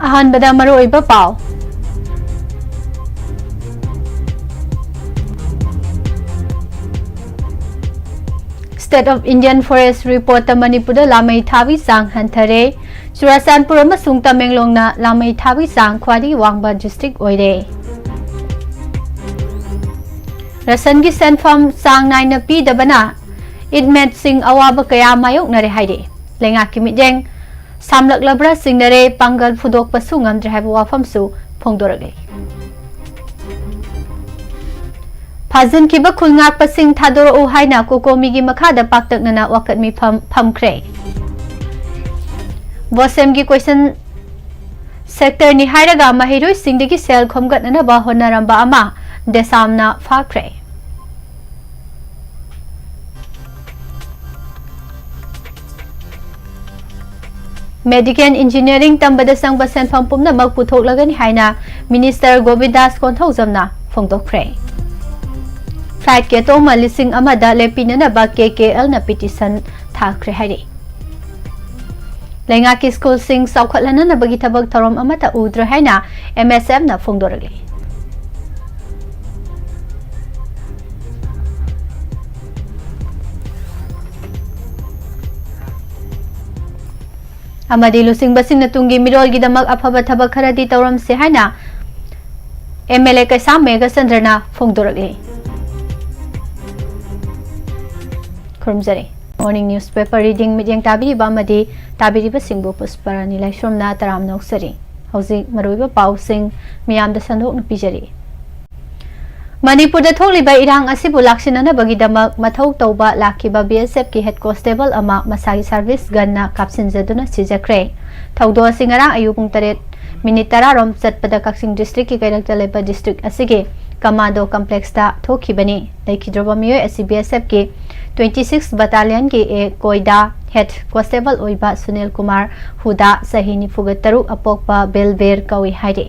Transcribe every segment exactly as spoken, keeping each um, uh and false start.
ꯑꯍꯥꯟꯕꯗ ꯃꯔꯨꯑꯣꯏꯕ ꯄꯥꯎ꯫ State of Indian Forest Reportꯇ ꯃꯅꯤꯄꯨꯔꯗ ꯂꯥꯃꯩ ꯊꯥꯕꯒꯤ ꯆꯥꯡ ꯍꯟꯊꯔꯦ꯫ ꯆꯨꯔꯥꯆꯥꯟꯄꯨꯔ ꯑꯃꯁꯨꯡ ꯇꯃꯦꯡꯂꯣꯡꯅ ꯂꯥꯃꯩ ꯊꯥꯕꯒꯤ ꯆꯥꯡ ꯈ꯭ꯋꯥꯏꯗꯒꯤ ꯋꯥꯡꯕ district ꯑꯣꯏꯔꯦ꯫ ꯔꯦꯁꯟꯒꯤ ꯁꯦꯟꯐꯝ ꯆꯥꯡ ꯅꯥꯏꯅ ꯄꯤꯗꯕꯅ inmateꯁꯤꯡ ꯑꯋꯥꯕ ꯀꯌꯥ ꯃꯥꯌꯣꯛꯅꯔꯦ ꯍꯥꯏꯔꯤ꯫ ꯂꯩꯉꯥꯛꯀꯤ ꯃꯤꯠꯌꯦꯡ ꯁꯥꯝꯂꯛꯂꯕ꯭ꯔꯥ ꯆꯤꯡꯅꯔꯦ, ꯄꯥꯡꯒꯜ ꯐꯨꯗꯣꯛꯄꯁꯨ ꯉꯝꯗ꯭ꯔꯦ ꯍꯥꯏꯕ ꯋꯥꯐꯝꯁꯨ ꯐꯣꯡꯗꯣꯔꯛꯂꯤ꯫ ꯐꯥꯖꯤꯟꯈꯤꯕ ꯈꯨꯜ ꯉꯥꯛꯄꯁꯤꯡ ꯊꯥꯗꯣꯔꯛꯎ ꯍꯥꯏꯅ ꯀꯣꯀꯣꯃꯤꯒꯤ ꯃꯈꯥꯗ ꯄꯥꯛꯇꯛꯅꯅ ꯋꯥꯀꯠ ꯃꯤꯐꯝ ꯐꯝꯈ꯭ꯔꯦ꯫ ꯕꯣꯁꯦꯝꯒꯤ question sectorꯅꯤ ꯍꯥꯏꯔꯒ ꯃꯍꯩꯔꯣꯏꯁꯤꯡꯗꯒꯤ ꯁꯦꯜ ꯈꯣꯝꯒꯠꯅꯅꯕ ꯍꯣꯠꯅꯔꯝꯕ ꯑꯃ ꯗꯦꯁꯥꯝꯅ ꯐꯥꯈ꯭ꯔꯦ꯫ Medical engineering ꯇꯝꯕꯗ ꯆꯪꯕ ꯁꯦꯟꯐꯝ ꯄꯨꯝꯅꯃꯛ ꯄꯨꯊꯣꯛꯂꯒꯅꯤ ꯍꯥꯏꯅ Minister ꯒꯣꯕꯤꯟꯗꯥꯁ ꯀꯣꯟꯊꯧꯖꯝꯅ ꯐꯣꯡꯗꯣꯛꯈ꯭ꯔꯦ꯫ Flightꯀꯤ ꯑꯇꯣꯡꯕ ꯂꯤꯁꯤꯡ ꯑꯃꯗ ꯂꯦꯞꯄꯤꯅꯅꯕ KKLꯅ petition ꯊꯥꯈ꯭ꯔꯦ ꯍꯥꯏꯔꯤ꯫ ꯂꯩꯉꯥꯛꯀꯤ ꯁ꯭ꯀꯨꯜꯁꯤꯡ ꯆꯥꯎꯈꯠꯍꯟꯅꯅꯕꯒꯤ ꯊꯕꯛ ꯊꯧꯔꯝ ꯑꯃꯠꯇ ꯎꯗ꯭ꯔꯦ ꯍꯥꯏꯅ MSFꯅ ꯐꯣꯡꯗꯣꯔꯛꯂꯤ꯫ ꯑꯃꯗꯤ ꯂꯨꯆꯤꯡꯕꯁꯤꯡꯅ ꯇꯨꯡꯒꯤ ꯃꯤꯔꯣꯜꯒꯤꯗꯃꯛ ꯑꯐꯕ ꯊꯕꯛ ꯈꯔꯗꯤ ꯇꯧꯔꯝꯁꯤ ꯍꯥꯏꯅ MLA ꯀꯩꯁꯥꯝ ꯃꯦꯘꯆꯟꯗ꯭ꯔꯅ ꯐꯣꯡꯗꯣꯔꯛꯂꯤ꯫ ꯈꯨꯔꯨꯝꯖꯔꯤ꯫ Morning newspaper reading ꯃꯤꯠꯌꯦꯡ ꯇꯥꯕꯤꯔꯤꯕ ꯑꯃꯗꯤ ꯇꯥꯕꯤꯔꯤꯕꯁꯤꯡꯕꯨ ꯄꯨꯁꯄꯔꯥꯅꯤ ꯂꯥꯏꯁ꯭ꯔꯝꯅ ꯇꯔꯥꯝꯅ ꯑꯣꯛꯆꯔꯤ꯫ ꯍꯧꯖꯤꯛ ꯃꯔꯨꯑꯣꯏꯕ ꯄꯥꯎꯁꯤꯡ ꯃꯤꯌꯥꯝꯗ ꯁꯟꯗꯣꯛꯅ ꯄꯤꯖꯔꯤ꯫ ꯃꯅꯤꯄꯨꯔꯗ ꯊꯣꯛꯂꯤꯕ ꯏꯔꯥꯡ ꯑꯁꯤꯕꯨ ꯂꯥꯛꯁꯤꯟꯅꯅꯕꯒꯤꯗꯃꯛ ꯃꯊꯧ ꯇꯧꯕ ꯂꯥꯛꯈꯤꯕ BSFꯀꯤ head constable ꯑꯃ ꯃꯁꯥꯒꯤ service gunꯅ ꯀꯥꯞꯁꯤꯟꯖꯗꯨꯅ ꯁꯤꯖꯈ꯭ꯔꯦ꯫ ꯊꯧꯗꯣꯛ ꯑꯁꯤ ꯉꯔꯥꯡ ꯑꯌꯨꯛ ꯄꯨꯡ ꯇꯔꯦꯠ minute ꯇꯔꯥ ꯔꯣꯝ ꯆꯠꯄꯗ ꯀꯛꯆꯤꯡ districtꯀꯤ ꯀꯩꯔꯛꯇ ꯂꯩꯕ district ꯑꯁꯤꯒꯤ commando complexꯇ ꯊꯣꯛꯈꯤꯕꯅꯤ꯫ ꯂꯩꯈꯤꯗ꯭ꯔꯕ ꯃꯤꯑꯣꯏ ꯑꯁꯤ BSFꯀꯤ twenty six battalionꯒꯤ A ꯀꯣꯏꯗꯥ head constable ꯑꯣꯏꯕ ꯁꯨꯅꯤꯜ ꯀꯨꯃꯥꯔ ꯍꯨꯗꯥ, ꯆꯍꯤ ꯅꯤꯐꯨꯒ ꯇꯔꯨꯛ, ꯑꯄꯣꯛꯄ ꯕꯦꯜꯕꯦꯔ ꯀꯧꯏ ꯍꯥꯏꯔꯤ꯫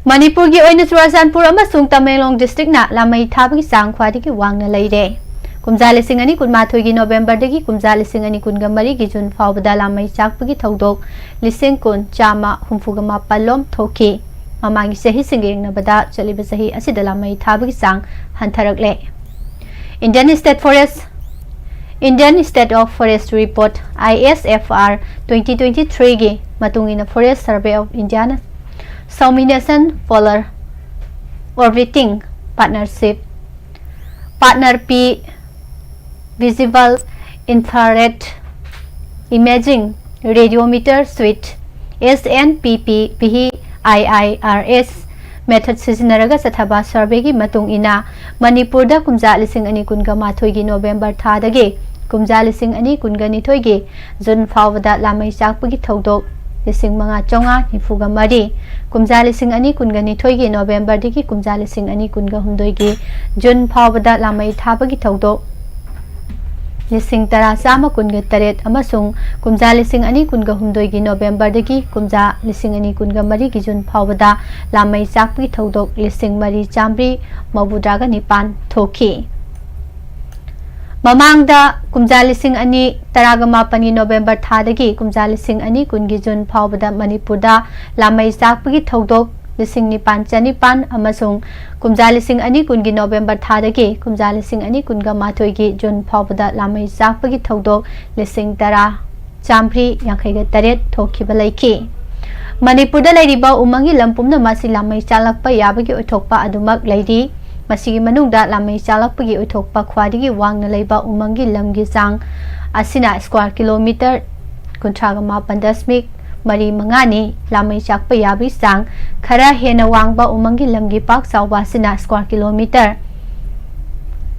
ꯃꯅꯤꯄꯨꯔꯒꯤ ꯑꯣꯏꯅ ꯆꯨꯔꯥꯆꯥꯟꯄꯨꯔ ꯑꯃꯁꯨꯡ ꯇꯃꯦꯡꯂꯣꯡ districtꯅ ꯂꯥꯃꯩ ꯊꯥꯕꯒꯤ ꯆꯥꯡ ꯈ꯭ꯋꯥꯏꯗꯒꯤ ꯋꯥꯡꯅ ꯂꯩꯔꯦ꯫ ꯀꯨꯝꯖꯥ ꯂꯤꯁꯤꯡ ꯑꯅꯤ ꯀꯨꯟꯃꯥꯊꯣꯏꯒꯤ ꯅꯣꯕꯦꯝꯕꯔꯗꯒꯤ ꯀꯨꯝꯖꯥ ꯂꯤꯁꯤꯡ ꯑꯅꯤ ꯀꯨꯟꯒ ꯃꯔꯤꯒꯤ ꯖꯨꯟ ꯐꯥꯎꯕꯗ ꯂꯥꯃꯩ ꯆꯥꯛꯄꯒꯤ ꯊꯧꯗꯣꯛ ꯂꯤꯁꯤꯡ ꯀꯨꯟ ꯆꯥꯝꯃ ꯍꯨꯝꯐꯨꯒ ꯃꯥꯄꯜ ꯂꯣꯝ ꯊꯣꯛꯈꯤ꯫ ꯃꯃꯥꯡꯒꯤ ꯆꯍꯤꯁꯤꯡꯒ ꯌꯦꯡꯅꯕꯗ ꯆꯠꯂꯤꯕ ꯆꯍꯤ ꯑꯁꯤꯗ ꯂꯥꯃꯩ ꯊꯥꯕꯒꯤ ꯆꯥꯡ ꯍꯟꯊꯔꯛꯂꯦ꯫ Indian State Forest, Indian State of Forest Report, I S F R, twenty twenty-threeꯒꯤ ꯃꯇꯨꯡ ꯏꯟꯅ Forest Survey of Indiaꯅ Soumination Polar Orbiting Partnership, Partner P, Visible Infrared Imaging Radiometer Suite, S N P P V I I R S method ꯁꯤꯖꯤꯟꯅꯔꯒ ꯆꯠꯊꯕ surveyꯒꯤ ꯃꯇꯨꯡ ꯏꯟꯅ, ꯃꯅꯤꯄꯨꯔꯗ ꯀꯨꯝꯖꯥ ꯂꯤꯁꯤꯡ ꯑꯅꯤ ꯀꯨꯟꯒ ꯃꯥꯊꯣꯏꯒꯤ ꯅꯣꯕꯦꯝꯕꯔ ꯊꯥꯗꯒꯤ ꯀꯨꯝꯖꯥ ꯂꯤꯁꯤꯡ ꯑꯅꯤ ꯀꯨꯟꯒ ꯅꯤꯊꯣꯏꯒꯤ ꯖꯨꯟ ꯐꯥꯎꯕꯗ ꯂꯥꯃꯩ ꯆꯥꯛꯄꯒꯤ ꯊꯧꯗꯣꯛ ꯂꯤꯁꯤꯡ ꯃꯉꯥ ꯆꯥꯝꯃꯉꯥ ꯅꯤꯐꯨꯒ ꯃꯔꯤ, ꯀꯨꯝꯖꯥ ꯂꯤꯁꯤꯡ ꯑꯅꯤ ꯀꯨꯟꯒ ꯅꯤꯊꯣꯏꯒꯤ ꯅꯣꯕꯦꯝꯕꯔꯗꯒꯤ ꯀꯨꯝꯖꯥ ꯂꯤꯁꯤꯡ ꯑꯅꯤ ꯀꯨꯟꯒ ꯍꯨꯝꯗꯣꯏꯒꯤ ꯖꯨꯟ ꯐꯥꯎꯕꯗ ꯂꯥꯃꯩ ꯊꯥꯕꯒꯤ ꯊꯧꯗꯣꯛ ꯂꯤꯁꯤꯡ ꯇꯔꯥ ꯆꯥꯝꯃ ꯀꯨꯟꯒ ꯇꯔꯦꯠ ꯑꯃꯁꯨꯡ ꯀꯨꯝꯖꯥ ꯂꯤꯁꯤꯡ ꯑꯅꯤ ꯀꯨꯟꯒ ꯍꯨꯝꯗꯣꯏꯒꯤ ꯅꯣꯕꯦꯝꯕꯔꯗꯒꯤ ꯀꯨꯝꯖꯥ ꯂꯤꯁꯤꯡ ꯑꯅꯤ ꯀꯨꯟꯒ ꯃꯔꯤꯒꯤ ꯖꯨꯟ ꯐꯥꯎꯕꯗ ꯂꯥꯃꯩ ꯆꯥꯛꯄꯒꯤ ꯊꯧꯗꯣꯛ ꯂꯤꯁꯤꯡ ꯃꯔꯤ ꯆꯥꯝꯃꯔꯤ ꯃꯧꯗ꯭ꯔꯥꯒ ꯅꯤꯄꯥꯟ ꯊꯣꯛꯈꯤ꯫ ꯃꯃꯥꯡꯗ ꯀꯨꯝꯖꯥ ꯂꯤꯁꯤꯡ ꯑꯅꯤ ꯇꯔꯥꯒ ꯃꯥꯄꯟꯒꯤ ꯅꯣꯕꯦꯝꯕꯔ ꯊꯥꯗꯒꯤ ꯀꯨꯝꯖꯥ ꯂꯤꯁꯤꯡ ꯑꯅꯤ ꯀꯨꯟꯒꯤ ꯖꯨꯟ ꯐꯥꯎꯕꯗ ꯃꯅꯤꯄꯨꯔꯗ ꯂꯥꯃꯩ ꯆꯥꯛꯄꯒꯤ ꯊꯧꯗꯣꯛ ꯂꯤꯁꯤꯡ ꯅꯤꯄꯥꯟ ꯆꯅꯤꯄꯥꯟ ꯑꯃꯁꯨꯡ ꯀꯨꯝꯖꯥ ꯂꯤꯁꯤꯡ ꯑꯅꯤ ꯀꯨꯟꯒꯤ ꯅꯣꯕꯦꯝꯕꯔ ꯊꯥꯗꯒꯤ ꯀꯨꯝꯖꯥ ꯂꯤꯁꯤꯡ ꯑꯅꯤ ꯀꯨꯟꯒ ꯃꯥꯊꯣꯏꯒꯤ ꯖꯨꯟ ꯐꯥꯎꯕꯗ ꯂꯥꯃꯩ ꯆꯥꯛꯄꯒꯤ ꯊꯧꯗꯣꯛ ꯂꯤꯁꯤꯡ ꯇꯔꯥ ꯆꯥꯝꯃꯔꯤ ꯌꯥꯡꯈꯩꯒ ꯇꯔꯦꯠ ꯊꯣꯛꯈꯤꯕ ꯂꯩꯈꯤ꯫ ꯃꯅꯤꯄꯨꯔꯗ ꯂꯩꯔꯤꯕ ꯎꯃꯪꯒꯤ ꯂꯝ ꯄꯨꯝꯅꯃꯛ ꯑꯁꯤ ꯂꯥꯃꯩ ꯆꯥꯛꯂꯛꯄ ꯌꯥꯕꯒꯤ ꯑꯣꯏꯊꯣꯛꯄ ꯑꯗꯨꯃꯛ ꯂꯩꯔꯤ꯫ ꯃꯁꯤꯒꯤ ꯃꯅꯨꯡꯗ ꯂꯥꯃꯩ ꯆꯥꯛꯂꯛꯄꯒꯤ ꯑꯣꯏꯊꯣꯛꯄ ꯈ꯭ꯋꯥꯏꯗꯒꯤ ꯋꯥꯡꯅ ꯂꯩꯕ ꯎꯃꯪꯒꯤ ꯂꯝꯒꯤ ꯆꯥꯡ ꯑꯁꯤꯅ square kilometre ꯀꯨꯟꯊ꯭ꯔꯥꯒ ꯃꯥꯄꯟ ꯗꯁꯃꯤꯛ ꯃꯔꯤ ꯃꯉꯥꯅꯤ꯫ ꯂꯥꯃꯩ ꯆꯥꯛꯄ ꯌꯥꯕꯒꯤ ꯆꯥꯡ ꯈꯔ ꯍꯦꯟꯅ ꯋꯥꯡꯕ ꯎꯃꯪꯒꯤ ꯂꯝꯒꯤ ꯄꯥꯛ ꯆꯥꯎꯕ ꯑꯁꯤꯅ square kilometre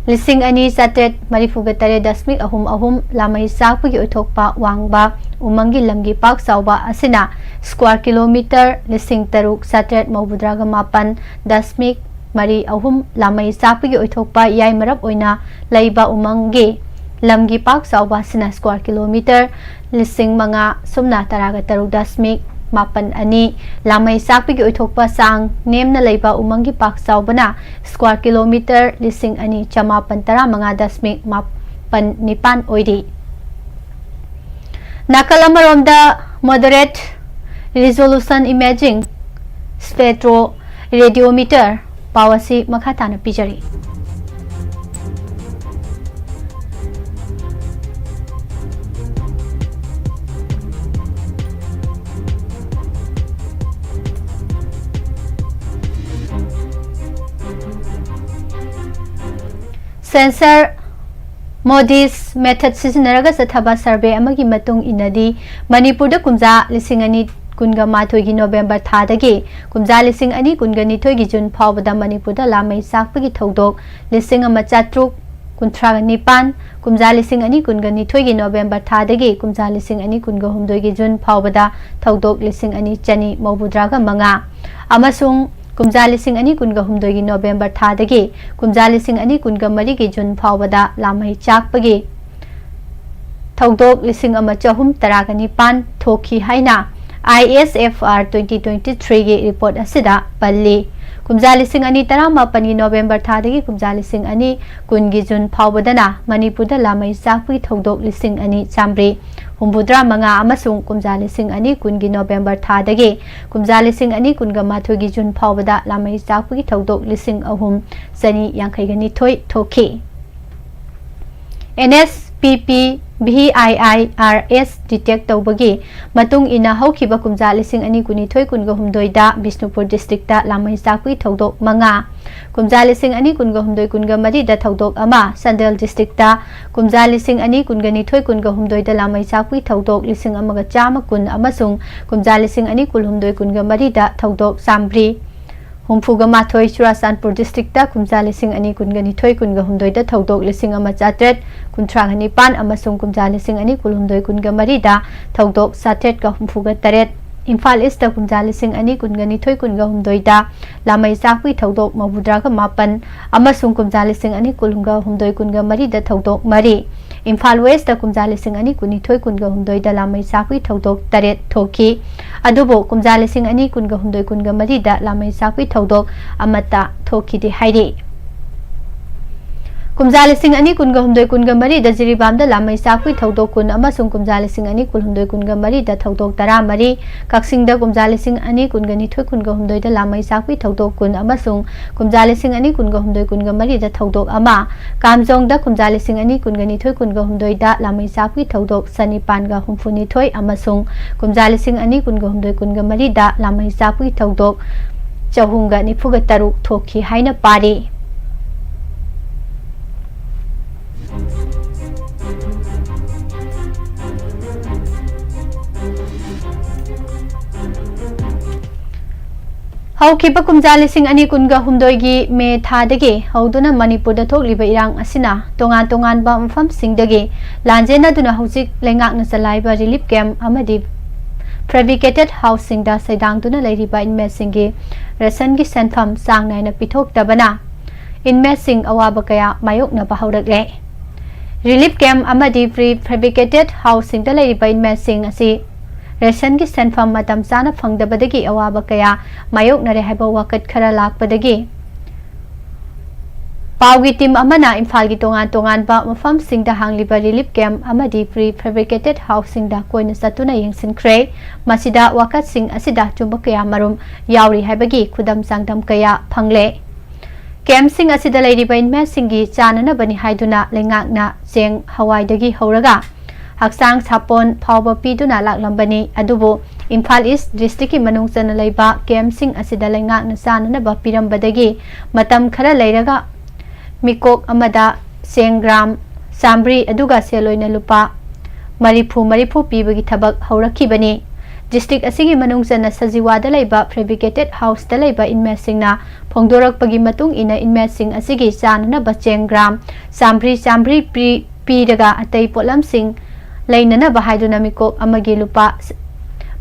ꯂꯤꯁꯤꯡ ꯑꯅꯤ ꯆꯥꯇ꯭ꯔꯦꯠ ꯃꯔꯤꯐꯨꯒ ꯇꯔꯦꯠ ꯗꯁꯃꯤꯛ ꯑꯍꯨꯝ ꯑꯍꯨꯝ꯫ ꯂꯥꯃꯩ ꯆꯥꯛꯄꯒꯤ ꯑꯣꯏꯊꯣꯛꯄ ꯋꯥꯡꯕ ꯎꯃꯪꯒꯤ ꯂꯝꯒꯤ ꯄꯥꯛ ꯆꯥꯎꯕ ꯑꯁꯤꯅ square kilometre ꯂꯤꯁꯤꯡ ꯇꯔꯨꯛ ꯆꯥꯇ꯭ꯔꯦꯠ ꯃꯧꯗ꯭ꯔꯥꯒ ꯃꯥꯄꯟ ꯗꯁꯃꯤꯛ ꯃꯔꯤ ꯑꯍꯨꯝ꯫ ꯂꯥꯃꯩ ꯆꯥꯛꯄꯒꯤ ꯑꯣꯏꯊꯣꯛꯄ ꯌꯥꯏꯃꯔꯞ ꯑꯣꯏꯅ ꯂꯩꯕ ꯎꯃꯪꯒꯤ ꯂꯝꯒꯤ ꯄꯥꯛ ꯆꯥꯎꯕ ꯑꯁꯤꯅ square kilometre ꯂꯤꯁꯤꯡ ꯃꯉꯥ ꯁꯨꯞꯅ ꯇꯔꯥꯒ ꯇꯔꯨꯛ ꯗꯁꯃꯤꯛ ꯃꯥꯄꯟ ꯑꯅꯤ꯫ ꯂꯥꯃꯩ ꯆꯥꯛꯄꯒꯤ ꯑꯣꯏꯊꯣꯛꯄ ꯆꯥꯡ ꯅꯦꯝꯅ ꯂꯩꯕ ꯎꯃꯪꯒꯤ ꯄꯥꯛ ꯆꯥꯎꯕꯅ square kilometre ꯂꯤꯁꯤꯡ ꯑꯅꯤ ꯆꯃꯥꯄꯟ ꯇꯔꯥꯃꯉꯥ ꯗꯁꯃꯤꯛ ꯃꯥꯄꯟ ꯅꯤꯄꯥꯟ ꯑꯣꯏꯔꯤ꯫ ꯅꯥꯀꯜ ꯑꯃꯔꯣꯝꯗ, moderate resolution imaging spectroradiometer ꯄꯥꯎ ꯑꯁꯤ ꯃꯈꯥ ꯇꯥꯅ ꯄꯤꯖꯔꯤ꯫ Sensor MODIS method ꯁꯤꯖꯤꯟꯅꯔꯒ ꯆꯠꯊꯕ survey ꯑꯃꯒꯤ ꯃꯇꯨꯡ ꯏꯟꯅꯗꯤ, ꯃꯅꯤꯄꯨꯔꯗ ꯀꯨꯝꯖꯥ ꯂꯤꯁꯤꯡ ꯑꯅꯤ ꯀꯨꯟꯒ ꯃꯥꯊꯣꯏꯒꯤ November ꯊꯥꯗꯒꯤ ꯀꯨꯝꯖꯥ ꯂꯤꯁꯤꯡ ꯑꯅꯤ ꯀꯨꯟꯒ ꯅꯤꯊꯣꯏꯒꯤ June ꯐꯥꯎꯕꯗ ꯃꯅꯤꯄꯨꯔꯗ ꯂꯥꯃꯩ ꯆꯥꯛꯄꯒꯤ ꯊꯧꯗꯣꯛ ꯂꯤꯁꯤꯡ ꯑꯃ ꯆꯥꯇ꯭ꯔꯨꯛ ꯀꯨꯟꯊ꯭ꯔꯥꯒ ꯅꯤꯄꯥꯟ, ꯀꯨꯝꯖꯥ ꯂꯤꯁꯤꯡ ꯑꯅꯤ ꯀꯨꯟꯒ ꯅꯤꯊꯣꯏꯒꯤ November ꯊꯥꯗꯒꯤ ꯀꯨꯝꯖꯥ ꯂꯤꯁꯤꯡ ꯑꯅꯤ ꯀꯨꯟꯒ ꯍꯨꯝꯗꯣꯏꯒꯤ June ꯐꯥꯎꯕꯗ ꯊꯧꯗꯣꯛ ꯂꯤꯁꯤꯡ ꯑꯅꯤ ꯆꯅꯤ ꯃꯧꯗ꯭ꯔꯥꯒ ꯃꯉꯥ, ꯑꯃꯁꯨꯡ ꯀꯨꯝꯖꯥ ꯂꯤꯁꯤꯡ ꯑꯅꯤ ꯀꯨꯟꯒ ꯍꯨꯝꯗꯣꯏꯒꯤ November ꯊꯥꯗꯒꯤ ꯀꯨꯝꯖꯥ ꯂꯤꯁꯤꯡ ꯑꯅꯤ ꯀꯨꯟꯒ ꯃꯔꯤꯒꯤ June ꯐꯥꯎꯕꯗ ꯂꯥꯃꯩ ꯆꯥꯛꯄꯒꯤ ꯊꯧꯗꯣꯛ ꯂꯤꯁꯤꯡ ꯑꯃ ꯆꯍꯨꯝ ꯇꯔꯥꯒ ꯅꯤꯄꯥꯟ ꯊꯣꯛꯈꯤ ꯍꯥꯏꯅ I S F R twenty twenty-three ꯒꯤ report ꯑꯁꯤꯗ ꯄꯜꯂꯤ꯫ ꯀꯨꯝꯖꯥ ꯂꯤꯁꯤꯡ ꯑꯅꯤ ꯇꯔꯥꯃꯥꯄꯟꯒꯤ November ꯊꯥꯗꯒꯤ ꯀꯨꯝꯖꯥ ꯂꯤꯁꯤꯡ ꯑꯅꯤ ꯀꯨꯟꯒꯤ June ꯐꯥꯎꯕꯗꯅ ꯃꯅꯤꯄꯨꯔꯗ ꯂꯥꯃꯩ ꯆꯥꯛꯄꯒꯤ ꯊꯧꯗꯣꯛ ꯂꯤꯁꯤꯡ ꯑꯅꯤ ꯆꯥꯃꯔꯤ ꯍꯨꯝꯐꯨꯇꯔꯥ ꯃꯉꯥ ꯑꯃꯁꯨꯡ ꯀꯨꯝꯖꯥ ꯂꯤꯁꯤꯡ ꯑꯅꯤ ꯀꯨꯟꯒꯤ November ꯊꯥꯗꯒꯤ ꯀꯨꯝꯖꯥ ꯂꯤꯁꯤꯡ ꯑꯅꯤ ꯀꯨꯟꯒ ꯃꯥꯊꯣꯏꯒꯤ June ꯐꯥꯎꯕꯗ ꯂꯥꯃꯩ ꯆꯥꯛꯄꯒꯤ ꯊꯧꯗꯣꯛ ꯂꯤꯁꯤꯡ ꯑꯍꯨꯝ ꯆꯅꯤ ꯌꯥꯡꯈꯩꯒ ꯅꯤꯊꯣꯏ ꯊꯣꯛꯈꯤ꯫ N S P P V I R S detect ꯇꯧꯕꯒꯤ ꯃꯇꯨꯡ ꯏꯟꯅ ꯍꯧꯈꯤꯕ ꯀꯨꯝꯖꯥ ꯂꯤꯁꯤꯡ ꯑꯅꯤ ꯀꯨꯟꯅꯤꯊꯣꯏ ꯀꯨꯟꯒ ꯍꯨꯝꯗꯣꯏꯗ ꯕꯤꯁꯅꯨꯄꯨꯔ district ꯇ ꯂꯥꯃꯩ ꯆꯥꯛꯄꯒꯤ ꯊꯧꯗꯣꯛ ꯃꯉꯥ, ꯀꯨꯝꯖꯥ ꯂꯤꯁꯤꯡ ꯑꯅꯤ ꯀꯨꯟꯒ ꯍꯨꯝꯗꯣꯏ ꯀꯨꯟꯒ ꯃꯔꯤꯗ ꯊꯧꯗꯣꯛ ꯑꯃ, ꯆꯥꯟꯗꯦꯜ district ꯇ ꯀꯨꯝꯖꯥ ꯂꯤꯁꯤꯡ ꯑꯅꯤ ꯀꯨꯟꯒ ꯅꯤꯊꯣꯏ ꯀꯨꯟꯒ ꯍꯨꯝꯗꯣꯏꯗ ꯂꯥꯃꯩ ꯆꯥꯛꯄꯒꯤ ꯊꯧꯗꯣꯛ ꯂꯤꯁꯤꯡ ꯑꯃꯒ ꯆꯥꯝꯃ ꯀꯨꯟ ꯑꯃꯁꯨꯡ ꯀꯨꯝꯖꯥ ꯂꯤꯁꯤꯡ ꯑꯅꯤ ꯀꯨꯟꯍꯨꯝꯗꯣꯏ ꯀꯨꯟꯒ ꯃꯔꯤꯗ ꯊꯧꯗꯣꯛ ꯆꯥꯃꯔꯤ ꯍꯨꯝꯐꯨꯒ ꯃꯥꯊꯣꯏ, ꯆꯨꯔꯥꯆꯥꯟꯄꯨꯔ district ꯇ ꯀꯨꯝꯖꯥ ꯂꯤꯁꯤꯡ ꯑꯅꯤ ꯀꯨꯟꯒ ꯅꯤꯊꯣꯏ ꯀꯨꯟꯒ ꯍꯨꯝꯗꯣꯏꯗ ꯊꯧꯗꯣꯛ ꯂꯤꯁꯤꯡ ꯑꯃ ꯆꯥꯇ꯭ꯔꯦꯠ ꯀꯨꯟꯊ꯭ꯔꯥꯒ ꯅꯤꯄꯥꯟ ꯑꯃꯁꯨꯡ ꯀꯨꯝꯖꯥ ꯂꯤꯁꯤꯡ ꯑꯅꯤ ꯀꯨꯟꯍꯨꯝꯗꯣꯏ ꯀꯨꯟꯒ ꯃꯔꯤꯗ ꯊꯧꯗꯣꯛ ꯆꯥꯇ꯭ꯔꯦꯠꯀ ꯍꯨꯝꯐꯨꯒ ꯇꯔꯦꯠ, ꯏꯝꯐꯥꯜ East ꯇ ꯀꯨꯝꯖꯥ ꯂꯤꯁꯤꯡ ꯑꯅꯤ ꯀꯨꯟꯒ ꯅꯤꯊꯣꯏ ꯀꯨꯟꯒ ꯍꯨꯝꯗꯣꯏꯗ ꯂꯥꯃꯩ ꯆꯥꯛꯄꯒꯤ ꯊꯧꯗꯣꯛ ꯃꯧꯗ꯭ꯔꯥꯒ ꯃꯥꯄꯟ ꯑꯃꯁꯨꯡ ꯀꯨꯝꯖꯥ ꯂꯤꯁꯤꯡ ꯑꯅꯤ ꯀꯨꯟꯒ ꯍꯨꯝꯗꯣꯏ ꯀꯨꯟꯒ ꯃꯔꯤꯗ ꯊꯧꯗꯣꯛ ꯃꯔꯤ, ꯏꯝꯐꯥꯜ ꯋꯦꯁꯇ ꯀꯨꯝꯖꯥ ꯂꯤꯁꯤꯡ ꯑꯅꯤ ꯀꯨꯟꯅꯤꯊꯣꯏ ꯀꯨꯟꯒ ꯍꯨꯝꯗꯣꯏꯗ ꯂꯥꯃꯩ ꯆꯥꯛꯄꯤ ꯊꯧꯗꯣꯛ ꯇꯔꯦꯠ ꯊꯣꯛꯈꯤ꯫ ꯑꯗꯨꯕꯨ ꯀꯨꯝꯖꯥ ꯂꯤꯁꯤꯡ ꯑꯅꯤ ꯀꯨꯟꯒ ꯍꯨꯝꯗꯣꯏ ꯀꯨꯟꯒ ꯃꯔꯤꯗ ꯂꯥꯃꯩ ꯆꯥꯛꯄꯤ ꯊꯧꯗꯣꯛ ꯑꯃꯠꯇ ꯊꯣꯛꯈꯤꯗꯦ ꯍꯥꯏꯔꯤ꯫ ꯀꯨꯝꯖꯥ ꯂꯤꯁꯤꯡ ꯑꯅꯤ ꯀꯨꯟꯒ ꯍꯨꯝꯗꯣꯏ ꯀꯨꯟꯒ ꯃꯔꯤꯗ ꯖꯤꯔꯤꯕꯥꯝꯗ ꯂꯥꯃꯩ ꯆꯥꯛꯄꯤ ꯊꯧꯗꯣꯛ ꯀꯨꯟ ꯑꯃꯁꯨꯡ ꯀꯨꯝꯖꯥ ꯂꯤꯁꯤꯡ ꯑꯅꯤ ꯀꯨꯟꯍꯨꯝꯗꯣꯏ ꯀꯨꯟꯒ ꯃꯔꯤꯗ ꯊꯧꯗꯣꯛ ꯇꯔꯥꯃꯔꯤ, ꯀꯛꯆꯤꯡꯗ ꯀꯨꯝꯖꯥ ꯂꯤꯁꯤꯡ ꯑꯅꯤ ꯀꯨꯟꯒ ꯅꯤꯊꯣꯏ ꯀꯨꯟꯒ ꯍꯨꯝꯗꯣꯏꯗ ꯂꯥꯃꯩ ꯆꯥꯛꯄꯤ ꯊꯧꯗꯣꯛ ꯀꯨꯟ ꯑꯃꯁꯨꯡ ꯀꯨꯝꯖꯥ ꯂꯤꯁꯤꯡ ꯑꯅꯤ ꯀꯨꯟꯒ ꯍꯨꯝꯗꯣꯏ ꯀꯨꯟꯒ ꯃꯔꯤꯗ ꯊꯧꯗꯣꯛ ꯑꯃ, ꯀꯥꯝꯖꯣꯡꯗ ꯀꯨꯝꯖꯥ ꯂꯤꯁꯤꯡ ꯑꯅꯤ ꯀꯨꯟꯒ ꯅꯤꯊꯣꯏ ꯀꯨꯟꯒ ꯍꯨꯝꯗꯣꯏꯗ ꯂꯥꯃꯩ ꯆꯥꯛꯄꯤ ꯊꯧꯗꯣꯛ ꯆꯅꯤꯄꯥꯟꯒ ꯍꯨꯝꯐꯨꯅꯤꯊꯣꯏ ꯑꯃꯁꯨꯡ ꯀꯨꯝꯖꯥ ꯂꯤꯁꯤꯡ ꯑꯅꯤ ꯀꯨꯟꯒ ꯍꯨꯝꯗꯣꯏ ꯀꯨꯟꯒ ꯃꯔꯤꯗ ꯂꯥꯃꯩ ꯆꯥꯛꯄꯤ ꯊꯧꯗꯣꯛ ꯆꯍꯨꯝꯒ ꯅꯤꯐꯨꯒ ꯇꯔꯨꯛ ꯊꯣꯛꯈꯤ ꯍꯥꯏꯅ ꯄꯥꯔꯤ꯫ ꯍꯧꯈꯤꯕ ꯀꯨꯝꯖꯥ ꯂꯤꯁꯤꯡ ꯑꯅꯤ ꯀꯨꯟꯒ ꯍꯨꯝꯗꯣꯏꯒꯤ ꯃꯦ ꯊꯥꯗꯒꯤ ꯍꯧꯗꯨꯅ ꯃꯅꯤꯄꯨꯔꯗ ꯊꯣꯛꯂꯤꯕ ꯏꯔꯥꯡ ꯑꯁꯤꯅ ꯇꯣꯉꯥꯟ ꯇꯣꯉꯥꯟꯕ ꯃꯐꯝꯁꯤꯡꯗꯒꯤ ꯂꯥꯟꯖꯦꯟꯅꯗꯨꯅ ꯍꯧꯖꯤꯛ ꯂꯩꯉꯥꯛꯅ ꯆꯂꯥꯏꯕ relief camp ꯑꯃꯗꯤ fabricated houseꯁꯤꯡꯗ ꯁꯩꯗꯥꯡꯗꯨꯅ ꯂꯩꯔꯤꯕ inmateꯁꯤꯡꯒꯤ ꯔꯦꯁꯟꯒꯤ ꯁꯦꯟꯐꯝ ꯆꯥꯡ ꯅꯥꯏꯅ ꯄꯤꯊꯣꯛꯇꯕꯅ inmateꯁꯤꯡ ꯑꯋꯥꯕ ꯀꯌꯥ ꯃꯥꯌꯣꯛꯅꯕ ꯍꯧꯔꯛꯂꯦ꯫ Relief camp ꯑꯃꯗꯤ prefabricated houseꯁꯤꯡꯗ ꯂꯩꯔꯤꯕ inmateꯁꯤꯡ ꯑꯁꯤ ꯔꯦꯁꯟꯒꯤ ꯁꯦꯟꯐꯝ ꯃꯇꯝ ꯆꯥꯅ ꯐꯪꯗꯕꯗꯒꯤ ꯑꯋꯥꯕ ꯀꯌꯥ ꯃꯥꯌꯣꯛꯅꯔꯦ ꯍꯥꯏꯕ ꯋꯥꯀꯠ ꯈꯔ ꯂꯥꯛꯄꯗꯒꯤ ꯄꯥꯎꯒꯤ team ꯑꯃꯅ ꯏꯝꯐꯥꯜꯒꯤ ꯇꯣꯉꯥꯟ ꯇꯣꯉꯥꯟꯕ ꯃꯐꯝꯁꯤꯡꯗ ꯍꯥꯡꯂꯤꯕ relief camp ꯑꯃꯗꯤ prefabricated houseꯁꯤꯡꯗ ꯀꯣꯏꯅ ꯆꯠꯇꯨꯅ ꯌꯦꯡꯁꯤꯟꯈ꯭ꯔꯦ꯫ ꯃꯁꯤꯗ ꯋꯥꯀꯠꯁꯤꯡ ꯑꯁꯤꯗ ꯑꯆꯨꯝꯕ ꯀꯌꯥ ꯃꯔꯨꯝ ꯌꯥꯎꯔꯤ ꯍꯥꯏꯕꯒꯤ ꯈꯨꯗꯝ ꯆꯥꯡꯗꯝ ꯀꯌꯥ ꯐꯪꯂꯦ꯫ Campꯁꯤꯡ ꯑꯁꯤꯗ ꯂꯩꯔꯤꯕ inmateꯁꯤꯡꯒꯤ ꯆꯥꯅꯅꯕꯅꯤ ꯍꯥꯏꯗꯨꯅ ꯂꯩꯉꯥꯛꯅ ꯆꯦꯡ, ꯍꯋꯥꯏꯗꯒꯤ ꯍꯧꯔꯒ ꯍꯛꯆꯥꯡ ꯁꯥꯄꯣꯟ ꯐꯥꯎꯕ ꯄꯤꯗꯨꯅ ꯂꯥꯛꯂꯝꯕꯅꯤ꯫ ꯑꯗꯨꯕꯨ ꯏꯝꯐꯥꯜ East districtꯀꯤ ꯃꯅꯨꯡ ꯆꯟꯅ ꯂꯩꯕ campꯁꯤꯡ ꯑꯁꯤꯗ ꯂꯩꯉꯥꯛꯅ ꯆꯥꯅꯅꯕ ꯄꯤꯔꯝꯕꯗꯒꯤ ꯃꯇꯝ ꯈꯔ ꯂꯩꯔꯒ ꯃꯤꯀꯣꯛ ꯑꯃꯗ ꯆꯦꯡ gram ꯆꯥꯝꯃꯔꯤ, ꯑꯗꯨꯒ ꯁꯦꯜ ꯑꯣꯏꯅ ꯂꯨꯄꯥ ꯃꯔꯤꯐꯨ ꯃꯔꯤꯐꯨ ꯄꯤꯕꯒꯤ ꯊꯕꯛ ꯍꯧꯔꯛꯈꯤꯕꯅꯤ꯫ District ꯑꯁꯤꯒꯤ ꯃꯅꯨꯡ ꯆꯟꯅ ꯁꯖꯤꯋꯥꯗ ꯂꯩꯕ fabricated houseꯇ ꯂꯩꯕ inmateꯁꯤꯡꯅ ꯐꯣꯡꯗꯣꯔꯛꯄꯒꯤ ꯃꯇꯨꯡ ꯏꯟꯅ inmateꯁꯤꯡ ꯑꯁꯤꯒꯤ ꯆꯥꯅꯅꯕ ꯆꯦꯡ gram ꯆꯥꯝꯃꯔꯤ ꯆꯥꯝꯃꯔꯤ ꯄꯤ-, ꯄꯤꯔꯒ ꯑꯇꯩ ꯄꯣꯠꯂꯝꯁꯤꯡ ꯂꯩꯅꯅꯕ ꯍꯥꯏꯗꯨꯅ ꯃꯤꯀꯣꯛ ꯑꯃꯒꯤ ꯂꯨꯄꯥ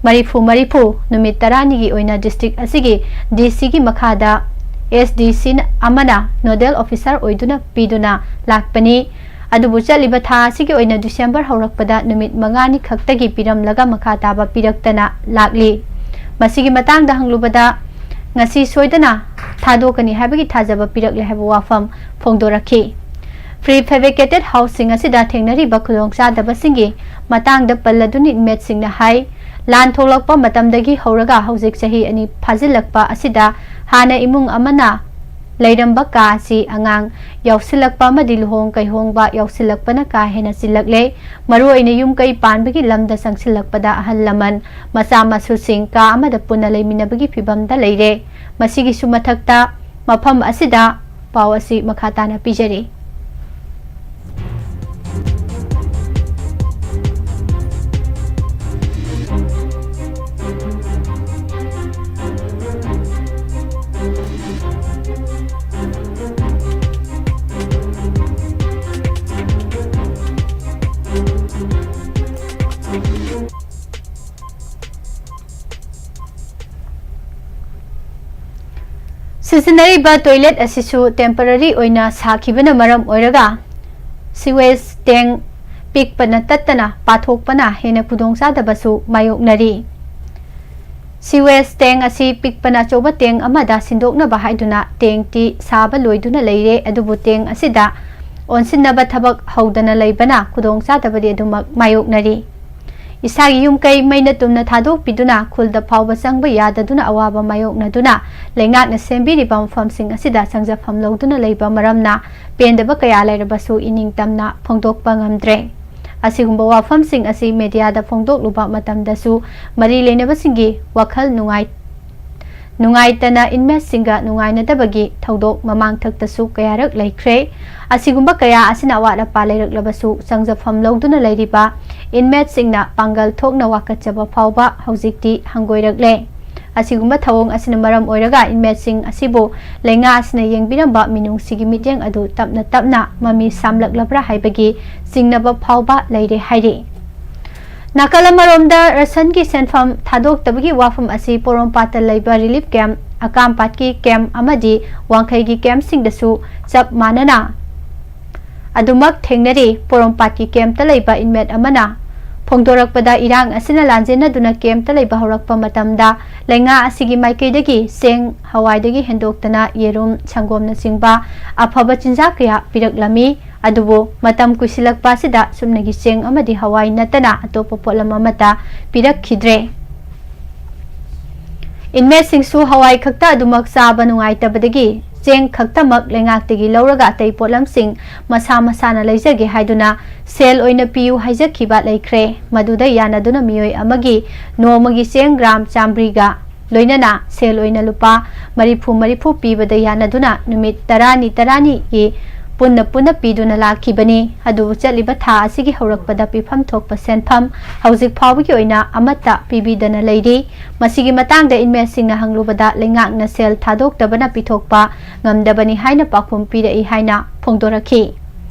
ꯃꯔꯤꯐꯨ ꯃꯔꯤꯐꯨ ꯅꯨꯃꯤꯠ ꯇꯔꯥꯅꯤꯒꯤ ꯑꯣꯏꯅ district ꯑꯁꯤꯒꯤ DCꯒꯤ ꯃꯈꯥꯗ SDC ꯑꯃꯅ nodal officer ꯑꯣꯏꯗꯨꯅ ꯄꯤꯗꯨꯅ ꯂꯥꯛꯄꯅꯤ꯫ ꯑꯗꯨꯕꯨ ꯆꯠꯂꯤꯕ ꯊꯥ ꯑꯁꯤꯒꯤ ꯑꯣꯏꯅ ꯗꯤꯁꯦꯝꯕꯔ ꯍꯧꯔꯛꯄꯗ ꯅꯨꯃꯤꯠ ꯃꯉꯥꯅꯤ ꯈꯛꯇꯒꯤ ꯄꯤꯔꯝꯂꯒ ꯃꯈꯥ ꯇꯥꯕ ꯄꯤꯔꯛꯇꯅ ꯂꯥꯛꯂꯤ꯫ ꯃꯁꯤꯒꯤ ꯃꯇꯥꯡꯗ ꯍꯪꯂꯨꯕꯗ, ꯉꯁꯤ ꯁꯣꯏꯗꯅ ꯊꯥꯗꯣꯛꯀꯅꯤ ꯍꯥꯏꯕꯒꯤ ꯊꯥꯖꯕ ꯄꯤꯔꯛꯂꯦ ꯍꯥꯏꯕ ꯋꯥꯐꯝ ꯐꯣꯡꯗꯣꯔꯛꯈꯤ꯫ Prefabricated houseꯁꯤꯡ ꯑꯁꯤꯗ ꯊꯦꯡꯅꯔꯤꯕ ꯈꯨꯗꯣꯡꯆꯥꯗꯕꯁꯤꯡꯒꯤ ꯃꯇꯥꯡꯗ ꯄꯜꯂꯗꯨꯅ inmateꯁꯤꯡꯅ ꯍꯥꯏ, ꯂꯥꯟ ꯊꯣꯛꯂꯛꯄ ꯃꯇꯝꯗꯒꯤ ꯍꯧꯔꯒ ꯍꯧꯖꯤꯛ ꯆꯍꯤ ꯑꯅꯤ ꯐꯥꯖꯤꯜꯂꯛꯄ ꯑꯁꯤꯗ ꯍꯥꯟꯅ ꯏꯃꯨꯡ ꯑꯃꯅ ꯂꯩꯔꯝꯕ ꯀꯥ ꯑꯁꯤ ꯑꯉꯥꯡ ꯌꯥꯎꯁꯤꯜꯂꯛꯄ ꯑꯃꯗꯤ ꯂꯨꯍꯣꯡ ꯀꯩꯍꯣꯡꯕ ꯌꯥꯎꯁꯤꯜꯂꯛꯄꯅ ꯀꯥ ꯍꯦꯟꯅ ꯆꯤꯜꯂꯛꯂꯦ꯫ ꯃꯔꯨꯑꯣꯏꯅ ꯌꯨꯝ ꯀꯩ ꯄꯥꯟꯕꯒꯤ ꯂꯝꯗ ꯆꯪꯁꯤꯜꯂꯛꯄꯗ ꯑꯍꯜ ꯂꯃꯟ, ꯃꯆꯥ ꯃꯁꯨꯁꯤꯡ ꯀꯥ ꯑꯃꯗ ꯄꯨꯟꯅ ꯂꯩꯃꯤꯟꯅꯕꯒꯤ ꯐꯤꯕꯝꯗ ꯂꯩꯔꯦ꯫ ꯃꯁꯤꯒꯤꯁꯨ ꯃꯊꯛꯇ ꯃꯐꯝ ꯑꯁꯤꯗ ꯄꯥꯎ ꯑꯁꯤ ꯃꯈꯥ ꯇꯥꯅ ꯄꯤꯖꯔꯤ꯫ ꯁꯤꯖꯤꯟꯅꯔꯤꯕ toilet ꯑꯁꯤꯁꯨ temporary ꯑꯣꯏꯅ ꯁꯥꯈꯤꯕꯅ ꯃꯔꯝ ꯑꯣꯏꯔꯒ sewage tank ꯄꯤꯛꯄꯅ ꯇꯠꯇꯅ ꯄꯥꯊꯣꯛꯄꯅ ꯍꯦꯟꯅ ꯈꯨꯗꯣꯡꯆꯥꯗꯕꯁꯨ ꯃꯥꯌꯣꯛꯅꯔꯤ꯫ Sewage tank ꯑꯁꯤ ꯄꯤꯛꯄꯅ ꯑꯆꯧꯕ tank ꯑꯃꯗ ꯁꯤꯟꯗꯣꯛꯅꯕ ꯍꯥꯏꯗꯨꯅ tankꯇꯤ ꯁꯥꯕ ꯂꯣꯏꯗꯨꯅ ꯂꯩꯔꯦ, ꯑꯗꯨꯕꯨ tank ꯑꯁꯤꯗ ꯑꯣꯟꯁꯤꯟꯅꯕ ꯊꯕꯛ ꯍꯧꯗꯅ ꯂꯩꯕꯅ ꯈꯨꯗꯣꯡꯆꯥꯗꯕꯗꯤ ꯑꯗꯨꯃꯛ ꯃꯥꯌꯣꯛꯅꯔꯤ꯫ ꯏꯁꯥꯒꯤ ꯌꯨꯝ ꯀꯩ ꯃꯩꯅ ꯇꯨꯝꯅ ꯊꯥꯗꯣꯛꯄꯤꯗꯨꯅ ꯈꯨꯜꯗ ꯐꯥꯎꯕ ꯆꯪꯕ ꯌꯥꯗꯗꯨꯅ ꯑꯋꯥꯕ ꯃꯥꯌꯣꯛꯅꯗꯨꯅ ꯂꯩꯉꯥꯛꯅ ꯁꯦꯝꯕꯤꯔꯤꯕ ꯃꯐꯝꯁꯤꯡ ꯑꯁꯤꯗ ꯆꯪꯖꯐꯝ ꯂꯧꯗꯨꯅ ꯂꯩꯕ ꯃꯔꯝꯅ ꯄꯦꯟꯗꯕ ꯀꯌꯥ ꯂꯩꯔꯕꯁꯨ ꯏꯅꯤꯡꯇꯝꯅ ꯐꯣꯡꯗꯣꯛꯄ ꯉꯝꯗ꯭ꯔꯦ꯫ ꯑꯁꯤꯒꯨꯝꯕ ꯋꯥꯐꯝꯁꯤꯡ ꯑꯁꯤ mediaꯗ ꯐꯣꯡꯗꯣꯛꯂꯨꯕ ꯃꯇꯝꯗꯁꯨ ꯃꯔꯤ ꯂꯩꯅꯕꯁꯤꯡꯒꯤ ꯋꯥꯈꯜ ꯅꯨꯡꯉꯥꯏ-, ꯅꯨꯡꯉꯥꯏꯇꯅ inmateꯁꯤꯡꯒ ꯅꯨꯡꯉꯥꯏꯅꯗꯕꯒꯤ ꯊꯧꯗꯣꯛ ꯃꯃꯥꯡꯊꯛꯇꯁꯨ ꯀꯌꯥꯔꯛ ꯂꯩꯈ꯭ꯔꯦ꯫ ꯑꯁꯤꯒꯨꯝꯕ ꯀꯌꯥ ꯑꯁꯤꯅ ꯑꯋꯥꯠ ꯑꯄꯥ ꯂꯩꯔꯛꯂꯕꯁꯨ ꯆꯪꯖꯐꯝ ꯂꯧꯗꯨꯅ ꯂꯩꯔꯤꯕ inmateꯁꯤꯡꯅ ꯄꯥꯡꯒꯜ ꯊꯣꯛꯅ ꯋꯥꯀꯠꯆꯕ ꯐꯥꯎꯕ ꯍꯧꯖꯤꯛꯇꯤ ꯍꯪꯒꯣꯏꯔꯛꯂꯦ꯫ ꯑꯁꯤꯒꯨꯝꯕ ꯊꯧꯑꯣꯡ ꯑꯁꯤꯅ ꯃꯔꯝ ꯑꯣꯏꯔꯒ inmateꯁꯤꯡ ꯑꯁꯤꯕꯨ ꯂꯩꯉꯥꯛ ꯑꯁꯤꯅ ꯌꯦꯡꯕꯤꯔꯝꯕ ꯃꯤꯅꯨꯡꯁꯤꯒꯤ ꯃꯤꯠꯌꯦꯡ ꯑꯗꯨ ꯇꯞꯅ ꯇꯞꯅ ꯃꯃꯤ ꯁꯥꯝꯂꯛꯂꯕ꯭ꯔꯥ ꯍꯥꯏꯕꯒꯤ ꯆꯤꯡꯅꯕ ꯐꯥꯎꯕ ꯂꯩꯔꯦ ꯍꯥꯏꯔꯤ꯫ ꯅꯥꯀꯜ ꯑꯃꯔꯣꯝꯗ, ꯔꯦꯁꯟꯒꯤ ꯁꯦꯟꯐꯝ ꯊꯥꯗꯣꯛꯇꯕꯒꯤ ꯋꯥꯐꯝ ꯑꯁꯤ ꯄꯣꯔꯣꯝꯄꯥꯠꯇ ꯂꯩꯕ relief camp, ꯑꯀꯥꯝꯄꯥꯠꯀꯤ camp ꯑꯃꯗꯤ ꯋꯥꯡꯈꯩꯒꯤ campꯁꯤꯡꯗꯁꯨ ꯆꯞ ꯃꯥꯟꯅꯅ ꯑꯗꯨꯃꯛ ꯊꯦꯡꯅꯔꯤ꯫ ꯄꯣꯔꯣꯝꯄꯥꯠꯀꯤ ꯀꯦꯝꯞꯇ ꯂꯩꯕ ꯏꯟꯃꯦꯠ ꯑꯃꯅ ꯐꯣꯡꯗꯣꯔꯛꯄꯗ, ꯏꯔꯥꯡ ꯑꯁꯤꯅ ꯂꯥꯟꯖꯦꯟꯅꯗꯨꯅ ꯀꯦꯝꯞꯇ ꯂꯩꯕ ꯍꯧꯔꯛꯄ ꯃꯇꯝꯗ ꯂꯩꯉꯥꯛ ꯑꯁꯤꯒꯤ ꯃꯥꯏꯀꯩꯗꯒꯤ ꯆꯦꯡ, ꯍꯋꯥꯏꯗꯒꯤ ꯍꯦꯟꯗꯣꯛꯇꯅ ꯌꯦꯔꯨꯝ, ꯁꯪꯒꯣꯝꯅꯆꯤꯡꯕ ꯑꯐꯕ ꯆꯤꯟꯖꯥꯛ ꯀꯌꯥ ꯄꯤꯔꯛꯂꯝꯃꯤ꯫ ꯑꯗꯨꯕꯨ ꯃꯇꯝ ꯀꯨꯏꯁꯤꯜꯂꯛꯄ ꯑꯁꯤꯗ ꯆꯨꯝꯅꯒꯤ ꯆꯦꯡ ꯑꯃꯗꯤ ꯍꯋꯥꯏ ꯅꯠꯇꯅ ꯑꯇꯣꯞꯄ ꯄꯣꯠꯂꯝ ꯑꯃꯠꯇ ꯄꯤꯔꯛꯈꯤꯗ꯭ꯔꯦ꯫ ꯏꯟꯃꯦꯠꯁꯤꯡꯁꯨ ꯍꯋꯥꯏ ꯈꯛꯇ ꯑꯗꯨꯃꯛ ꯆꯥꯕ ꯅꯨꯡꯉꯥꯏꯇꯕꯗꯒꯤ ꯆꯦꯡ ꯈꯛꯇꯃꯛ ꯂꯩꯉꯥꯛꯇꯒꯤ ꯂꯧꯔꯒ ꯑꯇꯩ ꯄꯣꯠꯂꯝꯁꯤꯡ ꯃꯁꯥ ꯃꯁꯥꯅ ꯂꯩꯖꯒꯦ ꯍꯥꯏꯗꯨꯅ ꯁꯦꯜ ꯑꯣꯏꯅ ꯄꯤꯌꯨ ꯍꯥꯏꯖꯈꯤꯕ ꯂꯩꯈ꯭ꯔꯦ꯫ ꯃꯗꯨꯗ ꯌꯥꯅꯗꯨꯅ ꯃꯤꯑꯣꯏ ꯑꯃꯒꯤ ꯅꯣꯡꯃꯒꯤ ꯆꯦꯡ ꯒ꯭ꯔꯥꯝ ꯆꯥꯝꯃꯔꯤꯒ ꯂꯣꯏꯅꯅ ꯁꯦꯜ ꯑꯣꯏꯅ ꯂꯨꯄꯥ ꯃꯔꯤꯐꯨ ꯃꯔꯤꯐꯨ ꯄꯤꯕꯗ ꯌꯥꯅꯗꯨꯅ ꯅꯨꯃꯤꯠ ꯇꯔꯥꯅꯤ ꯇꯔꯥꯅꯤꯒꯤ ꯄꯨꯟꯅ ꯄꯨꯟꯅ ꯄꯤꯗꯨꯅ ꯂꯥꯛꯈꯤꯕꯅꯤ꯫ ꯑꯗꯨꯕꯨ ꯆꯠꯂꯤꯕ ꯊꯥ ꯑꯁꯤꯒꯤ ꯍꯧꯔꯛꯄꯗ ꯄꯤꯐꯝ ꯊꯣꯛꯄ ꯁꯦꯟꯐꯝ ꯍꯧꯖꯤꯛ ꯐꯥꯎꯕꯒꯤ ꯑꯣꯏꯅ ꯑꯃꯠꯇ ꯄꯤꯕꯤꯗꯅ ꯂꯩꯔꯤ꯫ ꯃꯁꯤꯒꯤ ꯃꯇꯥꯡꯗ ꯏꯟꯃꯦꯠꯁꯤꯡꯅ ꯍꯪꯂꯨꯕꯗ ꯂꯩꯉꯥꯛꯅ ꯁꯦꯜ ꯊꯥꯗꯣꯛꯇꯕꯅ ꯄꯤꯊꯣꯛꯄ ꯉꯝꯗꯕꯅꯤ ꯍꯥꯏꯅ ꯄꯥꯎꯈꯨꯝ ꯄꯤꯔꯛꯏ ꯍꯥꯏꯅ ꯐꯣꯡꯗꯣꯔꯛꯈꯤ꯫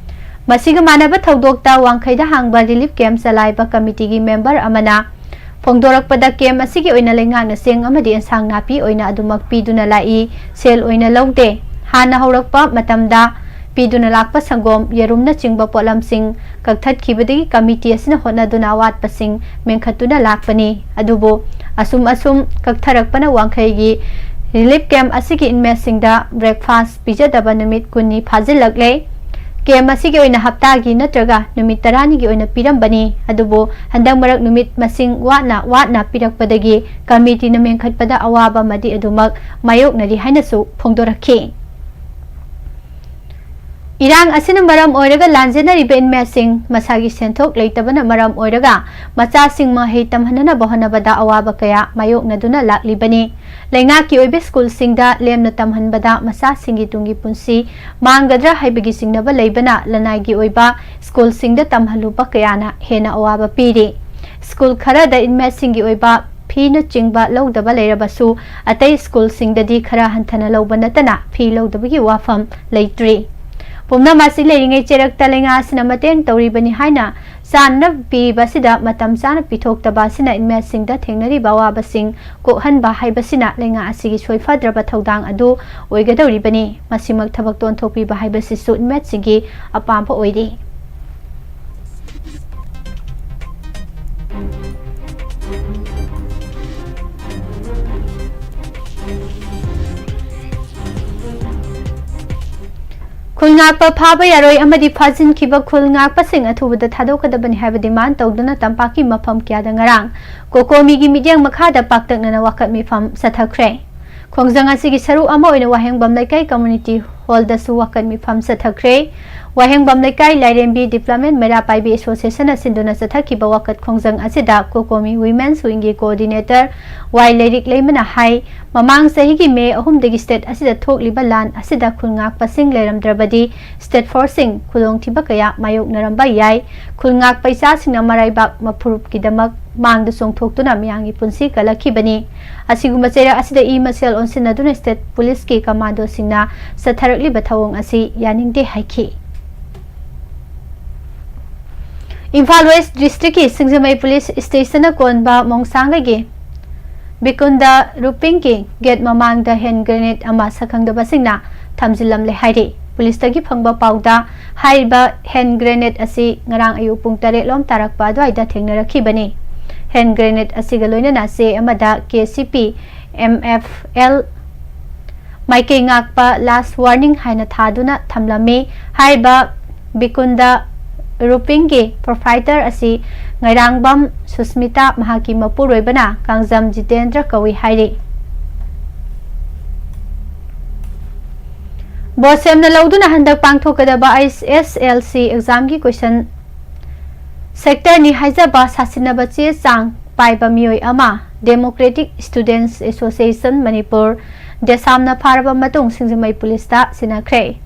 ꯃꯁꯤꯒ ꯃꯥꯟꯅꯕ ꯊꯧꯗꯣꯛꯇ ꯋꯥꯡꯈꯩꯗ ꯍꯥꯡꯕ ꯔꯤꯂꯤꯐ ꯀꯦꯝꯞ ꯆꯂꯥꯏꯕ ꯀꯃꯤꯇꯤꯒꯤ ꯃꯦꯝꯕꯔ ꯑꯃꯅ ꯐꯣꯡꯗꯣꯔꯛꯄꯗ, ꯀꯦꯝꯞ ꯑꯁꯤꯒꯤ ꯑꯣꯏꯅ ꯂꯩꯉꯥꯛꯅ ꯆꯦꯡ ꯑꯃꯗꯤ ꯑꯦꯟꯁꯥꯡ ꯅꯥꯄꯤ ꯑꯣꯏꯅ ꯑꯗꯨꯃꯛ ꯄꯤꯗꯨꯅ ꯂꯥꯛꯏ, ꯁꯦꯜ ꯑꯣꯏꯅ ꯂꯧꯗꯦ꯫ ꯍꯥꯟꯅ ꯍꯧꯔꯛꯄ ꯃꯇꯝꯗ ꯄꯤꯗꯨꯅ ꯂꯥꯛꯄ ꯁꯪꯒꯣꯝ, ꯌꯦꯔꯨꯝꯅꯆꯤꯡꯕ ꯄꯣꯠꯂꯝꯁꯤꯡ ꯀꯛꯊꯠꯈꯤꯕꯗꯒꯤ ꯀꯃꯤꯇꯤ ꯑꯁꯤꯅ ꯍꯣꯠꯅꯗꯨꯅ ꯑꯋꯥꯠꯄꯁꯤꯡ ꯃꯦꯟꯈꯠꯇꯨꯅ ꯂꯥꯛꯄꯅꯤ꯫ ꯑꯗꯨꯕꯨ ꯑꯁꯨꯝ ꯑꯁꯨꯝ ꯀꯛꯊꯔꯛꯄꯅ ꯋꯥꯡꯈꯩꯒꯤ ꯔꯤꯂꯤꯐ ꯀꯦꯝꯞ ꯑꯁꯤꯒꯤ ꯏꯟꯃꯦꯠꯁꯤꯡꯗ ꯕ꯭ꯔꯦꯛꯐꯥꯁ ꯄꯤꯖꯗꯕ ꯅꯨꯃꯤꯠ ꯀꯨꯟꯅꯤ ꯐꯥꯖꯤꯜꯂꯛꯂꯦ꯫ ꯀꯦꯝꯞ ꯑꯁꯤꯒꯤ ꯑꯣꯏꯅ ꯍꯞꯇꯥꯒꯤ ꯅꯠꯇ꯭ꯔꯒ ꯅꯨꯃꯤꯠ ꯇꯔꯥꯅꯤꯒꯤ ꯑꯣꯏꯅ ꯄꯤꯔꯝꯕꯅꯤ꯫ ꯑꯗꯨꯕꯨ ꯍꯟꯗꯛ ꯃꯔꯛ ꯅꯨꯃꯤꯠ ꯃꯁꯤꯡ ꯋꯥꯠꯅ ꯋꯥꯠꯅ ꯄꯤꯔꯛꯄꯗꯒꯤ ꯀꯃꯤꯇꯤꯅ ꯃꯦꯟꯈꯠꯄꯗ ꯑꯋꯥꯕ ꯑꯃꯗꯤ ꯑꯗꯨꯃꯛ ꯃꯥꯌꯣꯛꯅꯔꯤ ꯍꯥꯏꯅꯁꯨ ꯐꯣꯡꯗꯣꯔꯛꯈꯤ꯫ ꯏꯔꯥꯡ ꯑꯁꯤꯅ ꯃꯔꯝ ꯑꯣꯏꯔꯒ ꯂꯥꯟꯖꯦꯟꯅꯔꯤꯕ ꯏꯟꯃꯦꯠꯁꯤꯡ ꯃꯁꯥꯒꯤ ꯁꯦꯟꯊꯣꯛ ꯂꯩꯇꯕꯅ ꯃꯔꯝ ꯑꯣꯏꯔꯒ ꯃꯆꯥꯁꯤꯡ ꯃꯍꯩ ꯇꯝꯍꯟꯅꯅꯕ ꯍꯣꯠꯅꯕꯗ ꯑꯋꯥꯕ ꯀꯌꯥ ꯃꯥꯌꯣꯛꯅꯗꯨꯅ ꯂꯥꯛꯂꯤꯕꯅꯤ꯫ ꯂꯩꯉꯥꯛꯀꯤ ꯑꯣꯏꯕ ꯁ꯭ꯀꯨꯜꯁꯤꯡꯗ ꯂꯦꯝꯅ ꯇꯝꯍꯟꯕꯗ ꯃꯆꯥꯁꯤꯡꯒꯤ ꯇꯨꯡꯒꯤ ꯄꯨꯟꯁꯤ ꯃꯥꯡꯒꯗ꯭ꯔꯥ ꯍꯥꯏꯕꯒꯤ ꯆꯤꯡꯅꯕ ꯂꯩꯕꯅ ꯂꯅꯥꯏꯒꯤ ꯑꯣꯏꯕ ꯁ꯭ꯀꯨꯜꯁꯤꯡꯗ ꯇꯝꯍꯜꯂꯨꯕ ꯀꯌꯥꯅ ꯍꯦꯟꯅ ꯑꯋꯥꯕ ꯄꯤꯔꯤ꯫ ꯁ꯭ꯀꯨꯜ ꯈꯔꯗ ꯏꯟꯃꯦꯠꯁꯤꯡꯒꯤ ꯑꯣꯏꯕ ꯐꯤꯅꯆꯤꯡꯕ ꯂꯧꯗꯕ ꯂꯩꯔꯕꯁꯨ, ꯑꯇꯩ ꯁ꯭ꯀꯨꯜꯁꯤꯡꯗꯗꯤ ꯈꯔ ꯍꯟꯊꯅ ꯂꯧꯕ ꯅꯠꯇꯅ ꯐꯤ ꯂꯧꯗꯕꯒꯤ ꯋꯥꯐꯝ ꯂꯩꯇ꯭ꯔꯤ꯫ ꯄꯨꯝꯅꯃꯛ ꯑꯁꯤ ꯂꯩꯔꯤꯉꯩ ꯆꯩꯔꯛꯇ ꯂꯩꯉꯥꯛ ꯑꯁꯤꯅ ꯃꯇꯦꯡ ꯇꯧꯔꯤꯕꯅꯤ ꯍꯥꯏꯅ ꯆꯥꯅꯅꯕ ꯄꯤꯔꯤꯕ ꯑꯁꯤꯗ ꯃꯇꯝ ꯆꯥꯅ ꯄꯤꯊꯣꯛꯇꯕ ꯑꯁꯤꯅ inmateꯁꯤꯡꯗ ꯊꯦꯡꯅꯔꯤꯕ ꯑꯋꯥꯕꯁꯤꯡ ꯀꯣꯛꯍꯟꯕ ꯍꯥꯏꯕꯁꯤꯅ ꯂꯩꯉꯥꯛ ꯑꯁꯤꯒꯤ ꯁꯣꯏꯐꯗ꯭ꯔꯕ ꯊꯧꯗꯥꯡ ꯑꯗꯨ ꯑꯣꯏꯒꯗꯧꯔꯤꯕꯅꯤ꯫ ꯃꯁꯤꯃꯛ ꯊꯕꯛꯇ ꯑꯣꯟꯊꯣꯛꯄꯤꯕ ꯍꯥꯏꯕꯁꯤꯁꯨ inmateꯁꯤꯡꯒꯤ ꯑꯄꯥꯝꯕ ꯑꯣꯏꯔꯤ꯫ ꯈꯨꯜ ꯉꯥꯛꯄ ꯐꯥꯕ ꯌꯥꯔꯣꯏ ꯑꯃꯗꯤ ꯐꯥꯖꯤꯟꯈꯤꯕ ꯈꯨꯜ ꯉꯥꯛꯄꯁꯤꯡ ꯑꯊꯨꯕꯗ ꯊꯥꯗꯣꯛꯀꯗꯕꯅꯤ ꯍꯥꯏꯕ demand ꯇꯧꯗꯨꯅ ꯇꯝꯄꯥꯛꯀꯤ ꯃꯐꯝ ꯀꯌꯥꯗ ꯉꯔꯥꯡ ꯀꯣꯀꯣꯃꯤꯒꯤ ꯃꯤꯠꯌꯦꯡ ꯃꯈꯥꯗ ꯄꯥꯛꯇꯛꯅꯅ ꯋꯥꯀꯠ ꯃꯤꯐꯝ ꯆꯠꯊꯈ꯭ꯔꯦ꯫ ꯈꯣꯡꯖꯪ ꯑꯁꯤꯒꯤ ꯁꯔꯨꯛ ꯑꯃ ꯑꯣꯏꯅ ꯋꯥꯍꯦꯡꯕꯝ ꯂꯩꯀꯥꯏ community hallꯗꯁꯨ ꯋꯥꯀꯠ ꯃꯤꯐꯝ ꯆꯠꯊꯈ꯭ꯔꯦ꯫ ꯋꯥꯍꯦꯡꯕꯝ ꯂꯩꯀꯥꯏ ꯂꯥꯏꯔꯦꯝꯕꯤ Development ꯃꯩꯔꯥ ꯄꯥꯏꯕꯤ Associationꯅ ꯁꯤꯟꯗꯨꯅ ꯆꯠꯊꯈꯤꯕ ꯋꯥꯀꯠ ꯈꯣꯡꯖꯪ ꯑꯁꯤꯗ ꯀꯣꯀꯣꯃꯤ Women's Wingꯒꯤ coordinator ꯋꯥꯏ ꯂꯩꯔꯤꯛ ꯂꯩꯃꯅ ꯍꯥꯏ, ꯃꯃꯥꯡ ꯆꯍꯤꯒꯤ ꯃꯦ ꯑꯍꯨꯝꯗꯒꯤ state ꯑꯁꯤꯗ ꯊꯣꯛꯂꯤꯕ ꯂꯥꯟ ꯑꯁꯤꯗ ꯈꯨꯜ ꯉꯥꯛꯄꯁꯤꯡ ꯂꯩꯔꯝꯗ꯭ꯔꯕꯗꯤ state forceꯁꯤꯡ ꯈꯨꯗꯣꯡꯊꯤꯕ ꯀꯌꯥ ꯃꯥꯌꯣꯛꯅꯔꯝꯕ ꯌꯥꯏ꯫ ꯈꯨꯜ ꯉꯥꯛꯄ ꯏꯆꯥꯁꯤꯡꯅ ꯃꯔꯥꯏꯕꯥꯛ ꯃꯐꯨꯔꯨꯞꯀꯤꯗꯃꯛ ꯃꯥꯡꯗ ꯆꯣꯡꯊꯣꯛꯇꯨꯅ ꯃꯤꯌꯥꯝꯒꯤ ꯄꯨꯟꯁꯤ ꯀꯜꯂꯛꯈꯤꯕꯅꯤ꯫ ꯑꯁꯤꯒꯨꯝꯕ ꯆꯩꯔꯛ ꯑꯁꯤꯗ ꯏ ꯃꯁꯦꯜ ꯑꯣꯟꯁꯤꯟꯅꯗꯨꯅ state policeꯀꯤ commandoꯁꯤꯡꯅ ꯆꯠꯊꯔꯛꯂꯤꯕ ꯊꯧꯑꯣꯡ ꯑꯁꯤ ꯌꯥꯅꯤꯡꯗꯦ ꯍꯥꯏꯈꯤ꯫ ꯏꯝꯐꯥꯜ West Districtꯀꯤ ꯁꯤꯡꯖꯃꯩ Police Stationꯅ ꯀꯣꯟꯕ ꯃꯣꯡꯁꯥꯡꯒꯩꯒꯤ ꯕꯤꯀꯨꯟꯗ ꯔꯨꯄꯤꯡꯒꯤ gate ꯃꯃꯥꯡꯗ hand grenade ꯑꯃ ꯁꯛꯈꯪꯗꯕꯁꯤꯡꯅ ꯊꯝꯖꯤꯜꯂꯝꯂꯦ ꯍꯥꯏꯔꯤ꯫ Policeꯇꯒꯤ ꯐꯪꯕ ꯄꯥꯎꯗ ꯍꯥꯏꯔꯤꯕ hand grenade ꯑꯁꯤ ꯉꯔꯥꯡ ꯑꯌꯨꯛ ꯄꯨꯡ ꯇꯔꯦꯠ ꯂꯣꯝ ꯇꯥꯔꯛꯄ ꯑꯗꯨꯋꯥꯏꯗ ꯊꯦꯡꯅꯔꯛꯈꯤꯕꯅꯤ꯫ Hand grenade ꯑꯁꯤꯒ ꯂꯣꯏꯅꯅ ꯆꯦ ꯑꯃꯗ K C P M F L ꯃꯥꯏꯀꯩ ꯉꯥꯛꯄ last warning ꯍꯥꯏꯅ ꯊꯥꯗꯨꯅ ꯊꯝꯂꯝꯃꯤ꯫ ꯍꯥꯏꯔꯤꯕ ꯕꯤꯀꯨꯟꯗ ꯔꯨꯄꯤꯡꯒꯤ proprietor ꯑꯁꯤ ꯉꯩꯔꯥꯡꯕꯝ ꯁꯨꯁꯃꯤꯇꯥ, ꯃꯍꯥꯛꯀꯤ ꯃꯄꯨꯔꯣꯏꯕꯅ ꯀꯥꯡꯖꯝ ꯖꯤꯇꯦꯟꯗ꯭ꯔ ꯀꯧꯏ ꯍꯥꯏꯔꯤ꯫ ꯕꯣꯁꯦꯝꯅ ꯂꯧꯗꯨꯅ ꯍꯟꯗꯛ ꯄꯥꯡꯊꯣꯛꯀꯗꯕ S S L C examꯒꯤ question sectorꯅꯤ ꯍꯥꯏꯖꯕ ꯁꯥꯁꯤꯟꯅꯕ ꯆꯦ ꯆꯥꯡ ꯄꯥꯏꯕ ꯃꯤꯑꯣꯏ ꯑꯃ Democratic Students Association ꯃꯅꯤꯄꯨꯔ, ꯗꯦꯁꯥꯝꯅ ꯐꯥꯔꯕ ꯃꯇꯨꯡ ꯁꯤꯡꯖꯃꯩ Policeꯇ ꯁꯤꯟꯅꯈ꯭ꯔꯦ꯫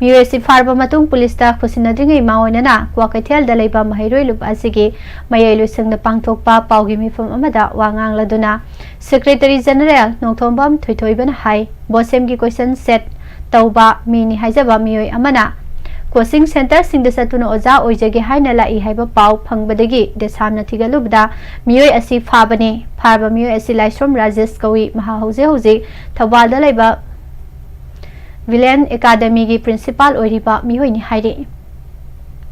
ꯃꯤꯑꯣꯏ ꯑꯁꯤ ꯐꯥꯔꯕ ꯃꯇꯨꯡ Policeꯇ ꯈꯨꯠꯁꯤꯟꯅꯗ꯭ꯔꯤꯉꯩ ꯃꯥꯡꯑꯣꯏꯅꯅ ꯀ꯭ꯋꯥꯀꯩꯊꯦꯜꯗ ꯂꯩꯕ ꯃꯍꯩꯔꯣꯏ ꯂꯨꯞ ꯑꯁꯤꯒꯤ ꯃꯌꯥꯏ ꯂꯣꯏꯁꯪꯗ ꯄꯥꯡꯊꯣꯛꯄ ꯄꯥꯎꯒꯤ ꯃꯤꯐꯝ ꯑꯃꯗ ꯋꯥ ꯉꯥꯡꯂꯗꯨꯅ Secretary General ꯅꯣꯡꯊꯣꯝꯕꯝ ꯊꯣꯏꯊꯣꯏꯕꯅ ꯍꯥꯏ, ꯕꯣꯁꯦꯝꯒꯤ question set ꯇꯧꯕ ꯃꯤꯅꯤ ꯍꯥꯏꯖꯕ ꯃꯤꯑꯣꯏ ꯑꯃꯅ ꯀꯣꯆꯤꯡ ꯁꯦꯟꯇꯔꯁꯤꯡꯗ ꯆꯠꯇꯨꯅ ꯑꯣꯖꯥ ꯑꯣꯏꯖꯒꯦ ꯍꯥꯏꯅ ꯂꯥꯛꯏ ꯍꯥꯏꯕ ꯄꯥꯎ ꯐꯪꯕꯗꯒꯤ ꯗꯦꯁꯥꯝꯅ ꯊꯤꯒꯠꯂꯨꯕꯗ ꯃꯤꯑꯣꯏ ꯑꯁꯤ ꯐꯥꯕꯅꯤ꯫ ꯐꯥꯔꯕ ꯃꯤꯑꯣꯏ ꯑꯁꯤ ꯂꯥꯏꯁ꯭ꯔꯣꯝ ꯔꯥꯖꯦꯁ ꯀꯧꯏ꯫ ꯃꯍꯥꯛ ꯍꯧꯖꯤꯛ ꯍꯧꯖꯤꯛ ꯊꯧꯕꯥꯜꯗ ꯂꯩꯕ ꯚꯤꯂꯦꯟ ꯑꯦꯀꯥꯗꯃꯤꯒꯤ ꯄ꯭ꯔꯤꯟꯁꯤꯄꯥꯜ ꯑꯣꯏꯔꯤꯕ ꯃꯤꯑꯣꯏꯅꯤ ꯍꯥꯏꯔꯤ꯫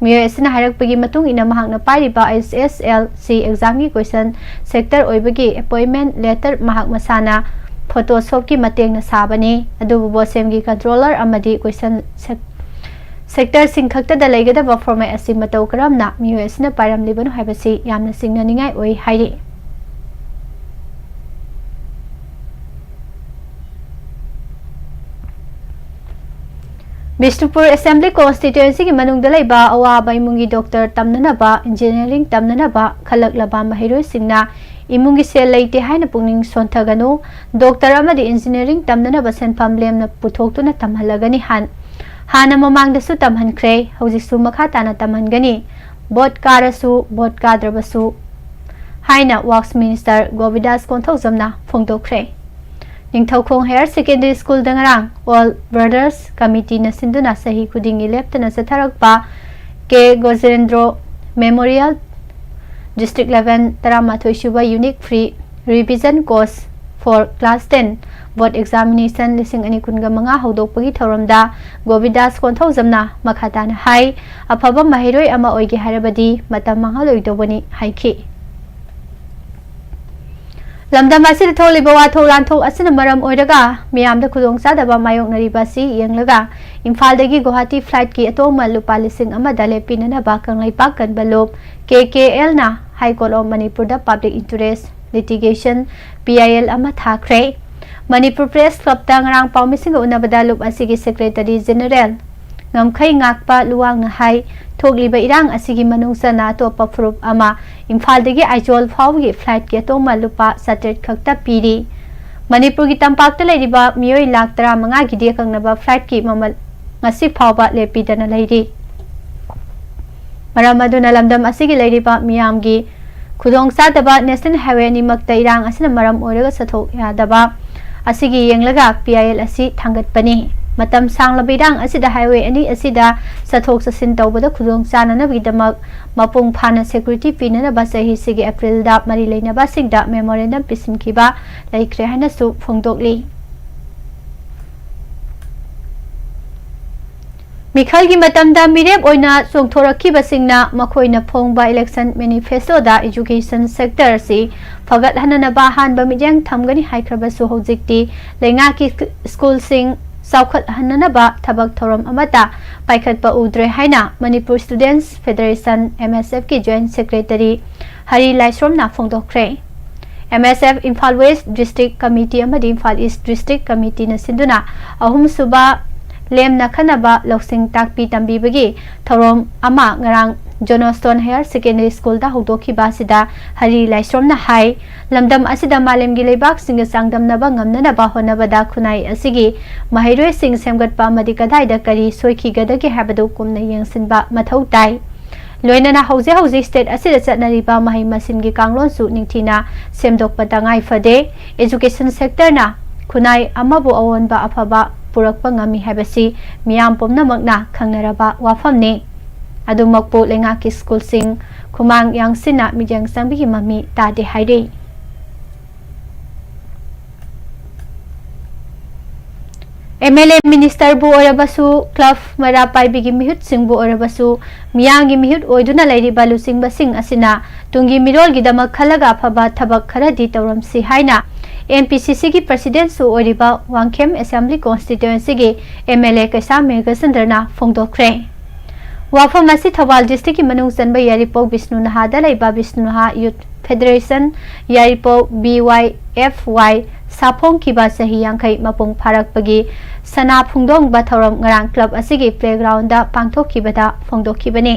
ꯃꯤꯑꯣꯏ ꯑꯁꯤꯅ ꯍꯥꯏꯔꯛꯄꯒꯤ ꯃꯇꯨꯡ ꯏꯟꯅ ꯃꯍꯥꯛꯅ ꯄꯥꯏꯔꯤꯕ ꯑꯦꯁ ꯑꯦꯁ ꯑꯦꯜ ꯁꯤ ꯑꯦꯛꯖꯥꯝꯒꯤ ꯀꯣꯏꯁꯟ ꯁꯦꯛꯇꯔ ꯑꯣꯏꯕꯒꯤ ꯑꯦꯄꯣꯏꯟꯃꯦꯟ ꯂꯦꯇꯔ ꯃꯍꯥꯛ ꯃꯁꯥꯅ ꯐꯣꯇꯣꯁꯣꯞꯀꯤ ꯃꯇꯦꯡꯅ ꯁꯥꯕꯅꯤ꯫ ꯑꯗꯨꯕꯨ ꯕꯣꯁꯦꯝꯒꯤ ꯀꯟꯇ꯭ꯔꯣꯂꯔ ꯑꯃꯗꯤ ꯀꯣꯏꯁꯟ ꯁꯦꯛ-, ꯁꯦꯛꯇꯔꯁꯤꯡ ꯈꯛꯇꯗ ꯂꯩꯒꯗꯕ ꯐꯣꯔꯃꯦꯠ ꯑꯁꯤ ꯃꯇꯧ ꯀꯔꯝꯅ ꯃꯤꯑꯣꯏ ꯑꯁꯤꯅ ꯄꯥꯏꯔꯝꯂꯤꯕꯅꯣ ꯍꯥꯏꯕꯁꯤ ꯌꯥꯝꯅ ꯆꯤꯡꯅꯅꯤꯡꯉꯥꯏ ꯑꯣꯏ ꯍꯥꯏꯔꯤ꯫ ꯕꯤꯁꯅꯨꯄꯨꯔ ꯑꯦꯁꯦꯝꯕ꯭ꯂꯤ ꯀꯣꯟꯁꯇꯤꯇ꯭ꯋꯦꯟꯁꯤꯒꯤ ꯃꯅꯨꯡꯗ ꯂꯩꯕ ꯑꯋꯥꯕ ꯏꯃꯨꯡꯒꯤ ꯗꯣꯛꯇꯔ ꯇꯝꯅꯅꯕ, ꯏꯟꯖꯤꯅꯤꯌꯥꯔꯤꯡ ꯇꯝꯅꯅꯕ ꯈꯜꯂꯛꯂꯕ ꯃꯍꯩꯔꯣꯏꯁꯤꯡꯅ ꯏꯃꯨꯡꯒꯤ ꯁꯦꯜ ꯂꯩꯇꯦ ꯍꯥꯏꯅ ꯄꯨꯛꯅꯤꯡ ꯁꯣꯟꯊꯒꯅꯨ꯫ ꯗꯣꯛꯇꯔ ꯑꯃꯗꯤ ꯏꯟꯖꯤꯅꯤꯌꯥꯔꯤꯡ ꯇꯝꯅꯅꯕ ꯁꯦꯟꯐꯝ ꯂꯦꯝꯅ ꯄꯨꯊꯣꯛꯇꯨꯅ ꯇꯝꯍꯜꯂꯒꯅꯤ꯫ ꯍꯥꯟ-, ꯍꯥꯟꯅ ꯃꯃꯥꯡꯗꯁꯨ ꯇꯝꯍꯟꯈ꯭ꯔꯦ, ꯍꯧꯖꯤꯛꯁꯨ ꯃꯈꯥ ꯇꯥꯅ ꯇꯝꯍꯟꯒꯅꯤ꯫ ꯚꯣꯠ ꯀꯥꯔꯁꯨ, ꯚꯣꯠ ꯀꯥꯗ꯭ꯔꯕꯁꯨ ꯍꯥꯏꯅ ꯋꯥꯛꯁ ꯃꯤꯅꯤꯁꯇꯔ ꯒꯣꯕꯤꯟꯗꯥꯁ ꯀꯣꯟꯊꯧꯖꯝꯅ ꯐꯣꯡꯗꯣꯛꯈ꯭ꯔꯦ꯫ ꯅꯤꯡꯊꯧꯈꯣꯡ ꯍꯥꯌꯔ ꯁꯦꯀꯦꯟꯗꯔꯤ ꯁ꯭ꯀꯨꯜꯗ ꯉꯔꯥꯡ ꯑꯣꯜ ꯕ꯭ꯔꯗꯔꯁ ꯀꯃꯤꯇꯤꯅ ꯁꯤꯟꯗꯨꯅ ꯆꯍꯤ ꯈꯨꯗꯤꯡꯒꯤ ꯂꯦꯞꯇꯅ ꯆꯠꯊꯔꯛꯄ K Gojendro memorial district eleven ꯇꯔꯥꯃꯥꯊꯣꯏ ꯁꯨꯕ unique free revision course for class ten board examination ꯂꯤꯁꯤꯡ ꯑꯅꯤ ꯀꯨꯟꯒ ꯃꯉꯥ ꯍꯧꯗꯣꯛꯄꯒꯤ ꯊꯧꯔꯝꯗ ꯒꯣꯕꯤꯟꯗꯥꯁ ꯀꯣꯟꯊꯧꯖꯝꯅ ꯃꯈꯥ ꯇꯥꯅ ꯍꯥꯏ, ꯑꯐꯕ ꯃꯍꯩꯔꯣꯏ ꯑꯃ ꯑꯣꯏꯒꯦ ꯍꯥꯏꯔꯕꯗꯤ ꯃꯇꯝ ꯃꯥꯡꯍꯜꯂꯣꯏꯗꯧꯕꯅꯤ ꯍꯥꯏꯈꯤ꯫ ꯂꯝꯗꯝ ꯑꯁꯤꯗ ꯊꯣꯛꯂꯤꯕ ꯋꯥꯊꯣꯛ ꯂꯥꯟꯊꯣꯛ ꯑꯁꯤꯅ ꯃꯔꯝ ꯑꯣꯏꯔꯒ ꯃꯤꯌꯥꯝꯗ ꯈꯨꯗꯣꯡꯆꯥꯗꯕ ꯃꯥꯌꯣꯛꯅꯔꯤꯕ ꯑꯁꯤ ꯌꯦꯡꯂꯒ ꯏꯝꯐꯥꯜꯗꯒꯤ ꯒꯨꯋꯥꯍꯥꯇꯤ ꯐ꯭ꯂꯥꯏꯠꯀꯤ ꯑꯇꯣꯡꯕ ꯂꯨꯄꯥ ꯂꯤꯁꯤꯡ ꯑꯃꯗ ꯂꯦꯞꯄꯤꯅꯅꯕ ꯀꯪꯂꯩꯄꯥꯛ ꯀꯟꯕ ꯂꯨꯞ, ꯀꯦ ꯀꯦ ꯑꯦꯜꯅ ꯍꯥꯏ ꯀꯣꯔꯠ ꯑꯣꯐ ꯃꯅꯤꯄꯨꯔꯗ public interest litigation, P I L, ꯑꯃ ꯊꯥꯈ꯭ꯔꯦ꯫ ꯃꯅꯤꯄꯨꯔ ꯄ꯭ꯔꯦꯁ ꯀ꯭ꯂꯕꯇ ꯉꯔꯥꯡ ꯄꯥꯎꯃꯤꯁꯤꯡꯒ ꯎꯅꯕꯗ ꯂꯨꯞ ꯑꯁꯤꯒꯤ ꯁꯦꯀ꯭ꯔꯦꯇꯔꯤ ꯖꯦꯅꯔꯦꯜ ꯉꯝꯈꯩ ꯉꯥꯛꯄ ꯂꯨꯋꯥꯡꯅ ꯍꯥꯏ, ꯊꯣꯛꯂꯤꯕ ꯏꯔꯥꯡ ꯑꯁꯤꯒꯤ ꯃꯅꯨꯡ ꯆꯟꯅ ꯑꯇꯣꯞꯄ ꯐꯨꯔꯨꯞ ꯑꯃ ꯏꯝꯐꯥꯜꯗꯒꯤ ꯑꯥꯏꯖꯣꯜ ꯐꯥꯎꯕꯒꯤ ꯐ꯭ꯂꯥꯏꯠꯀꯤ ꯑꯇꯣꯡꯕ ꯂꯨꯄꯥ ꯆꯥꯇ꯭ꯔꯦꯠ ꯈꯛꯇ ꯄꯤꯔꯤ꯫ ꯃꯅꯤꯄꯨꯔꯒꯤ ꯇꯝꯄꯥꯛꯇ ꯂꯩꯔꯤꯕ ꯃꯤꯑꯣꯏ ꯂꯥꯈ ꯇꯔꯥꯃꯉꯥꯒꯤꯗꯤ ꯑꯀꯛꯅꯕ ꯐ꯭ꯂꯥꯏꯠꯀꯤ ꯃꯃꯜ ꯉꯁꯤ ꯐꯥꯎꯕ ꯂꯦꯞꯄꯤꯗꯅ ꯂꯩꯔꯤ꯫ ꯃꯔꯝ ꯑꯗꯨꯅ ꯂꯝꯗꯝ ꯑꯁꯤꯒꯤ ꯂꯩꯔꯤꯕ ꯃꯤꯌꯥꯝꯒꯤ ꯈꯨꯗꯣꯡꯆꯥꯗꯕ ꯅꯦꯁꯅꯦꯜ ꯍꯥꯏꯋꯦ ꯑꯅꯤꯃꯛꯇ ꯏꯔꯥꯡ ꯑꯁꯤꯅ ꯃꯔꯝ ꯑꯣꯏꯔꯒ ꯆꯠꯊꯣꯛ ꯌꯥꯗꯕ ꯑꯁꯤꯒꯤ ꯌꯦꯡꯂꯒ ꯄꯤ ꯑꯥꯏ ꯑꯦꯜ ꯑꯁꯤ ꯊꯥꯡꯒꯠꯄꯅꯤ꯫ ꯃꯇꯝ ꯁꯥꯡꯂꯕ ꯏꯔꯥꯡ ꯑꯁꯤꯗ highway ꯑꯅꯤ ꯑꯁꯤꯗ ꯆꯠꯊꯣꯛ ꯆꯠꯁꯤꯟ ꯇꯧꯕꯗ ꯈꯨꯗꯣꯡ ꯆꯥꯅꯅꯕꯒꯤꯗꯃꯛ ꯃꯄꯨꯡ ꯐꯥꯅ security ꯄꯤꯅꯅꯕ ꯆꯍꯤꯁꯤꯒꯤ Aprilꯗ ꯃꯔꯤ ꯂꯩꯅꯕꯁꯤꯡꯗ memorandum ꯄꯤꯁꯤꯟꯈꯤꯕ ꯂꯩꯈ꯭ꯔꯦ ꯍꯥꯏꯅꯁꯨ ꯐꯣꯡꯗꯣꯛꯂꯤ꯫ ꯃꯤꯈꯜꯒꯤ ꯃꯇꯝꯗ ꯃꯤꯔꯦꯞ ꯑꯣꯏꯅ ꯆꯣꯡꯊꯣꯔꯛꯈꯤꯕꯁꯤꯡꯅ ꯃꯈꯣꯏꯅ ꯐꯣꯡꯕ election manifestoꯗ education sector ꯑꯁꯤ ꯐꯒꯠꯍꯟꯅꯅꯕ ꯑꯍꯥꯟꯕ ꯃꯤꯠꯌꯦꯡ ꯊꯝꯒꯅꯤ ꯍꯥꯏꯈ꯭ꯔꯕꯁꯨ, ꯍꯧꯖꯤꯛꯇꯤ ꯂꯩꯉꯥꯛꯀꯤ schoolꯁꯤꯡ ꯆꯥꯎꯈꯠꯍꯟꯅꯅꯕ ꯊꯕꯛ ꯊꯧꯔꯝ ꯑꯃꯠꯇ ꯄꯥꯏꯈꯠꯄ ꯎꯗ꯭ꯔꯦ ꯍꯥꯏꯅ Manipur Students Federation, MSFꯀꯤ Joint Secretary Harry ꯂꯥꯏꯁ꯭ꯔꯣꯝꯅ ꯐꯣꯡꯗꯣꯛꯈ꯭ꯔꯦ꯫ MSF Imphal West District Committee ꯑꯃꯗꯤ Imphal East District Committeeꯅ ꯁꯤꯟꯗꯨꯅ ꯑꯍꯨꯝꯁꯨꯕ ꯂꯦꯝꯅ ꯈꯟꯅꯕ ꯂꯧꯁꯤꯡ ꯇꯥꯛꯄꯤ ꯇꯝꯕꯤꯕꯒꯤ ꯊꯧꯔꯝ ꯑꯃ ꯉꯔꯥꯡ Johnstone Higher Secondary Schoolꯗ ꯍꯧꯗꯣꯛꯈꯤꯕ ꯑꯁꯤꯗ ꯍꯔꯤ ꯂꯥꯏꯁ꯭ꯔꯣꯝꯅ ꯍꯥꯏ, ꯂꯝꯗꯝ ꯑꯁꯤꯗ ꯃꯥꯂꯦꯝꯒꯤ ꯂꯩꯕꯥꯛꯁꯤꯡꯒ ꯆꯥꯡꯗꯝꯅꯕ ꯉꯝꯅꯅꯕ ꯍꯣꯠꯅꯕꯗ ꯈꯨꯟꯅꯥꯏ ꯑꯁꯤꯒꯤ ꯃꯍꯩꯔꯣꯏꯁꯤꯡ ꯁꯦꯝꯒꯠꯄ ꯑꯃꯗꯤ ꯀꯗꯥꯏꯗ ꯀꯔꯤ ꯁꯣꯏꯈꯤꯒꯗꯒꯦ ꯍꯥꯏꯕꯗꯨ ꯀꯨꯞꯅ ꯌꯦꯡꯁꯤꯟꯕ ꯃꯊꯧ ꯇꯥꯏ꯫ ꯂꯣꯏꯅꯅ ꯍꯧꯖꯤꯛ ꯍꯧꯖꯤꯛ state ꯑꯁꯤꯗ ꯆꯠꯅꯔꯤꯕ ꯃꯍꯩ ꯃꯁꯤꯡꯒꯤ ꯀꯥꯡꯂꯣꯟꯁꯨ ꯅꯤꯡꯊꯤꯅ ꯁꯦꯝꯗꯣꯛꯄ ꯇꯉꯥꯏ ꯐꯗꯦ꯫ Education sectorꯅ ꯈꯨꯟꯅꯥꯏ ꯑꯃꯕꯨ ꯑꯑꯣꯟꯕ ꯑꯐꯕ ꯄꯨꯔꯛꯄ ꯉꯝꯃꯤ ꯍꯥꯏꯕꯁꯤ ꯃꯤꯌꯥꯝ ꯄꯨꯝꯅꯃꯛꯅ ꯈꯪꯅꯔꯕ ꯋꯥꯐꯝꯅꯤ꯫ ꯑꯗꯨꯃꯛꯄꯨ ꯂꯩꯉꯥꯛꯀꯤ schoolꯁꯤꯡ ꯈꯨꯃꯥꯡ ꯌꯥꯡꯁꯤꯟꯅ ꯃꯤꯠꯌꯦꯡ ꯆꯪꯕꯒꯤ ꯃꯃꯤ ꯇꯥꯗꯦ ꯍꯥꯏꯔꯤ꯫ MLA ministerꯕꯨ ꯑꯣꯏꯔꯕꯁꯨ, club ꯃꯩꯔꯥ ꯄꯥꯏꯕꯤꯒꯤ ꯃꯤꯍꯨꯠꯁꯤꯡꯕꯨ ꯑꯣꯏꯔꯕꯁꯨ, ꯃꯤꯌꯥꯝꯒꯤ ꯃꯤꯍꯨꯠ ꯑꯣꯏꯗꯨꯅ ꯂꯩꯔꯤꯕ ꯂꯨꯆꯤꯡꯕꯁꯤꯡ ꯑꯁꯤꯅ ꯇꯨꯡꯒꯤ ꯃꯤꯔꯣꯜꯒꯤꯗꯃꯛ ꯈꯜꯂꯒ ꯑꯐꯕ ꯊꯕꯛ ꯈꯔꯗꯤ ꯇꯧꯔꯝꯁꯤ ꯍꯥꯏꯅ NPCCꯒꯤ presidentꯁꯨ ꯑꯣꯏꯔꯤꯕ ꯋꯥꯡꯈꯦꯝ Assembly Constituencyꯒꯤ MLA ꯀꯩꯁꯥꯝ ꯃꯦꯘꯆꯟꯗ꯭ꯔꯅ ꯐꯣꯡꯗꯣꯛꯈ꯭ꯔꯦ꯫ ꯋꯥꯐꯝ ꯑꯁꯤ ꯊꯧꯕꯥꯜ districtꯀꯤ ꯃꯅꯨꯡ ꯆꯟꯕ ꯌꯥꯏꯔꯤꯄꯣꯛ ꯕꯤꯁꯅꯨ ꯅꯍꯥꯗ ꯂꯩꯕ ꯕꯤꯁꯅꯨ ꯅꯍꯥ Youth Federation ꯌꯥꯏꯔꯤꯄꯣꯛ, BYFY ꯁꯥꯐꯣꯡꯈꯤꯕ ꯆꯍꯤ ꯌꯥꯡꯈꯩ ꯃꯄꯨꯡ ꯐꯥꯔꯛꯄꯒꯤ ꯁꯅꯥ ꯐꯣꯡꯗꯣꯛꯄ ꯊꯧꯔꯝ ꯉꯔꯥꯡ club ꯑꯁꯤꯒꯤ playgroundꯗ ꯄꯥꯡꯊꯣꯛꯈꯤꯕꯗ ꯐꯣꯡꯗꯣꯛꯈꯤꯕꯅꯤ꯫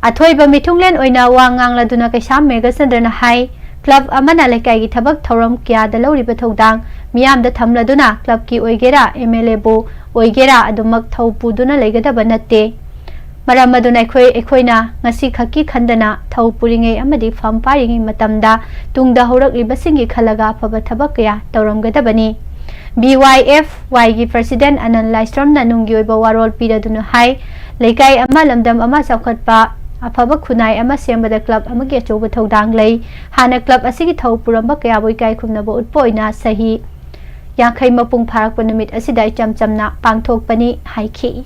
ꯑꯊꯣꯏꯕ ꯃꯤꯊꯨꯡꯂꯦꯟ ꯑꯣꯏꯅ ꯋꯥ ꯉꯥꯡꯂꯗꯨꯅ ꯀꯩꯁꯥꯝ ꯃꯦꯘꯆꯟꯗ꯭ꯔꯅ ꯍꯥꯏ, club ꯑꯃꯅ ꯂꯩꯀꯥꯏꯒꯤ ꯊꯕꯛ ꯊꯧꯔꯝ ꯀꯌꯥꯗ ꯂꯧꯔꯤꯕ ꯊꯧꯗꯥꯡ ꯃꯤꯌꯥꯝꯗ ꯊꯝꯂꯗꯨꯅ clubꯀꯤ ꯑꯣꯏꯒꯦꯔꯥ, MLAꯕꯨ ꯑꯣꯏꯒꯦꯔꯥ ꯑꯗꯨꯃꯛ ꯊꯧ ꯄꯨꯗꯨꯅ ꯂꯩꯒꯗꯕ ꯅꯠꯇꯦ꯫ ꯃꯔꯝ ꯑꯗꯨꯅ ꯑꯩꯈꯣꯏ, ꯑꯩꯈꯣꯏꯅ ꯉꯁꯤꯈꯛꯀꯤ ꯈꯟꯗꯅ ꯊꯧ ꯄꯨꯔꯤꯉꯩ ꯑꯃꯗꯤ ꯐꯝ ꯄꯥꯏꯔꯤꯉꯩ ꯃꯇꯝꯗ ꯇꯨꯡꯗ ꯍꯧꯔꯛꯂꯤꯕꯁꯤꯡꯒꯤ ꯈꯜꯂꯒ ꯑꯐꯕ ꯊꯕꯛ ꯀꯌꯥ ꯇꯧꯔꯝꯒꯗꯕꯅꯤ꯫ B Y F Yꯒꯤ President ꯑꯅꯟ ꯂꯥꯏꯁ꯭ꯔꯝꯅ ꯅꯨꯡꯒꯤ ꯑꯣꯏꯕ ꯋꯥꯔꯣꯜ ꯄꯤꯔꯗꯨꯅ ꯍꯥꯏ, ꯂꯩꯀꯥꯏ ꯑꯃ, ꯂꯝꯗꯝ ꯑꯃ ꯆꯥꯎꯈꯠꯄ, ꯑꯐꯕ ꯈꯨꯟꯅꯥꯏ ꯑꯃ ꯁꯦꯝꯕꯗ club ꯑꯃꯒꯤ ꯑꯆꯧꯕ ꯊꯧꯗꯥꯡ ꯂꯩ꯫ ꯍꯥꯟꯅ club ꯑꯁꯤꯒꯤ ꯊꯧ ꯄꯨꯔꯝꯕ ꯀꯌꯥꯕꯨ ꯏꯀꯥꯏ ꯈꯨꯝꯅꯕ ꯎꯠꯄ ꯑꯣꯏꯅ ꯆꯍꯤ ꯌꯥꯡꯈꯩ ꯃꯄꯨꯡ ꯐꯥꯔꯛꯄ ꯅꯨꯃꯤꯠ ꯑꯁꯤꯗ ꯏꯆꯝ ꯆꯝꯅ ꯄꯥꯡꯊꯣꯛꯄꯅꯤ ꯍꯥꯏꯈꯤ꯫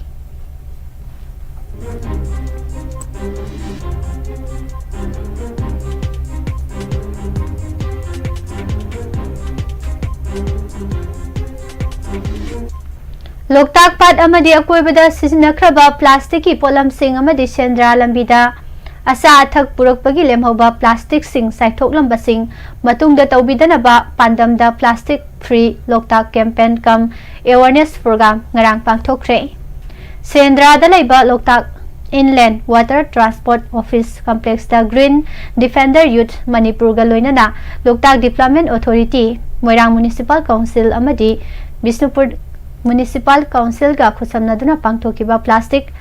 ꯂꯣꯛꯇꯥꯛ ꯄꯥꯠ ꯑꯃꯗꯤ ꯑꯀꯣꯏꯕꯗ ꯁꯤꯖꯤꯟꯅꯈ꯭ꯔꯕ plasticꯀꯤ ꯄꯣꯠꯂꯝꯁꯤꯡ ꯑꯃꯗꯤ ꯁꯦꯟꯗ꯭ꯔꯥ ꯂꯝꯕꯤꯗ ꯑꯆꯥ ꯑꯊꯛ ꯄꯨꯔꯛꯄꯒꯤ ꯂꯦꯝꯍꯧꯕ plasticꯁꯤꯡ ꯆꯥꯏꯊꯣꯛꯂꯝꯕꯁꯤꯡ ꯃꯇꯨꯡꯗ ꯇꯧꯕꯤꯗꯅꯕ ꯄꯥꯟꯗꯝꯗ Plastic Free Loktak Campaign cum Awareness Program ꯉꯔꯥꯡ ꯄꯥꯡꯊꯣꯛꯈ꯭ꯔꯦ꯫ ꯁꯦꯟꯗ꯭ꯔꯥꯗ ꯂꯩꯕ ꯂꯣꯛꯇꯥꯛ Inland Water Transport Office Complexꯇ Green Defender Youth ꯃꯅꯤꯄꯨꯔꯒ ꯂꯣꯏꯅꯅ ꯂꯣꯛꯇꯥꯛ Development Authority, ꯃꯣꯏꯔꯥꯡ Municipal Council ꯑꯃꯗꯤ ꯕꯤꯁꯅꯨꯄꯨꯔ Municipal Councilꯒ ꯈꯨꯠꯁꯝꯅꯗꯨꯅ ꯄꯥꯡꯊꯣꯛꯈꯤꯕ Plastic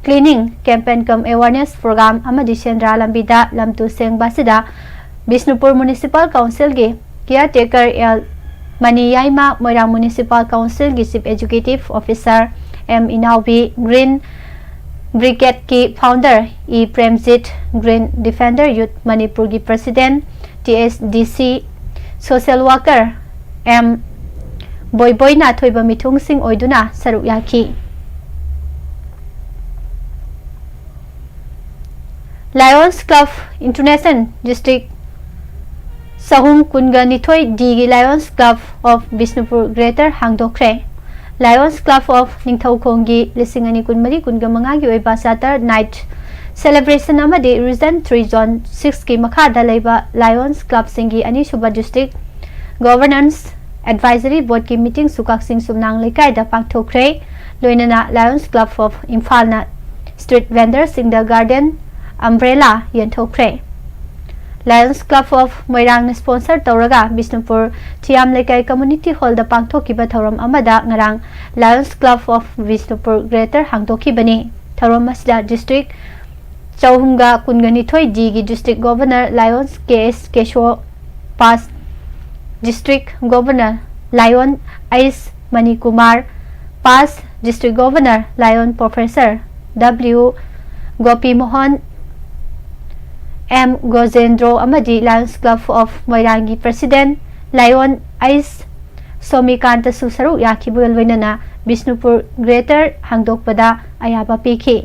Cleaning Campaign cum Awareness Program ꯑꯃꯗꯤ ꯁꯦꯟꯗ꯭ꯔꯥ ꯂꯝꯕꯤꯗ ꯂꯝ ꯇꯨ ꯁꯦꯡꯕ ꯑꯁꯤꯗ ꯕꯤꯁꯅꯨꯄꯨꯔ Municipal Councilꯒꯤ Caretaker L Mani Yaima, Moirang Municipal Councilꯒꯤ Chief Executive Officer M Inaobi, Green Brigadeꯀꯤ founder E Premjit, Green Defender Youth ꯃꯅꯤꯄꯨꯔꯒꯤ President, T S D C, social worker M ꯕꯣꯏꯕꯣꯏꯅ ꯊꯣꯏꯕ ꯃꯤꯊꯨꯡꯁꯤꯡ ꯑꯣꯏꯗꯨꯅ ꯁꯔꯨꯛ ꯌꯥꯈꯤ꯫ Lions Club International District ꯆꯍꯨꯝ ꯀꯨꯟꯒ ꯅꯤꯊꯣꯏ Dꯒꯤ Lions Club of Bishnupur Greater ꯍꯥꯡꯗꯣꯛꯈ꯭ꯔꯦ꯫ Lions Club of ꯅꯤꯡꯊꯧꯈꯣꯡꯒꯤ ꯂꯤꯁꯤꯡ ꯑꯅꯤ ꯀꯨꯟꯃꯔꯤ ꯀꯨꯟꯒ ꯃꯉꯥꯒꯤ ꯑꯣꯏꯕ Charter Night Celebration ꯑꯃꯗꯤ Region three Zone sixꯀꯤ ꯃꯈꯥꯗ ꯂꯩꯕ Lions Clubꯁꯤꯡꯒꯤ ꯑꯅꯤꯁꯨꯕ District Governance Advisory Boardꯀꯤ meetingꯁꯨ ꯀꯛꯆꯤꯡ ꯁꯨꯝꯅꯥꯡ ꯂꯩꯀꯥꯏꯗ ꯄꯥꯡꯊꯣꯛꯈ꯭ꯔꯦ꯫ ꯂꯣꯏꯅꯅ Lions Club of ꯏꯝꯐꯥꯜꯅ street vendorꯁꯤꯡꯗ garden umbrella ꯌꯦꯟꯊꯣꯛꯈ꯭ꯔꯦ꯫ Lions Club of ꯃꯣꯏꯔꯥꯡꯅ sponsor ꯇꯧꯔꯒ ꯕꯤꯁꯅꯨꯄꯨꯔ ꯊꯤꯌꯥꯝ ꯂꯩꯀꯥꯏ community hallꯗ ꯄꯥꯡꯊꯣꯛꯈꯤꯕ ꯊꯧꯔꯝ ꯑꯃꯗ ꯉꯔꯥꯡ Lions Club of Bishnupur Greater ꯍꯥꯡꯗꯣꯛꯈꯤꯕꯅꯤ꯫ ꯊꯧꯔꯝ ꯑꯁꯤꯗ District ꯆꯍꯨꯝꯒ ꯀꯨꯟꯒ ꯅꯤꯊꯣꯏ Dꯒꯤ District Governor Lions K S Kesho past, District Governor lion H Manikumar, past district governor lion professor W Gopimohan, M Gojendro ꯑꯃꯗꯤ ꯂꯥꯏꯑꯣꯟꯁ ꯀ꯭ꯂꯕ ꯑꯣꯐ ꯃꯣꯏꯔꯥꯡꯒꯤ ꯄ꯭ꯔꯁꯤꯗꯦꯟꯠ ꯂꯥꯏꯑꯣꯟ ꯑꯩꯆ ꯁꯣꯃꯤꯀꯥꯟꯇꯁꯨ ꯁꯔꯨꯛ ꯌꯥꯈꯤꯕꯒ ꯂꯣꯏꯅꯅ ꯕꯤꯁꯅꯨꯄꯨꯔ ꯒ꯭ꯔꯦꯇꯔ ꯍꯥꯡꯗꯣꯛꯄꯗ ꯑꯌꯥꯕ ꯄꯤꯈꯤ꯫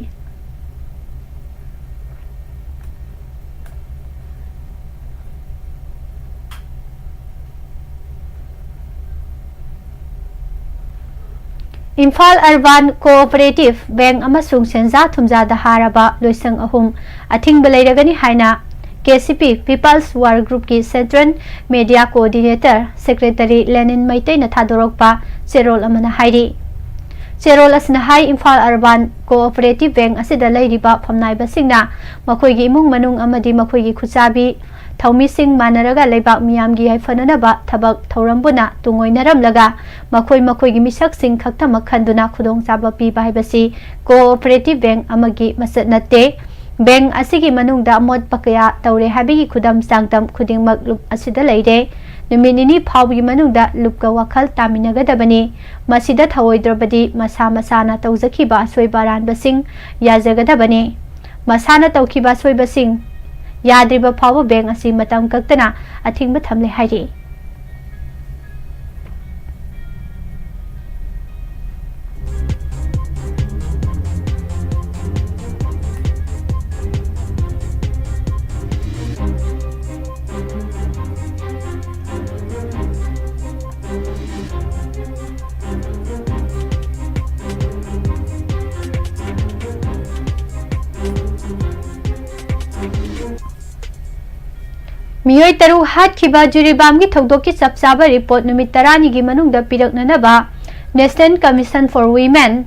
ꯏꯝꯐꯥꯜ ꯑꯔꯕꯥꯟ ꯀꯣꯑꯣꯄꯔꯦꯇꯤꯚ ꯕꯦꯡꯛ ꯑꯃꯁꯨꯡ ꯁꯦꯟꯖꯥ ꯊꯨꯝꯖꯥꯗ ꯍꯥꯔꯕ ꯂꯣꯏꯁꯪ ꯑꯍꯨꯝ ꯑꯊꯤꯡꯕ ꯂꯩꯔꯒꯅꯤ ꯍꯥꯏꯅ K C P People's War Groupꯀꯤ central media coordinator secretary Lenin ꯃꯩꯇꯩꯅ ꯊꯥꯗꯣꯔꯛꯄ ꯆꯦꯔꯣꯜ ꯑꯃꯅ ꯍꯥꯏꯔꯤ꯫ ꯆꯦꯔꯣꯜ ꯑꯁꯤꯅ ꯍꯥꯏ, ꯏꯝꯐꯥꯜ ꯑꯔꯕꯥꯟ ꯀꯣꯑꯣꯄꯔꯦꯇꯤꯚ ꯕꯦꯡꯛ ꯑꯁꯤꯗ ꯂꯩꯔꯤꯕ ꯐꯝꯅꯥꯏꯕꯁꯤꯡꯅ ꯃꯈꯣꯏꯒꯤ ꯏꯃꯨꯡ ꯃꯅꯨꯡ ꯑꯃꯗꯤ ꯃꯈꯣꯏꯒꯤ ꯈꯨꯠꯁꯥꯕꯤ ꯊꯧꯃꯤꯁꯤꯡ ꯃꯥꯟꯅꯔꯒ ꯂꯩꯕꯥꯛ ꯃꯤꯌꯥꯝꯒꯤ ꯌꯥꯏꯐꯅꯅꯕ ꯊꯕꯛ ꯊꯧꯔꯝ ꯄꯨꯟꯅ ꯇꯨꯡꯑꯣꯏꯅꯔꯝꯂꯒ ꯃꯈꯣꯏ ꯃꯈꯣꯏꯒꯤ ꯃꯤꯁꯛꯁꯤꯡ ꯈꯛꯇꯃꯛ ꯈꯟꯗꯨꯅ ꯈꯨꯗꯣꯡꯆꯥꯕ ꯄꯤꯕ ꯍꯥꯏꯕꯁꯤ ꯀꯣꯑꯣꯄꯔꯦꯇꯤꯚ ꯕꯦꯡꯛ ꯑꯃꯒꯤ ꯃꯆꯠ ꯅꯠꯇꯦ꯫ ꯕꯦꯡꯛ ꯑꯁꯤꯒꯤ ꯃꯅꯨꯡꯗ ꯑꯃꯣꯠꯄ ꯀꯌꯥ ꯇꯧꯔꯦ ꯍꯥꯏꯕꯒꯤ ꯈꯨꯗꯝ ꯆꯥꯡꯗꯝ ꯈꯨꯗꯤꯡꯃꯛ ꯂꯨꯞ ꯑꯁꯤꯗ ꯂꯩꯔꯦ꯫ ꯅꯨꯃꯤꯠ ꯅꯤꯅꯤ ꯐꯥꯎꯕꯒꯤ ꯃꯅꯨꯡꯗ ꯂꯨꯞꯀ ꯋꯥꯈꯜ ꯇꯥꯃꯤꯟꯅꯒꯗꯕꯅꯤ꯫ ꯃꯁꯤꯗ ꯊꯧꯑꯣꯏꯗ꯭ꯔꯕꯗꯤ ꯃꯁꯥ ꯃꯁꯥꯅ ꯇꯧꯖꯈꯤꯕ ꯑꯁꯣꯏꯕ ꯑꯔꯥꯟꯕꯁꯤꯡ ꯌꯥꯖꯒꯗꯕꯅꯤ꯫ ꯃꯁꯥꯅ ꯇꯧꯈꯤꯕ ꯑꯁꯣꯏꯕꯁꯤꯡ ꯌꯥꯗ꯭ꯔꯤꯕ ꯐꯥꯎꯕ ꯕꯦꯡꯛ ꯑꯁꯤ ꯃꯇꯝ ꯀꯛꯇꯅ ꯑꯊꯤꯡꯕ ꯊꯝꯂꯦ ꯍꯥꯏꯔꯤ꯫ ꯃꯤꯑꯣꯏ ꯇꯔꯨꯛ ꯍꯥꯠꯈꯤꯕ ꯖꯤꯔꯤꯕꯥꯝꯒꯤ ꯊꯧꯗꯣꯛꯀꯤ ꯆꯞ ꯆꯥꯕ ꯔꯤꯄꯣꯔꯠ ꯅꯨꯃꯤꯠ ꯇꯔꯥꯅꯤꯒꯤ ꯃꯅꯨꯡꯗ ꯄꯤꯔꯛꯅꯅꯕ National Commission for Women,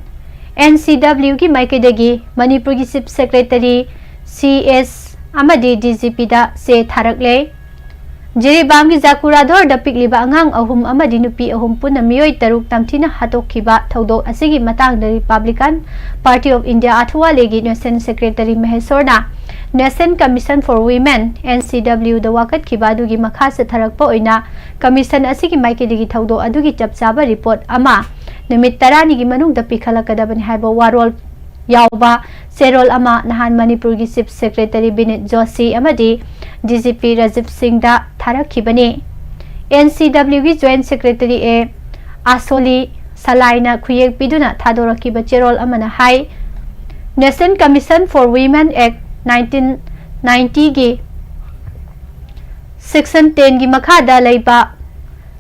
N C W ꯒꯤ ꯃꯥꯏꯀꯩꯗꯒꯤ ꯃꯅꯤꯄꯨꯔꯒꯤ Chief Secretary, C S ꯑꯃꯗꯤ D G P ꯗ ꯆꯦ ꯊꯥꯔꯛꯂꯦ꯫ ꯖꯤꯔꯤꯕꯥꯝꯒꯤ ꯖꯥꯀꯨꯔꯥꯙꯣꯔꯗ ꯄꯤꯛꯂꯤꯕ ꯑꯉꯥꯡ ꯑꯍꯨꯝ ꯑꯃꯗꯤ ꯅꯨꯄꯤ ꯑꯍꯨꯝ ꯄꯨꯟꯅ ꯃꯤꯑꯣꯏ ꯇꯔꯨꯛ ꯇꯝꯊꯤꯅ ꯍꯥꯠꯇꯣꯛꯈꯤꯕ ꯊꯧꯗꯣꯛ ꯑꯁꯤꯒꯤ ꯃꯇꯥꯡꯗ Republican Party of India ꯑꯊꯋꯥꯂꯦꯒꯤ National Secretary ꯃꯍꯦꯁꯣꯔꯅ National Commission for Women, N C W ꯗ ꯋꯥꯀꯠꯈꯤꯕ ꯑꯗꯨꯒꯤ ꯃꯈꯥ ꯆꯠꯊꯔꯛꯄ ꯑꯣꯏꯅ commission ꯑꯁꯤꯒꯤ ꯃꯥꯏꯀꯩꯗꯒꯤ ꯊꯧꯗꯣꯛ ꯑꯗꯨꯒꯤ ꯆꯞ ꯆꯥꯕ report ꯑꯃ ꯅꯨꯃꯤꯠ ꯇꯔꯥꯅꯤꯒꯤ ꯃꯅꯨꯡꯗ ꯄꯤꯈꯠꯂꯛꯀꯗꯕꯅꯤ ꯍꯥꯏꯕ ꯋꯥꯔꯣꯜ ꯌꯥꯎꯕ ꯆꯦꯔꯣꯜ ꯑꯃ ꯅꯍꯥꯟ ꯃꯅꯤꯄꯨꯔꯒꯤ Chief Secretary ꯕꯤꯅꯤꯠ ꯖꯣꯁꯤ ꯑꯃꯗꯤ D G P ꯔꯥꯖꯤꯕ ꯁꯤꯡꯗ ꯊꯥꯔꯛꯈꯤꯕꯅꯤ꯫ N C W ꯒꯤ Joint Secretary A ꯑꯥꯁꯣꯂꯤ ꯁꯂꯥꯏꯅ ꯈꯨꯌꯦꯛ ꯄꯤꯗꯨꯅ ꯊꯥꯗꯣꯔꯛꯈꯤꯕ ꯆꯦꯔꯣꯜ ꯑꯃꯅ ꯍꯥꯏ, National Commission for Women Act nineteen ninety ꯒꯤ Section ten ꯒꯤ ꯃꯈꯥꯗ ꯂꯩꯕ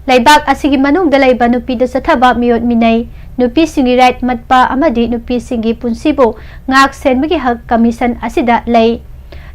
ꯂꯩꯕꯥꯛ ꯑꯁꯤꯒꯤ ꯃꯅꯨꯡꯗ ꯂꯩꯕ ꯅꯨꯄꯤꯗ ꯆꯠꯊꯕ ꯃꯤꯑꯣꯠ ꯃꯤꯅꯩ, ꯅꯨꯄꯤꯁꯤꯡꯒꯤ right ꯃꯠꯄ ꯑꯃꯗꯤ ꯅꯨꯄꯤꯁꯤꯡꯒꯤ ꯄꯨꯟꯁꯤꯕꯨ ꯉꯥꯛ ꯁꯦꯟꯕꯒꯤ ꯍꯛ commission ꯑꯁꯤꯗ ꯂꯩ꯫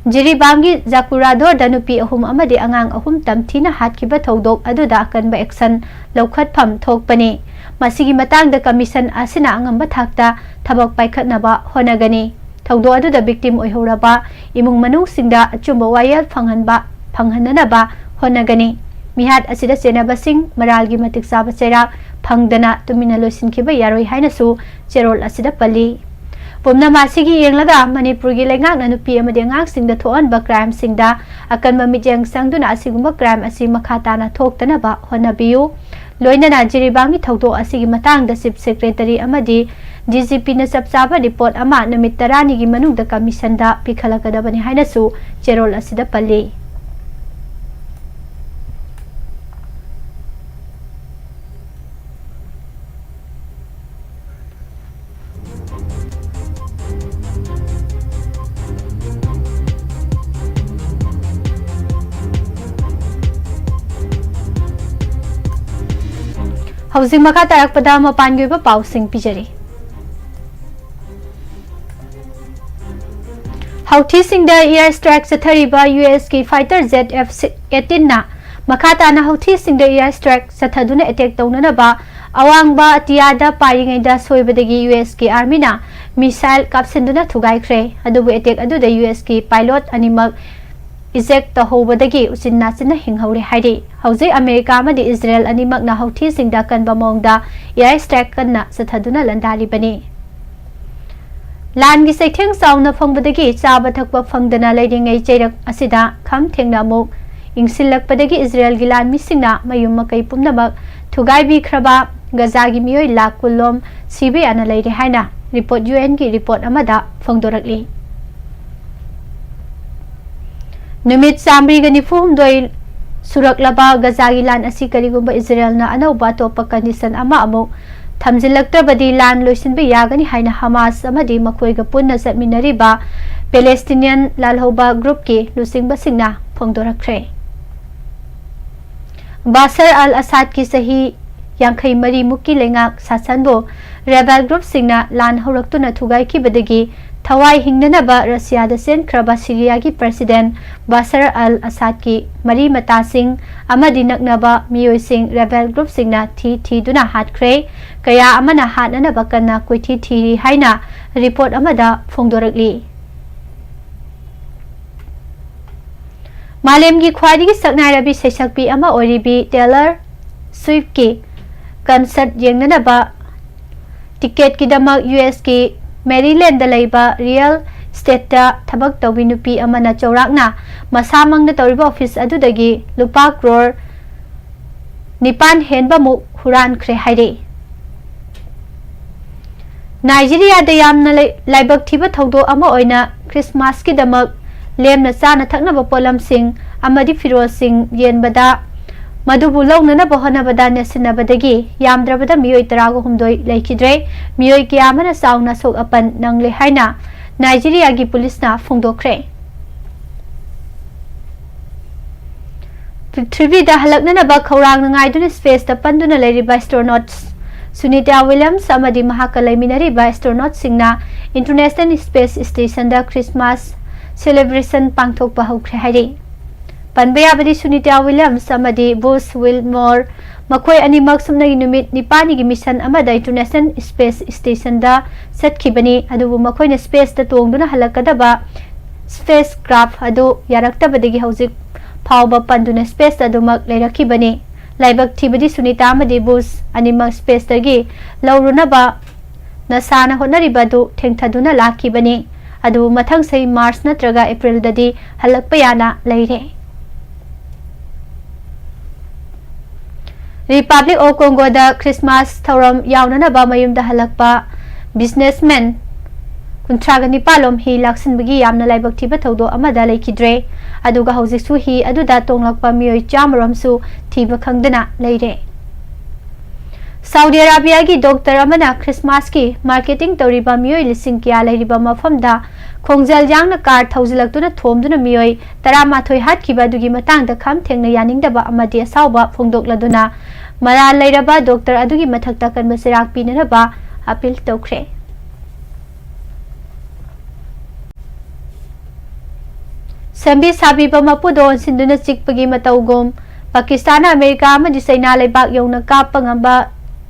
ꯖꯤꯔꯤꯕꯥꯝꯒꯤ ꯖꯀꯨꯔꯥꯗꯣꯔꯗ ꯅꯨꯄꯤ ꯑꯍꯨꯝ ꯑꯃꯗꯤ ꯑꯉꯥꯡ ꯑꯍꯨꯝ ꯇꯝꯊꯤꯅ ꯍꯥꯠꯈꯤꯕ ꯊꯧꯗꯣꯛ ꯑꯗꯨꯗ ꯑꯀꯟꯕ action ꯂꯧꯈꯠꯐꯝ ꯊꯣꯛꯄꯅꯤ꯫ ꯃꯁꯤꯒꯤ ꯃꯇꯥꯡꯗ commission ꯑꯁꯤꯅ ꯑꯉꯝꯕ ꯊꯥꯛꯇ ꯊꯕꯛ ꯄꯥꯏꯈꯠꯅꯕ ꯍꯣꯠꯅꯒꯅꯤ꯫ ꯊꯧꯗꯣꯛ ꯑꯗꯨꯗ victim ꯑꯣꯏꯍꯧꯔꯕ ꯏꯃꯨꯡ ꯃꯅꯨꯡꯁꯤꯡꯗ ꯑꯆꯨꯝꯕ ꯋꯥꯌꯦꯜ ꯐꯪꯍꯟꯕ, ꯐꯪꯍꯟꯅꯅꯕ ꯍꯣꯠꯅꯒꯅꯤ꯫ ꯃꯤꯍꯥꯠ ꯑꯁꯤꯗ ꯆꯦꯟꯅꯕꯁꯤꯡ ꯃꯔꯥꯜꯒꯤ ꯃꯇꯤꯛ ꯆꯥꯕ ꯆꯩꯔꯥꯛ ꯐꯪꯗꯅ ꯇꯨꯃꯤꯟꯅ ꯂꯣꯏꯁꯤꯟꯈꯤꯕ ꯌꯥꯔꯣꯏ ꯍꯥꯏꯅꯁꯨ ꯆꯦꯔꯣꯜ ꯑꯁꯤꯗ ꯄꯜꯂꯤ꯫ ꯄꯨꯝꯅꯃꯛ ꯑꯁꯤꯒꯤ ꯌꯦꯡꯂꯒ ꯃꯅꯤꯄꯨꯔꯒꯤ ꯂꯩꯉꯥꯛꯅ ꯅꯨꯄꯤ ꯑꯃꯗꯤ ꯑꯉꯥꯡꯁꯤꯡꯗ ꯊꯣꯛꯍꯟꯕ crimeꯁꯤꯡꯗ ꯑꯀꯟꯕ ꯃꯤꯠꯌꯦꯡ ꯆꯪꯗꯨꯅ ꯑꯁꯤꯒꯨꯝꯕ crime ꯑꯁꯤ ꯃꯈꯥ ꯇꯥꯅ ꯊꯣꯛꯇꯅꯕ ꯍꯣꯠꯅꯕꯤꯌꯨ꯫ ꯂꯣꯏꯅꯅ ꯖꯤꯔꯤꯕꯥꯝꯒꯤ ꯊꯧꯗꯣꯛ ꯑꯁꯤꯒꯤ ꯃꯇꯥꯡꯗ Chief Secretary ꯑꯃꯗꯤ D G Pꯅ ꯆꯞ ꯆꯥꯕ report ꯑꯃ ꯅꯨꯃꯤꯠ ꯇꯔꯥꯅꯤꯒꯤ ꯃꯅꯨꯡꯗ commissionꯗ ꯄꯤꯈꯠꯂꯛꯀꯗꯕꯅꯤ ꯍꯥꯏꯅꯁꯨ ꯆꯦꯔꯣꯜ ꯑꯁꯤꯗ ꯄꯜꯂꯤ꯫ ꯍꯧꯖꯤꯛ ꯃꯈꯥ ꯇꯥꯔꯛꯄꯗ ꯃꯄꯥꯟꯒꯤ ꯑꯣꯏꯕ ꯄꯥꯎꯁꯤꯡ ꯄꯤꯖꯔꯤ꯫ ꯍꯧꯊꯤꯁꯤꯡꯗ air strike ꯆꯠꯊꯔꯤꯕ U S ꯀꯤ fighter jet F eighteenꯅ ꯃꯈꯥ ꯇꯥꯅ ꯍꯧꯊꯤꯁꯤꯡꯗ air strike ꯆꯠꯊꯗꯨꯅ attack ꯇꯧꯅꯅꯕ ꯑꯋꯥꯡꯕ ꯑꯇꯤꯌꯥꯗ ꯄꯥꯏꯔꯤꯉꯩꯗ ꯁꯣꯏꯕꯗꯒꯤ U S ꯀꯤ armyꯅ missile ꯀꯥꯞꯁꯤꯟꯗꯨꯅ ꯊꯨꯒꯥꯏꯈ꯭ꯔꯦ꯫ ꯑꯗꯨꯕꯨ attack ꯑꯗꯨꯗ U S ꯀꯤ pilot ꯑꯅꯤꯃꯛ eject ꯇꯧꯍꯧꯕꯗꯒꯤ ꯎꯆꯤꯟ ꯅꯥꯆꯤꯟꯅ ꯍꯤꯡꯍꯧꯔꯦ ꯍꯥꯏꯔꯤ꯫ ꯍꯧꯖꯤꯛ ꯑꯃꯦꯔꯤꯀꯥ ꯑꯃꯗꯤ ꯏꯖꯔꯦꯜ ꯑꯅꯤꯃꯛꯅ ꯍꯧꯊꯤꯁꯤꯡꯗ ꯑꯀꯟꯕ ꯃꯑꯣꯡꯗ air strike ꯀꯟꯅ ꯆꯠꯊꯗꯨꯅ ꯂꯥꯟꯗꯥꯔꯤꯕꯅꯤ꯫ ꯂꯥꯟꯒꯤ ꯆꯩꯊꯦꯡ ꯆꯥꯎꯅ ꯐꯪꯕꯗꯒꯤ ꯆꯥꯕ ꯊꯛꯄ ꯐꯪꯗꯅ ꯂꯩꯔꯤꯉꯩ ꯆꯩꯔꯛ ꯑꯁꯤꯗ ꯈꯝ ꯊꯦꯡꯅ ꯑꯃꯨꯛ ꯏꯪꯁꯤꯜꯂꯛꯄꯗꯒꯤ ꯏꯖꯔꯦꯜꯒꯤ ꯂꯥꯟꯃꯤꯁꯤꯡꯅ ꯃꯌꯨꯝ ꯃꯀꯩ ꯄꯨꯝꯅꯃꯛ ꯊꯨꯒꯥꯏꯕꯤꯈ꯭ꯔꯕ ꯒꯖꯥꯒꯤ ꯃꯤꯑꯣꯏ ꯂꯥꯈ ꯀꯨꯟ ꯂꯣꯝ ꯁꯤꯕ ꯌꯥꯅ ꯂꯩꯔꯦ ꯍꯥꯏꯅ ꯔꯤꯄꯣꯔꯠ, ꯌꯨ ꯑꯦꯟꯒꯤ ꯔꯤꯄꯣꯔꯠ ꯑꯃꯗ ꯐꯣꯡꯗꯣꯔꯛꯂꯤ꯫ ꯅꯨꯃꯤꯠ ꯆꯥꯃꯔꯤꯒ ꯅꯤꯐꯨ ꯍꯨꯝꯗꯣꯏ ꯁꯨꯔꯛꯂꯕ ꯒꯖꯥꯒꯤ ꯂꯥꯟ ꯑꯁꯤ ꯀꯔꯤꯒꯨꯝꯕ ꯏꯖꯔꯦꯜꯅ ꯑꯅꯧꯕ ꯑꯇꯣꯞꯄ ꯀꯟꯗꯤꯁꯟ ꯑꯃ ꯑꯃꯨꯛ ꯊꯝꯖꯤꯜꯂꯛꯇ꯭ꯔꯕꯗꯤ ꯂꯥꯟ ꯂꯣꯏꯁꯤꯟꯕ ꯌꯥꯒꯅꯤ ꯍꯥꯏꯅ ꯍꯃꯥꯁ ꯑꯃꯗꯤ ꯃꯈꯣꯏꯒ ꯄꯨꯟꯅ ꯆꯠꯃꯤꯟꯅꯔꯤꯕ ꯄꯦꯂꯦꯁꯇꯤꯅꯤꯌꯟ ꯂꯥꯜꯍꯧꯕ ꯒ꯭ꯔꯨꯞꯀꯤ ꯂꯨꯆꯤꯡꯕꯁꯤꯡꯅ ꯐꯣꯡꯗꯣꯔꯛꯈ꯭ꯔꯦ꯫ ꯕꯥꯁꯔ ꯑꯜ ꯑꯁꯥꯗꯀꯤ ꯆꯍꯤ ꯌꯥꯡꯈꯩ ꯃꯔꯤ ꯃꯨꯛꯀꯤ ꯂꯩꯉꯥꯛ ꯁꯥꯁꯟꯕꯨ ꯔꯦꯕꯦꯜ ꯒ꯭ꯔꯨꯞꯁꯤꯡꯅ ꯂꯥꯟ ꯍꯧꯔꯛꯇꯨꯅ ꯊꯨꯒꯥꯏꯈꯤꯕꯗꯒꯤ ꯊꯋꯥꯏ ꯍꯤꯡꯅꯅꯕ ꯔꯁꯤꯌꯥꯗ ꯆꯦꯟꯈ꯭ꯔꯕ ꯁꯤꯔꯤꯌꯥꯒꯤ ꯄ꯭ꯔꯁꯤꯗꯦꯟ ꯕꯥꯁꯔ ꯑꯜ ꯑꯁꯥꯗꯀꯤ ꯃꯔꯤ ꯃꯇꯥꯁꯤꯡ ꯑꯃꯗꯤ ꯅꯛꯅꯕ ꯃꯤꯑꯣꯏꯁꯤꯡ ꯔꯦꯕꯦꯜ ꯒ꯭ꯔꯨꯞꯁꯤꯡꯅ ꯊꯤ ꯊꯤꯗꯨꯅ ꯍꯥꯠꯈ꯭ꯔꯦ꯫ ꯀꯌꯥ ꯑꯃꯅ ꯍꯥꯠꯅꯅꯕ ꯀꯟꯅ ꯀꯣꯏꯊꯤ ꯊꯤꯔꯤ ꯍꯥꯏꯅ ꯔꯤꯄꯣꯔꯠ ꯑꯃꯗ ꯐꯣꯡꯗꯣꯔꯛꯂꯤ꯫ ꯃꯥꯂꯦꯝꯒꯤ ꯈ꯭ꯋꯥꯏꯗꯒꯤ ꯁꯛꯅꯥꯏꯔꯕꯤ ꯁꯩꯁꯛꯄꯤ ꯑꯃ ꯑꯣꯏꯔꯤꯕꯤ ꯇꯦꯂꯔ ꯁ꯭ꯋꯤꯐꯀꯤ ꯀꯟꯁꯔꯠ ꯌꯦꯡꯅꯅꯕ ꯇꯤꯀꯦꯠꯀꯤꯗꯃꯛ ꯌꯨ ꯑꯦꯁꯀꯤ ꯃꯦꯔꯤꯂꯦꯟꯗ ꯂꯩꯕ ꯔꯤꯌꯦꯜ ꯏꯁꯇꯦꯠꯇ ꯊꯕꯛ ꯇꯧꯕꯤ ꯅꯨꯄꯤ ꯑꯃꯅ ꯆꯥꯎꯔꯥꯛꯅ ꯃꯁꯥꯃꯛꯅ ꯇꯧꯔꯤꯕ ꯑꯣꯐꯤꯁ ꯑꯗꯨꯗꯒꯤ ꯂꯨꯄꯥ ꯀ꯭ꯔꯣꯔ ꯅꯤꯄꯥꯟ ꯍꯦꯟꯕꯃꯨꯛ ꯍꯨꯔꯥꯟꯈ꯭ꯔꯦ ꯍꯥꯏꯔꯤ꯫ ꯅꯥꯏꯖꯤꯔꯤꯌꯥꯗ ꯌꯥꯝꯅ ꯂꯩ-, ꯂꯥꯏꯕꯛ ꯊꯤꯕ ꯊꯧꯗꯣꯛ ꯑꯃ ꯑꯣꯏꯅ ꯈ꯭ꯔꯤꯁꯃꯥꯁꯀꯤꯗꯃꯛ ꯂꯦꯝꯅ ꯆꯥꯅ ꯊꯛꯅꯕ ꯄꯣꯠꯂꯝꯁꯤꯡ ꯑꯃꯗꯤ ꯐꯤꯔꯣꯜꯁꯤꯡ ꯌꯦꯟꯕꯗ, ꯃꯗꯨꯕꯨ ꯂꯧꯅꯅꯕ ꯍꯣꯠꯅꯕꯗ ꯅꯦꯠꯁꯤꯟꯅꯕꯗꯒꯤ ꯌꯥꯝꯗ꯭ꯔꯕꯗ ꯃꯤꯑꯣꯏ ꯇꯔꯥꯒ ꯍꯨꯝꯗꯣꯏ ꯂꯩꯈꯤꯗ꯭ꯔꯦ꯫ ꯃꯤꯑꯣꯏ ꯀꯌꯥ ꯑꯃꯅ ꯆꯥꯎꯅ ꯑꯁꯣꯛ ꯑꯄꯟ ꯅꯪꯂꯦ ꯍꯥꯏꯅ ꯅꯥꯏꯖꯤꯔꯤꯌꯥꯒꯤ ꯄꯨꯂꯤꯁꯅ ꯐꯣꯡꯗꯣꯛꯈ꯭ꯔꯦ꯫ ꯄ꯭ꯔꯤꯊꯤꯕꯤꯗ ꯍꯜꯂꯛꯅꯅꯕ ꯈꯧꯔꯥꯡꯅ ꯉꯥꯏꯗꯨꯅ ꯁ꯭ꯄꯦꯁꯇ ꯄꯟꯗꯨꯅ ꯂꯩꯔꯤꯕ ꯑꯦꯁꯇ꯭ꯔꯣꯅꯣꯠꯁ ꯁꯨꯅꯤꯇꯥ ꯋꯤꯂꯤꯌꯝꯁ ꯑꯃꯗꯤ ꯃꯍꯥꯛꯀ ꯂꯩꯃꯤꯟꯅꯔꯤꯕ ꯑꯦꯁꯇ꯭ꯔꯣꯅꯣꯠꯁꯤꯡꯅ ꯏꯟꯇꯔꯅꯦꯁꯅꯦꯜ ꯁ꯭ꯄꯦꯁ ꯁ꯭ꯇꯦꯁꯟꯗ ꯈ꯭ꯔꯤꯁꯃꯥꯁ ꯁꯦꯂꯦꯕ꯭ꯔꯦꯁꯟ ꯄꯥꯡꯊꯣꯛꯄ ꯍꯧꯈ꯭ꯔꯦ ꯍꯥꯏꯔꯤ꯫ ꯄꯟꯕ ꯌꯥꯕꯗꯤ, ꯁꯨꯅꯤꯇꯥ ꯋꯤꯂꯤꯌꯝꯁ ꯑꯃꯗꯤ ꯕꯨꯁ ꯋꯤꯜꯃꯣꯔ, ꯃꯈꯣꯏ ꯑꯅꯤꯃꯛ ꯁꯨꯞꯅꯒꯤ ꯅꯨꯃꯤꯠ ꯅꯤꯄꯥꯜꯅꯤꯒꯤ ꯃꯤꯁꯟ ꯑꯃꯗ ꯏꯟꯇꯔꯅꯦꯁꯅꯦꯜ ꯁ꯭ꯄꯦꯁ ꯁ꯭ꯇꯦꯁꯟꯗ ꯆꯠꯈꯤꯕꯅꯤ꯫ ꯑꯗꯨꯕꯨ ꯃꯈꯣꯏꯅ ꯁ꯭ꯄꯦꯁꯇ ꯇꯣꯡꯗꯨꯅ ꯍꯜꯂꯛꯀꯗꯕ ꯁ꯭ꯄꯦꯁ ꯀ꯭ꯔꯥꯐ ꯑꯗꯨ ꯌꯥꯔꯛꯇꯕꯗꯒꯤ ꯍꯧꯖꯤꯛ ꯐꯥꯎꯕ ꯄꯟꯗꯨꯅ ꯁ꯭ꯄꯦꯁꯇ ꯑꯗꯨꯃꯛ ꯂꯩꯔꯛꯈꯤꯕꯅꯤ꯫ ꯂꯥꯏꯕꯛ ꯊꯤꯕꯗꯤ ꯁꯨꯅꯤꯇꯥ ꯑꯃꯗꯤ ꯕꯨꯁ ꯑꯅꯤꯃꯛ ꯁ꯭ꯄꯦꯁꯇꯒꯤ ꯂꯧꯔꯨꯅꯕ ꯅꯁꯥꯅ ꯍꯣꯠꯅꯔꯤꯕ ꯑꯗꯨ ꯊꯦꯡꯊꯗꯨꯅ ꯂꯥꯛꯈꯤꯕꯅꯤ꯫ ꯑꯗꯨꯕꯨ ꯃꯊꯪ ꯆꯍꯤ ꯃꯥꯔꯆ ꯅꯠꯇ꯭ꯔꯒ ꯑꯦꯄ꯭ꯔꯤꯜꯗꯗꯤ ꯍꯜꯂꯛꯄ ꯌꯥꯅ ꯂꯩꯔꯦ꯫ ꯔꯤꯄꯕ꯭ꯂꯤꯛ ꯑꯣꯐ ꯀꯣꯡꯒꯣꯗ ꯈ꯭ꯔꯤꯁꯃꯥꯁ ꯊꯧꯔꯝ ꯌꯥꯎꯅꯅꯕ ꯃꯌꯨꯝꯗ ꯍꯜꯂꯛꯄ ꯕꯤꯖꯤꯅꯦꯁꯃꯦꯟ ꯀꯨꯟꯊ꯭ꯔꯥꯒ ꯅꯤꯄꯥꯜ ꯂꯣꯝ ꯍꯤ ꯂꯥꯛꯁꯤꯟꯕꯒꯤ ꯌꯥꯝꯅ ꯂꯥꯏꯕꯛ ꯊꯤꯕ ꯊꯧꯗꯣꯛ ꯑꯃꯗ ꯂꯩꯈꯤꯗ꯭ꯔꯦ꯫ ꯑꯗꯨꯒ ꯍꯧꯖꯤꯛꯁꯨ ꯍꯤ ꯑꯗꯨꯗ ꯇꯣꯡꯂꯛꯄ ꯃꯤꯑꯣꯏ ꯆꯥꯝꯃꯔꯣꯝꯁꯨ ꯊꯤꯕ ꯈꯪꯗꯅ ꯂꯩꯔꯦ꯫ ꯁꯥꯎꯗꯤ ꯑꯔꯥꯕꯤꯌꯥꯒꯤ ꯗꯣꯛꯇꯔ ꯑꯃꯅ ꯈ꯭ꯔꯤꯁꯃꯥꯁꯀꯤ ꯃꯥꯔꯀꯦꯇꯤꯡ ꯇꯧꯔꯤꯕ ꯃꯤꯑꯣꯏ ꯂꯤꯁꯤꯡ ꯀꯌꯥ ꯂꯩꯔꯤꯕ ꯃꯐꯝꯗ ꯈꯣꯡꯖꯦꯜ ꯌꯥꯡꯅ ꯀꯥꯔ ꯊꯧꯖꯤꯜꯂꯛꯇꯨꯅ ꯊꯣꯝꯗꯨꯅ ꯃꯤꯑꯣꯏ ꯇꯔꯥꯃꯥꯊꯣꯏ ꯍꯥꯠꯈꯤꯕ ꯑꯗꯨꯒꯤ ꯃꯇꯥꯡꯗ ꯈꯝ ꯊꯦꯡꯅ ꯌꯥꯅꯤꯡꯗꯕ ꯑꯃꯗꯤ ꯑꯁꯥꯎꯕ ꯐꯣꯡꯗꯣꯛꯂꯗꯨꯅ ꯃꯔꯥꯜ ꯂꯩꯔꯕ ꯗꯣꯛꯇꯔ ꯑꯗꯨꯒꯤ ꯃꯊꯛꯇ ꯑꯀꯟꯕ ꯆꯩꯔꯥꯛ ꯄꯤꯅꯅꯕ ꯑꯄꯤꯜ ꯇꯧꯈ꯭ꯔꯦ꯫ ꯁꯦꯝꯕꯤ ꯁꯥꯕꯤꯕ ꯃꯄꯨꯗ ꯑꯣꯟꯁꯤꯟꯗꯨꯅ ꯆꯤꯛꯄꯒꯤ ꯃꯇꯧꯒꯨꯝ ꯄꯥꯀꯤꯁꯇꯥꯟꯅ ꯑꯃꯦꯔꯤꯀꯥ ꯑꯃꯗꯤ ꯆꯩꯅꯥ ꯂꯩꯕꯥꯛ ꯌꯧꯅ ꯀꯥꯞꯄ ꯉꯝꯕ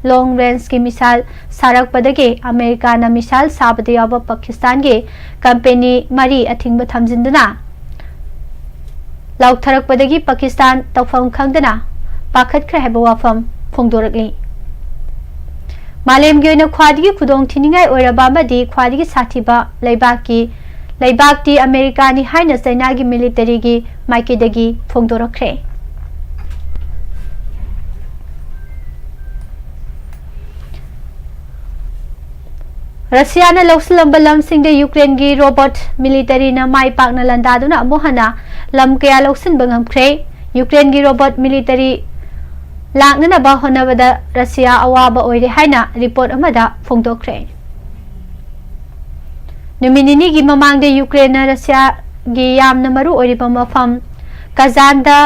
ꯂꯣꯡ ꯔꯦꯟꯖꯀꯤ ꯃꯤꯁꯥꯏꯜ ꯁꯥꯔꯛꯄꯗꯒꯤ ꯑꯃꯦꯔꯤꯀꯥꯅ ꯃꯤꯁꯥꯏꯜ ꯁꯥꯕꯗ ꯌꯥꯎꯕ ꯄꯥꯀꯤꯁꯇꯥꯟꯒꯤ ꯀꯝꯄꯦꯅꯤ ꯃꯔꯤ ꯑꯊꯤꯡꯕ ꯊꯝꯖꯤꯟꯗꯨꯅ ꯂꯥꯎꯊꯔꯛꯄꯗꯒꯤ ꯄꯥꯀꯤꯁꯇꯥꯟ ꯇꯧꯐꯝ ꯈꯪꯗꯅ ꯄꯥꯈꯠꯈ꯭ꯔꯦ ꯍꯥꯏꯕ ꯋꯥꯐꯝ ꯐꯣꯡꯗꯣꯔꯛꯂꯤ꯫ ꯃꯥꯂꯦꯝꯒꯤ ꯑꯣꯏꯅ ꯈ꯭ꯋꯥꯏꯗꯒꯤ ꯈꯨꯗꯣꯡ ꯊꯤꯅꯤꯡꯉꯥꯏ ꯑꯣꯏꯔꯕ ꯑꯃꯗꯤ ꯈ꯭ꯋꯥꯏꯗꯒꯤ ꯁꯥꯊꯤꯕ ꯂꯩꯕꯥꯛꯀꯤ, ꯂꯩꯕꯥꯛꯇꯤ ꯑꯃꯦꯔꯤꯀꯥꯅꯤ ꯍꯥꯏꯅ ꯆꯩꯅꯥꯒꯤ ꯃꯤꯂꯤꯇꯔꯤꯒꯤ ꯃꯥꯏꯀꯩꯗꯒꯤ ꯐꯣꯡꯗꯣꯔꯛꯈ꯭ꯔꯦ꯫ ꯔꯁꯤꯌꯥꯅ ꯂꯧꯁꯤꯜꯂꯝꯕ ꯂꯝꯁꯤꯡꯗ ꯌꯨꯀ꯭ꯔꯦꯟꯒꯤ ꯔꯣꯕꯣꯠ ꯃꯤꯂꯤꯇꯔꯤꯅ ꯃꯥꯏ ꯄꯥꯛꯅ ꯂꯥꯟꯗꯥꯗꯨꯅ ꯑꯃꯨꯛ ꯍꯟꯅ ꯂꯝ ꯀꯌꯥ ꯂꯧꯁꯤꯟꯕ ꯉꯝꯈ꯭ꯔꯦ꯫ ꯌꯨꯀ꯭ꯔꯦꯟꯒꯤ ꯔꯣꯕꯣꯠ ꯃꯤꯂꯤꯇꯔꯤ ꯂꯥꯛꯅꯅꯕ ꯍꯣꯠꯅꯕꯗ ꯔꯁꯤꯌꯥ ꯑꯋꯥꯕ ꯑꯣꯏꯔꯦ ꯍꯥꯏꯅ ꯔꯤꯄꯣꯔꯠ ꯑꯃꯗ ꯐꯣꯡꯗꯣꯛꯈ꯭ꯔꯦ꯫ ꯅꯨꯃꯤꯠ ꯅꯤꯅꯤꯒꯤ ꯃꯃꯥꯡꯗ ꯌꯨꯀ꯭ꯔꯦꯟꯅ ꯔꯁꯤꯌꯥꯒꯤ ꯌꯥꯝꯅ ꯃꯔꯨ ꯑꯣꯏꯔꯤꯕ ꯃꯐꯝ ꯀꯖꯥꯟꯗ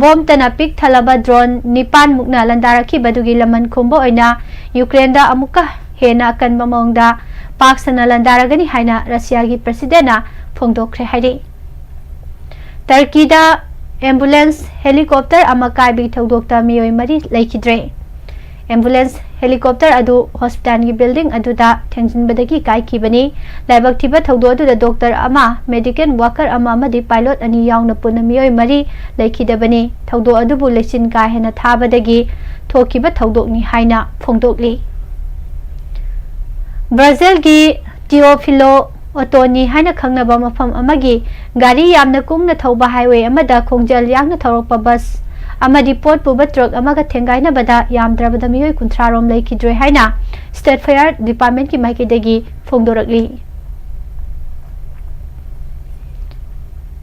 ꯕꯣꯝꯇꯅ ꯄꯤꯛ ꯊꯜꯂꯕ ꯗ꯭ꯔꯣꯟ ꯅꯤꯄꯥꯟ ꯃꯨꯛꯅ ꯂꯥꯟꯗꯥꯔꯛꯈꯤꯕꯗꯨꯒꯤ ꯂꯃꯟ ꯈꯨꯝꯕ ꯑꯣꯏꯅ ꯌꯨꯀ꯭ꯔꯦꯟꯗ ꯑꯃꯨꯛꯀ ꯍꯦꯟꯅ ꯑꯀꯟꯕ ꯃꯑꯣꯡꯗ ꯄꯥꯛ ꯁꯟꯅ ꯂꯥꯟꯗꯥꯔꯒꯅꯤ ꯍꯥꯏꯅ ꯔꯁꯤꯌꯥꯒꯤ ꯄ꯭ꯔꯁꯤꯗꯦꯟꯅ ꯐꯣꯡꯗꯣꯛꯈ꯭ꯔꯦ ꯍꯥꯏꯔꯤ꯫ ꯇꯔꯀꯤꯗ ꯑꯦꯝꯕꯨꯂꯦꯟꯁ ꯍꯦꯂꯤꯀꯣꯞꯇꯔ ꯑꯃ ꯀꯥꯏꯕꯒꯤ ꯊꯧꯗꯣꯛꯇ ꯃꯤꯑꯣꯏ ꯃꯔꯤ ꯂꯩꯈꯤꯗ꯭ꯔꯦ꯫ ꯑꯦꯝꯕꯨꯂꯦꯟꯁ ꯍꯦꯂꯤꯀꯣꯞꯇꯔ ꯑꯗꯨ ꯍꯣꯁꯄꯤꯇꯥꯜꯒꯤ ꯕꯤꯜꯗꯤꯡ ꯑꯗꯨꯗ ꯊꯦꯡꯖꯤꯟꯕꯗꯒꯤ ꯀꯥꯏꯈꯤꯕꯅꯤ꯫ ꯂꯥꯏꯕꯛ ꯊꯤꯕ ꯊꯧꯗꯣꯛ ꯑꯗꯨꯗ ꯗꯣꯛꯇꯔ ꯑꯃ, ꯃꯦꯗꯤꯀꯦꯜ ꯋꯥꯀꯔ ꯑꯃ ꯑꯃꯗꯤ ꯄꯥꯏꯂꯣꯠ ꯑꯅꯤ ꯌꯥꯎꯅ ꯄꯨꯟꯅ ꯃꯤꯑꯣꯏ ꯃꯔꯤ ꯂꯩꯈꯤꯗꯕꯅꯤ꯫ ꯊꯧꯗꯣꯛ ꯑꯗꯨꯕꯨ ꯂꯩꯆꯤꯟ ꯀꯥ ꯍꯦꯟꯅ ꯊꯥꯕꯗꯒꯤ ꯊꯣꯛꯈꯤꯕ ꯊꯧꯗꯣꯛꯅꯤ ꯍꯥꯏꯅ ꯐꯣꯡꯗꯣꯛꯂꯤ꯫ ꯕ꯭ꯔꯥꯖꯤꯜꯒꯤ ꯇꯤꯑꯣꯐꯤꯂꯣ ꯑꯣꯇꯣꯅꯤ ꯍꯥꯏꯅ ꯈꯪꯅꯕ ꯃꯐꯝ ꯑꯃꯒꯤ ꯒꯥꯔꯤ ꯌꯥꯝꯅ ꯀꯨꯡꯅ ꯊꯧꯕ ꯍꯥꯏꯋꯦ ꯑꯃꯗ ꯈꯣꯡꯖꯦꯜ ꯌꯥꯡꯅ ꯊꯧꯔꯛꯄ ꯕꯁ ꯑꯃꯗꯤ ꯄꯣꯠ ꯄꯨꯕ ꯇ꯭ꯔꯛ ꯑꯃꯒ ꯊꯦꯡꯒꯥꯏꯅꯕꯗ ꯌꯥꯝꯗ꯭ꯔꯕꯗ ꯃꯤꯑꯣꯏ ꯀꯨꯟꯊ꯭ꯔꯥ ꯔꯣꯝ ꯂꯩꯈꯤꯗ꯭ꯔꯦ ꯍꯥꯏꯅ ꯁ꯭ꯇꯦꯠ ꯐꯥꯌꯔ ꯗꯤꯄꯥꯔꯠꯃꯦꯟꯠꯀꯤ ꯃꯥꯏꯀꯩꯗꯒꯤ ꯐꯣꯡꯗꯣꯔꯛꯂꯤ꯫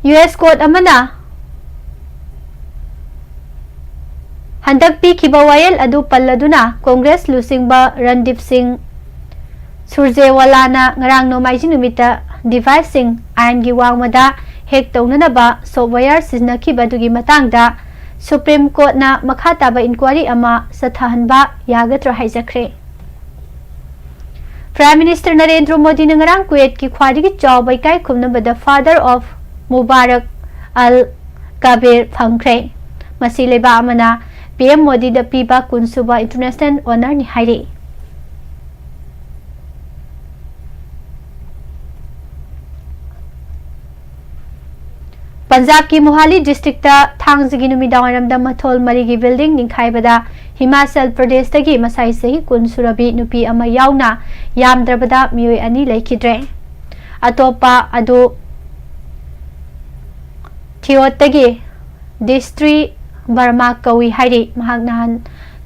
ꯌꯨ ꯑꯦꯁ ꯀꯣꯔꯠ ꯑꯃꯅ ꯍꯟꯗꯛ ꯄꯤꯈꯤꯕ ꯋꯥꯌꯦꯜ ꯑꯗꯨ ꯄꯜꯂꯗꯨꯅ ꯀꯣꯡꯒ꯭ꯔꯦꯁ ꯂꯨꯆꯤꯡꯕ ꯔꯟꯗꯤꯞ ꯁꯤꯡ ꯁꯨꯔꯖꯦꯋꯥꯂꯥꯅ ꯉꯔꯥꯡ ꯅꯣꯡꯃꯥꯏꯖꯤꯡ ꯅꯨꯃꯤꯠꯇ ꯗꯤꯚꯥꯏꯁꯁꯤꯡ ꯑꯥꯏꯟꯒꯤ ꯋꯥꯡꯃꯗ ꯍꯦꯛ ꯇꯧꯅꯅꯕ ꯁꯣꯐꯋꯦꯌꯔ ꯁꯤꯖꯤꯟꯅꯈꯤꯕ ꯑꯗꯨꯒꯤ ꯃꯇꯥꯡꯗ ꯁꯨꯄ꯭ꯔꯤꯝ ꯀꯣꯔꯠꯅ ꯃꯈꯥ ꯇꯥꯕ ꯏꯟꯀ꯭ꯋꯥꯔꯤ ꯑꯃ ꯆꯠꯊꯍꯟꯕ ꯌꯥꯒꯗ꯭ꯔꯥ ꯍꯥꯏꯖꯈ꯭ꯔꯦ꯫ ꯄ꯭ꯔꯥꯏꯝ ꯃꯤꯅꯤꯁꯇꯔ ꯅꯔꯦꯟꯗ꯭ꯔ ꯃꯣꯗꯤꯅ ꯉꯔꯥꯡ ꯀꯨꯋꯦꯠꯀꯤ ꯈ꯭ꯋꯥꯏꯗꯒꯤ ꯆꯥꯎꯕ ꯏꯀꯥꯏ ꯈꯨꯝꯅꯕꯗ Father of Mubarak Al Kabir ꯐꯪꯈ꯭ꯔꯦ꯫ ꯃꯁꯤ ꯂꯩꯕꯥꯛ ꯑꯃꯅ ꯄꯤ ꯑꯦꯝ ꯃꯣꯗꯤꯗ ꯄꯤꯕ ꯀꯨꯟꯁꯨꯕ ꯏꯟꯇꯔꯅꯦꯁꯅꯦꯜ ꯑꯣꯅꯔꯅꯤ ꯍꯥꯏꯔꯤ꯫ ꯄꯟꯖꯥꯕꯀꯤ ꯃꯣꯍꯥꯂꯤ ꯗꯤꯁꯇ꯭ꯔꯤꯛꯇ ꯊꯥꯡꯖꯒꯤ ꯅꯨꯃꯤꯗꯥꯡꯋꯥꯏꯔꯝꯗ ꯃꯊꯣꯜ ꯃꯔꯤꯒꯤ ꯕꯤꯜꯗꯤꯡ ꯅꯤꯡꯈꯥꯏꯕꯗ ꯍꯤꯃꯥꯆꯜ ꯄ꯭ꯔꯗꯦꯁꯇꯒꯤ ꯃꯁꯥꯏ ꯆꯍꯤ ꯀꯨꯟ ꯁꯨꯔꯕꯤ ꯅꯨꯄꯤ ꯑꯃ ꯌꯥꯎꯅ ꯌꯥꯝꯗ꯭ꯔꯕꯗ ꯃꯤꯑꯣꯏ ꯑꯅꯤ ꯂꯩꯈꯤꯗ꯭ꯔꯦ꯫ ꯑꯇꯣꯞꯄ ꯑꯗꯨ ꯊꯤꯑꯣꯠꯇꯒꯤ ꯗꯤꯁꯇ꯭ꯔꯤ ꯕꯔꯃꯥ ꯀꯧꯏ ꯍꯥꯏꯔꯤ꯫ ꯃꯍꯥꯛ ꯅꯍꯥꯟ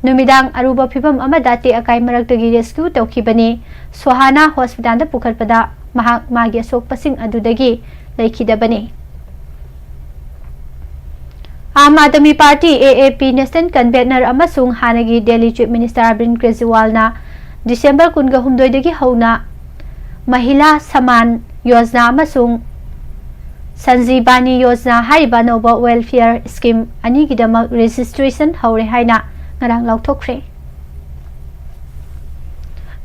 ꯅꯨꯃꯤꯗꯥꯡ ꯑꯔꯨꯕ ꯐꯤꯚꯝ ꯑꯃꯗ ꯑꯇꯦꯛ ꯑꯀꯥꯏ ꯃꯔꯛꯇꯒꯤ ꯔꯦꯁꯀ꯭ꯌꯨ ꯇꯧꯈꯤꯕꯅꯤ꯫ ꯁꯣꯍꯥꯅꯥ ꯍꯣꯁꯄꯤꯇꯥꯜꯗ ꯄꯨꯈꯠꯄꯗ ꯃꯍꯥꯛ ꯃꯥꯒꯤ ꯑꯁꯣꯛꯄꯁꯤꯡ ꯑꯗꯨꯗꯒꯤ ꯂꯩꯈꯤꯗꯕꯅꯤ꯫ ꯑꯥꯝ ꯑꯥꯗꯃꯤ ꯄꯥꯔꯇꯤ, ꯑꯦ ꯑꯦ ꯄꯤ, ꯅꯦꯁꯅꯦꯜ ꯀꯟꯚꯦꯅꯔ ꯑꯃꯁꯨꯡ ꯍꯥꯟꯅꯒꯤ ꯗꯦꯜꯂꯤ ꯆꯤꯐ ꯃꯤꯅꯤꯁꯇꯔ ꯑꯔꯕꯤꯟꯗ ꯀꯦꯖ꯭ꯔꯤꯋꯥꯜꯅ ꯗꯤꯁꯦꯝꯕꯔ ꯀꯨꯟꯒ ꯍꯨꯝꯗꯣꯏꯗꯒꯤ ꯍꯧꯅ ꯃꯍꯤꯂꯥ ꯁꯃꯥꯟ ꯌꯣꯖꯅꯥ ꯑꯃꯁꯨꯡ ꯁꯟꯖꯤꯕꯥꯅꯤ ꯌꯣꯖꯅꯥ ꯍꯥꯏꯔꯤꯕ ꯑꯅꯧꯕ ꯋꯦꯜꯐꯤꯌꯔ ꯁ꯭ꯀꯤꯝ ꯑꯅꯤꯒꯤꯗꯃꯛ ꯔꯦꯖꯤꯁꯇ꯭ꯔꯦꯁꯟ ꯍꯧꯔꯦ ꯍꯥꯏꯅ ꯉꯔꯥꯡ ꯂꯥꯎꯊꯣꯛꯈ꯭ꯔꯦ꯫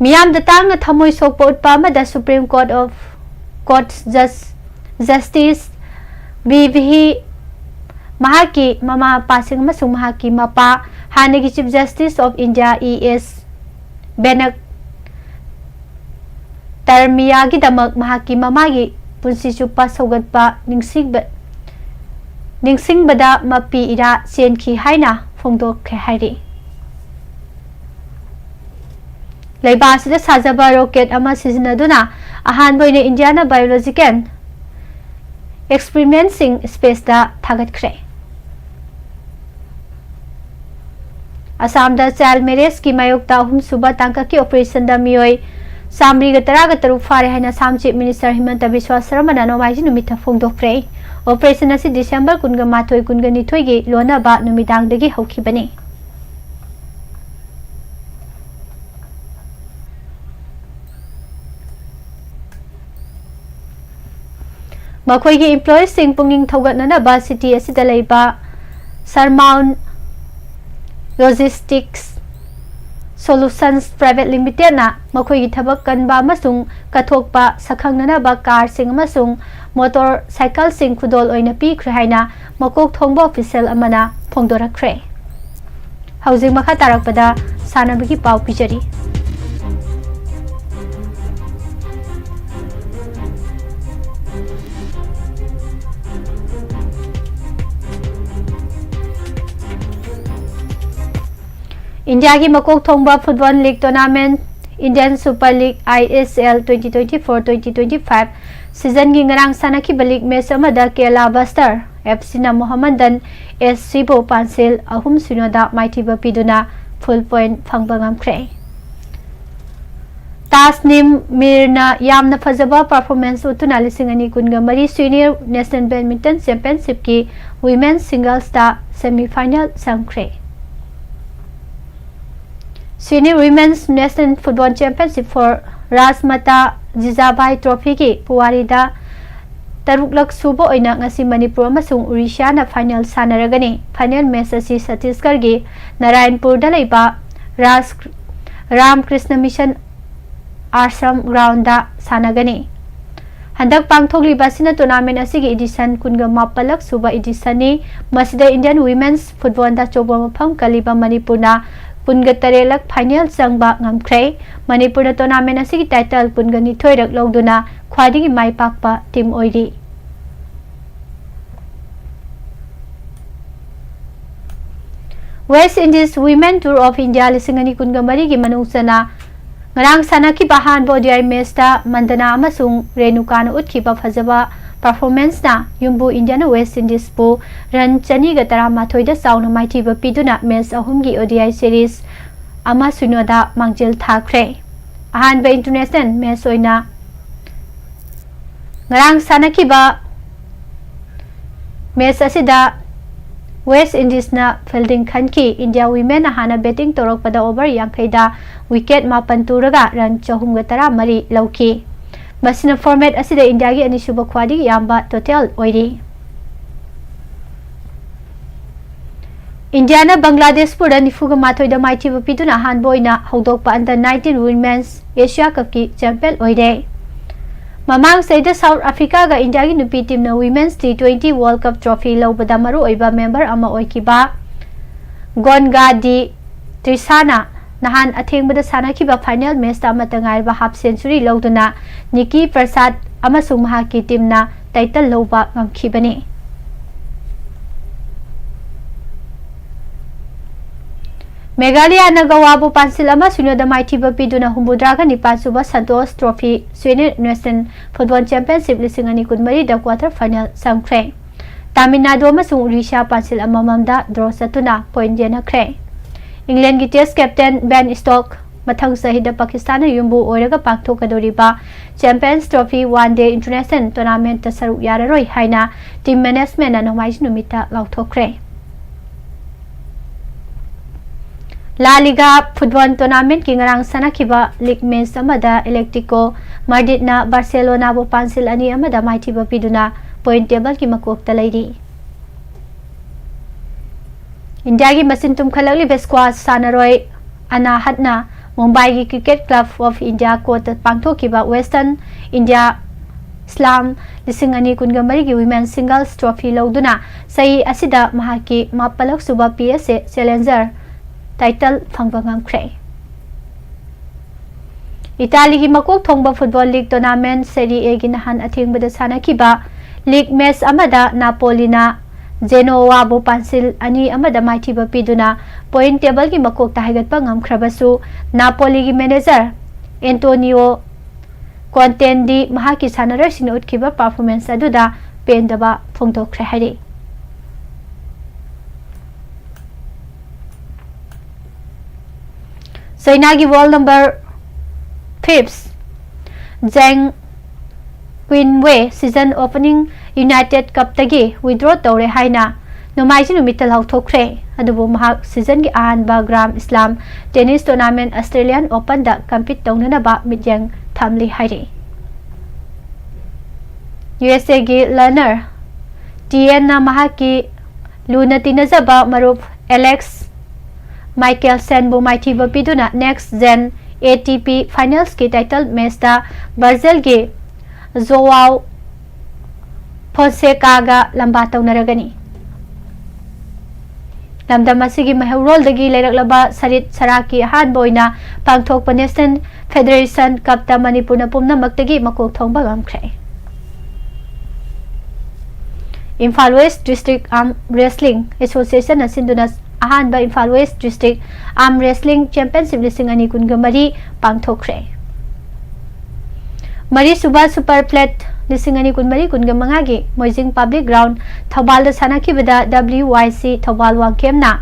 ꯃꯤꯌꯥꯝꯗ ꯇꯥꯡꯅ ꯊꯃꯣꯏ ꯁꯣꯛꯄ ꯎꯠꯄ ꯑꯃꯗ ꯁꯨꯄ꯭ꯔꯤꯝ ꯀꯣꯔꯠ ꯑꯣꯐ ꯀꯣꯔꯠ ꯖꯁ-, ꯖꯁꯇꯤꯁ ꯕꯤ ꯚꯤ ꯃꯍꯥꯛꯀꯤ ꯃꯃꯥ ꯃꯄꯥꯁꯤꯡ ꯑꯃꯁꯨꯡ ꯃꯍꯥꯛꯀꯤ ꯃꯄꯥ, ꯍꯥꯟꯅꯒꯤ chief justice of India E S ꯕꯦꯅꯛ ꯇꯔꯃꯤꯌꯥꯒꯤꯗꯃꯛ ꯃꯍꯥꯛꯀꯤ ꯃꯃꯥꯒꯤ ꯄꯨꯟꯁꯤ ꯆꯨꯞꯄ ꯁꯧꯒꯠꯄ ꯅꯤꯡꯁꯤꯡꯕ-, ꯅꯤꯡꯁꯤꯡꯕꯗ ꯃꯄꯤ ꯏꯔꯥ ꯆꯦꯟꯈꯤ ꯍꯥꯏꯅ ꯐꯣꯡꯗꯣꯛꯈ꯭ꯔꯦ ꯍꯥꯏꯔꯤ꯫ ꯂꯩꯕꯥꯛ ꯑꯁꯤꯗ ꯁꯥꯖꯕ ꯔꯣꯀꯦꯠ ꯑꯃ ꯁꯤꯖꯤꯟꯅꯗꯨꯅ ꯑꯍꯥꯟꯕ ꯑꯣꯏꯅ ꯏꯟꯗꯤꯌꯥꯅ ꯕꯥꯏꯑꯣꯂꯣꯖꯤꯀꯦꯜ ꯑꯦꯛꯁꯄꯔꯤꯃꯦꯟꯁꯤꯡ ꯁ꯭ꯄꯦꯁꯇ ꯊꯥꯒꯠꯈ꯭ꯔꯦ꯫ ꯑꯁꯥꯝꯗ ꯆꯥꯏꯜ ꯃꯦꯔꯦꯖꯀꯤ ꯃꯥꯌꯣꯛꯇ ꯑꯍꯨꯝꯁꯨꯕ ꯇꯥꯡꯀꯛꯀꯤ ꯑꯣꯄꯔꯦꯁꯟꯗ ꯃꯤꯑꯣꯏ ꯆꯥꯃꯔꯤꯒ ꯇꯔꯥꯒ ꯇꯔꯨꯛ ꯐꯥꯔꯦ ꯍꯥꯏꯅ ꯑꯁꯥꯝ ꯆꯤꯐ ꯃꯤꯅꯤꯁꯇꯔ ꯍꯤꯃꯟꯇ ꯕꯤꯁ꯭ꯋꯥ ꯁꯔꯃꯅ ꯅꯣꯡꯃꯥꯏꯖꯤꯡ ꯅꯨꯃꯤꯠꯇ ꯐꯣꯡꯗꯣꯛꯈ꯭ꯔꯦ꯫ ꯑꯣꯄꯔꯦꯁꯟ ꯑꯁꯤ ꯗꯤꯁꯦꯝꯕꯔ ꯀꯨꯟꯒ ꯃꯥꯊꯣꯏ, ꯀꯨꯟꯒ ꯅꯤꯊꯣꯏꯒꯤ ꯂꯣꯟꯅꯕ ꯅꯨꯃꯤꯗꯥꯡꯗꯒꯤ ꯍꯧꯈꯤꯕꯅꯤ꯫ ꯃꯈꯣꯏꯒꯤ ꯏꯝꯄ꯭ꯂꯣꯌꯤꯁꯁꯤꯡ ꯄꯨꯛꯅꯤꯡ ꯊꯧꯒꯠꯅꯅꯕ ꯁꯤꯇꯤ ꯑꯁꯤꯗ ꯂꯩꯕ ꯁꯔꯃꯥꯎꯟ ꯂꯣꯖꯤꯁꯇꯤꯛꯁ ꯁꯣꯂꯨꯁꯟꯁ ꯄ꯭ꯔꯥꯏꯚꯦꯠ ꯂꯤꯃꯤꯇꯦꯗꯅ ꯃꯈꯣꯏꯒꯤ ꯊꯕꯛ ꯀꯟꯕ ꯑꯃꯁꯨꯡ ꯀꯠꯊꯣꯛꯄ ꯁꯛꯈꯪꯅꯅꯕ ꯀꯥꯔꯁꯤꯡ ꯑꯃꯁꯨꯡ ꯃꯣꯇꯣꯔ ꯁꯥꯏꯀꯜꯁꯤꯡ ꯈꯨꯗꯣꯜ ꯑꯣꯏꯅ ꯄꯤꯈ꯭ꯔꯦ ꯍꯥꯏꯅ ꯃꯀꯣꯛ ꯊꯣꯡꯕ ꯑꯣꯐꯤꯁꯤꯌꯦꯜ ꯑꯃꯅ ꯐꯣꯡꯗꯣꯔꯛꯈ꯭ꯔꯦ꯫ ꯍꯧꯖꯤꯛ ꯃꯈꯥ ꯇꯥꯔꯛꯄꯗ ꯁꯥꯟꯅꯕꯒꯤ ꯄꯥꯎ ꯄꯤꯖꯔꯤ꯫ ꯏꯟꯗꯤꯌꯥꯒꯤ ꯃꯀꯣꯛ ꯊꯣꯡꯕ football league tournament Indian Super League, I S L, twenty twenty-four twenty twenty-five ꯁꯤꯖꯟꯒꯤ ꯉꯔꯥꯡ ꯁꯥꯟꯅꯈꯤꯕ ꯂꯤꯒ ꯃꯦꯆ ꯑꯃꯗ ꯀꯦꯔꯂꯥ ꯕꯁꯇꯔ ꯑꯦꯐ ꯁꯤꯅ ꯃꯣꯍꯃꯗꯟ ꯑꯦꯁ ꯁꯤꯕꯨ ꯄꯥꯟꯁꯤꯜ ꯑꯍꯨꯝ ꯁꯤꯅꯣꯗ ꯃꯥꯏꯊꯤꯕ ꯄꯤꯗꯨꯅ ꯐꯨꯜ ꯄꯣꯏꯟꯠ ꯐꯪꯕ ꯉꯝꯈ꯭ꯔꯦ꯫ ꯇꯥꯁꯅꯤꯝ ꯃꯤꯔꯅ ꯌꯥꯝꯅ ꯐꯖꯕ ꯄꯔꯐꯣꯔꯃꯦꯟꯁ ꯎꯠꯇꯨꯅ ꯂꯤꯁꯤꯡ ꯑꯅꯤ ꯀꯨꯟꯒ ꯃꯔꯤ ꯁꯤꯅꯤꯌꯔ ꯅꯦꯁꯅꯦꯜ ꯕꯦꯗꯃꯤꯟꯇꯟ ꯆꯦꯝꯄꯤꯌꯟꯁꯤꯞꯀꯤ ꯋꯤꯃꯦꯟꯁ ꯁꯤꯡꯒꯜꯁꯇ ꯁꯦꯃꯤ ꯐꯥꯏꯅꯦꯜ ꯆꯪꯈ꯭ꯔꯦ꯫ Senior women's national football championship for Rajmata Jijabai ꯇ꯭ꯔꯣꯐꯤꯒꯤ ꯄꯨꯋꯥꯔꯤꯗ ꯇꯔꯨꯛꯂꯛ ꯁꯨꯕ ꯑꯣꯏꯅ ꯉꯁꯤ ꯃꯅꯤꯄꯨꯔ ꯑꯃꯁꯨꯡ ꯑꯣꯔꯤꯁꯥꯅ ꯐꯥꯏꯅꯦꯜ ꯁꯥꯟꯅꯔꯒꯅꯤ꯫ ꯐꯥꯏꯅꯦꯜ ꯃꯦꯆ ꯑꯁꯤ ꯁꯠꯇꯤꯁꯒꯔꯒꯤ ꯅꯥꯔꯥꯌꯟꯄꯨꯔꯗ ꯂꯩꯕ ꯔꯥꯖ-, ꯔꯥꯝ ꯀ꯭ꯔꯤꯁꯅ ꯃꯤꯁꯟ ꯑꯥꯁ꯭ꯔꯝ ꯒ꯭ꯔꯥꯎꯟꯗ ꯁꯥꯟꯅꯒꯅꯤ꯫ ꯍꯟꯗꯛ ꯄꯥꯡꯊꯣꯛꯂꯤꯕ ꯑꯁꯤꯅ ꯇꯣꯔꯅꯥꯃꯦꯟ ꯑꯁꯤꯒꯤ ꯏꯗꯤꯁꯟ ꯀꯨꯟꯒ ꯃꯥꯄꯜꯂꯛ ꯁꯨꯕ ꯏꯗꯤꯁꯟꯅꯤ꯫ ꯃꯁꯤꯗ ꯏꯟꯗꯤꯌꯟ ꯋꯤꯃꯦꯟꯁ ꯐꯨꯠꯕꯣꯜꯗ ꯑꯆꯧꯕ ꯃꯐꯝ ꯀꯜꯂꯤꯕ ꯃꯅꯤꯄꯨꯔꯅ ꯀꯨꯟꯒ ꯇꯔꯦꯠꯂꯛ ꯐꯥꯏꯅꯦꯜ ꯆꯪꯕ ꯉꯝꯈ꯭ꯔꯦ꯫ ꯃꯅꯤꯄꯨꯔꯅ ꯇꯣꯔꯅꯥꯃꯦꯟ ꯑꯁꯤꯒꯤ ꯇꯥꯏꯇꯜ ꯀꯨꯟꯒ ꯅꯤꯊꯣꯏꯔꯛ ꯂꯧꯗꯨꯅ ꯈ꯭ꯋꯥꯏꯗꯒꯤ ꯃꯥꯏ ꯄꯥꯛꯄ ꯇꯤꯝ ꯑꯣꯏꯔꯤ꯫ West Indies Women Tour of India ꯂꯤꯁꯤꯡ ꯑꯅꯤ ꯀꯨꯟꯒ ꯃꯔꯤꯒꯤ ꯃꯅꯨꯡ ꯆꯟꯅ ꯉꯔꯥꯡ ꯁꯥꯟꯅꯈꯤꯕ ꯑꯍꯥꯟꯕ ODI matchꯇ ꯃꯟꯗꯅꯥ ꯑꯃꯁꯨꯡ ꯔꯦꯅꯨꯀꯥꯅ ꯎꯠꯈꯤꯕ ꯐꯖꯕ performanceꯅ ꯌꯨꯝꯕꯨ ꯏꯟꯗꯤꯌꯥꯅ West Indiesꯄꯨ run ꯆꯅꯤꯒ ꯇꯔꯥꯃꯥꯊꯣꯏꯗ ꯆꯥꯎꯅ ꯃꯥꯏꯊꯤꯕ ꯄꯤꯗꯨꯅ match ꯑꯍꯨꯝꯒꯤ ODI series ꯑꯃ ꯁꯤꯅꯣꯗ ꯃꯥꯡꯖꯤꯜ ꯊꯥꯈ꯭ꯔꯦ꯫ ꯑꯍꯥꯟꯕ international match ꯑꯣꯏꯅ ꯉꯔꯥꯡ ꯁꯥꯟꯅꯈꯤꯕ match ꯑꯁꯤꯗ West Indiesꯅ fielding ꯈꯟꯈꯤ꯫ India womenꯅ ꯍꯥꯟꯅ batting ꯇꯧꯔꯛꯄꯗ over ꯌꯥꯡꯈꯩꯗ wicket ꯃꯥꯄꯟ ꯇꯨꯔꯒ run ꯆꯍꯨꯝꯒ ꯇꯔꯥꯃꯔꯤ ꯂꯧꯈꯤ꯫ ꯃꯁꯤꯅ format ꯑꯁꯤꯗ ꯏꯟꯗꯤꯌꯥꯒꯤ ꯑꯅꯤꯁꯨꯕ ꯈ꯭ꯋꯥꯏꯗꯒꯤ ꯌꯥꯝꯕ total ꯑꯣꯏꯔꯤ꯫ ꯏꯟꯗꯤꯌꯥꯅ ꯕꯪꯒ꯭ꯂꯥꯗꯦꯁꯄꯨ run ꯅꯤꯐꯨꯒ ꯃꯥꯊꯣꯏꯗ ꯃꯥꯏꯊꯤꯕ ꯄꯤꯗꯨꯅ ꯑꯍꯥꯟꯕ ꯑꯣꯏꯅ ꯍꯧꯗꯣꯛꯄ under nineteen Women's Asia Cupꯀꯤ champion ꯑꯣꯏꯔꯦ꯫ ꯃꯃꯥꯡ ꯆꯍꯤꯗ South Africaꯒ ꯏꯟꯗꯤꯌꯥꯒꯤ ꯅꯨꯄꯤ teamꯅ Women's T twenty World Cup trophy ꯂꯧꯕꯗ ꯃꯔꯨꯑꯣꯏꯕ member ꯑꯃ ꯑꯣꯏꯈꯤꯕ ꯒꯣꯟꯒꯥ ꯗꯤ ꯇ꯭ꯔꯤꯁꯥꯅ ꯅꯍꯥꯟ ꯑꯊꯦꯡꯕꯗ ꯁꯥꯟꯅꯈꯤꯕ final matchꯇ ꯑꯃꯠꯇ ꯉꯥꯏꯔꯕ half century ꯂꯧꯗꯨꯅ ꯅꯤꯀꯤ ꯄ꯭ꯔꯁꯥꯗ ꯑꯃꯁꯨꯡ ꯃꯍꯥꯛꯀꯤ teamꯅ title ꯂꯧꯕ ꯉꯝꯈꯤꯕꯅꯤ꯫ ꯃꯦꯘꯥꯂꯌꯥꯅ ꯒꯋꯥꯕꯨ ꯄꯥꯟꯁꯤꯜ ꯑꯃ ꯁꯤꯅꯣꯗ ꯃꯥꯏꯊꯤꯕ ꯄꯤꯗꯨꯅ ꯍꯨꯝꯐꯨꯇꯔꯥꯒ ꯅꯤꯄꯥꯟ ꯁꯨꯕ Santosh trophy Senior National Football Championship ꯂꯤꯁꯤꯡ ꯑꯅꯤ ꯀꯨꯟꯃꯔꯤꯗ quarter final ꯆꯪꯈ꯭ꯔꯦ꯫ ꯇꯥꯃꯤꯜ ꯅꯥꯗꯨ ꯑꯃꯁꯨꯡ ꯎꯔꯤꯁꯥ ꯄꯥꯟꯁꯤꯜ ꯑꯃꯃꯝꯗ draw ꯆꯠꯇꯨꯅ point ꯌꯦꯟꯅꯈ꯭ꯔꯦ꯫ ꯏꯪꯂꯦꯟꯒꯤ test captain Ben Stokes ꯃꯊꯪ ꯆꯍꯤꯗ ꯄꯥꯀꯤꯁꯇꯥꯟꯅ ꯌꯨꯝꯕꯨ ꯑꯣꯏꯔꯒ ꯄꯥꯡꯊꯣꯛꯀꯗꯧꯔꯤꯕ Champions Trophy One Day International Tournamentꯇ ꯁꯔꯨꯛ ꯌꯥꯔꯔꯣꯏ ꯍꯥꯏꯅ team managementꯅ ꯅꯣꯡꯃꯥꯏꯖꯤꯡ ꯅꯨꯃꯤꯠꯇ ꯂꯥꯎꯊꯣꯛꯈ꯭ꯔꯦ꯫ La Liga football tournamentꯀꯤ ꯉꯔꯥꯡ ꯁꯥꯟꯅꯈꯤꯕ league match ꯑꯃꯗ Atletico Madridꯅ Barcelonaꯕꯨ ꯄꯥꯟꯁꯤꯜ ꯑꯅꯤ ꯑꯃꯗ ꯃꯥꯏꯊꯤꯕ ꯄꯤꯗꯨꯅ point tableꯒꯤ ꯃꯀꯣꯛꯇ ꯂꯩꯔꯤ꯫ ꯏꯟꯗꯤꯌꯥꯒꯤ ꯃꯆꯤꯟ ꯇꯨꯝꯈꯠꯂꯛꯂꯤꯕ squash ꯁꯥꯟꯅꯔꯣꯏ ꯑꯅꯥꯍꯠꯅ ꯃꯨꯝꯕꯥꯏꯒꯤ Cricket Club of India courtꯇ ꯄꯥꯡꯊꯣꯛꯈꯤꯕ Western India Slam ꯂꯤꯁꯤꯡ ꯑꯅꯤ ꯀꯨꯟꯒ ꯃꯔꯤꯒꯤ Women's Singles Trophy ꯂꯧꯗꯨꯅ ꯆꯍꯤ ꯑꯁꯤꯗ ꯃꯍꯥꯛꯀꯤ ꯃꯥꯄꯜꯂꯛꯁꯨꯕ P S A Challenger title ꯐꯪꯕ ꯉꯝꯈ꯭ꯔꯦ꯫ ꯏꯇꯥꯂꯤꯒꯤ ꯃꯀꯣꯛ ꯊꯣꯡꯕ football league tournament Serie Aꯒꯤ ꯅꯍꯥꯟ ꯑꯊꯦꯡꯕꯗ ꯁꯥꯟꯅꯈꯤꯕ league match ꯑꯃꯗ ꯅꯥꯄꯣꯂꯤꯅ ꯖꯦꯅꯣꯋꯥꯕꯨ ꯄꯥꯟꯁꯤꯜ ꯑꯅꯤ ꯑꯃꯗ ꯃꯥꯏꯊꯤꯕ ꯄꯤꯗꯨꯅ point tableꯒꯤ ꯃꯀꯣꯛꯇ ꯍꯥꯏꯒꯠꯄ ꯉꯝꯈ꯭ꯔꯕꯁꯨ, ꯅꯥꯄꯣꯂꯤꯒꯤ manager ꯑꯦꯟꯇꯣꯅꯤꯑꯣ ꯀꯣꯟꯇꯦꯟꯗꯤ ꯃꯍꯥꯛꯀꯤ ꯁꯥꯟꯅꯔꯣꯏꯁꯤꯡꯅ ꯎꯠꯈꯤꯕ performance ꯑꯗꯨꯗ ꯄꯦꯟꯗꯕ ꯐꯣꯡꯗꯣꯛꯈ꯭ꯔꯦ ꯍꯥꯏꯔꯤ꯫ ꯆꯩꯅꯥꯒꯤ world number fifth ꯖꯦꯡ ꯀ꯭ꯋꯤꯟꯋꯦ season opening United Cupꯇꯒꯤ withdraw ꯇꯧꯔꯦ ꯍꯥꯏꯅ ꯅꯣꯡꯃꯥꯏꯖꯤꯡ ꯅꯨꯃꯤꯠꯇ ꯂꯥꯎꯊꯣꯛꯈ꯭ꯔꯦ꯫ ꯑꯗꯨꯕꯨ ꯃꯍꯥꯛ seasonꯒꯤ ꯑꯍꯥꯟꯕ Grand Slam tennis tournament Australian Openꯗ compete ꯇꯧꯅꯅꯕ ꯃꯤꯠꯌꯦꯡ ꯊꯝꯂꯤ ꯍꯥꯏꯔꯤ꯫ USAꯒꯤ Leonard Tienꯅ ꯃꯍꯥꯛꯀꯤ ꯂꯨꯅ ꯇꯤꯟꯅꯖꯕ ꯃꯔꯨꯞ Alex Michelsenꯕꯨ ꯃꯥꯏꯊꯤꯕ ꯄꯤꯗꯨꯅ next gen ATP finalsꯀꯤ title matchꯇ Brazilꯒꯤ Joao Fonsecaꯒ ꯂꯝꯕꯥ ꯇꯧꯅꯔꯒꯅꯤ꯫ ꯂꯝꯗꯝ ꯑꯁꯤꯒꯤ ꯃꯩꯍꯧꯔꯣꯜꯗꯒꯤ ꯂꯩꯔꯛꯂꯕ ꯁꯔꯤꯠ ꯁꯔꯥꯛꯀꯤ ꯑꯍꯥꯟꯕ ꯑꯣꯏꯅ ꯄꯥꯡꯊꯣꯛꯄ National Federation Cupꯇ ꯃꯅꯤꯄꯨꯔꯅ ꯄꯨꯝꯅꯃꯛꯇꯒꯤ ꯃꯀꯣꯛ ꯊꯣꯡꯕ ꯉꯝꯈ꯭ꯔꯦ꯫ Imphal West District Arm Wrestling Associationꯅ ꯁꯤꯟꯗꯨꯅ ꯑꯍꯥꯟꯕ Imphal West District Arm Wrestling Championship ꯂꯤꯁꯤꯡ ꯑꯅꯤ ꯀꯨꯟꯒ ꯃꯔꯤ ꯄꯥꯡꯊꯣꯛꯈ꯭ꯔꯦ꯫ ꯃꯔꯤꯁꯨꯕ Super Plate ꯂꯤꯁꯤꯡ ꯑꯅꯤ ꯀꯨꯟꯃꯔꯤ ꯀꯨꯟꯃꯉꯥꯒꯤ ꯃꯣꯏꯖꯤꯡ Public Ground ꯊꯧꯕꯥꯜꯗ ꯁꯥꯟꯅꯈꯤꯕꯗ WYC ꯊꯧꯕꯥꯜ ꯋꯥꯡꯈꯦꯝꯅ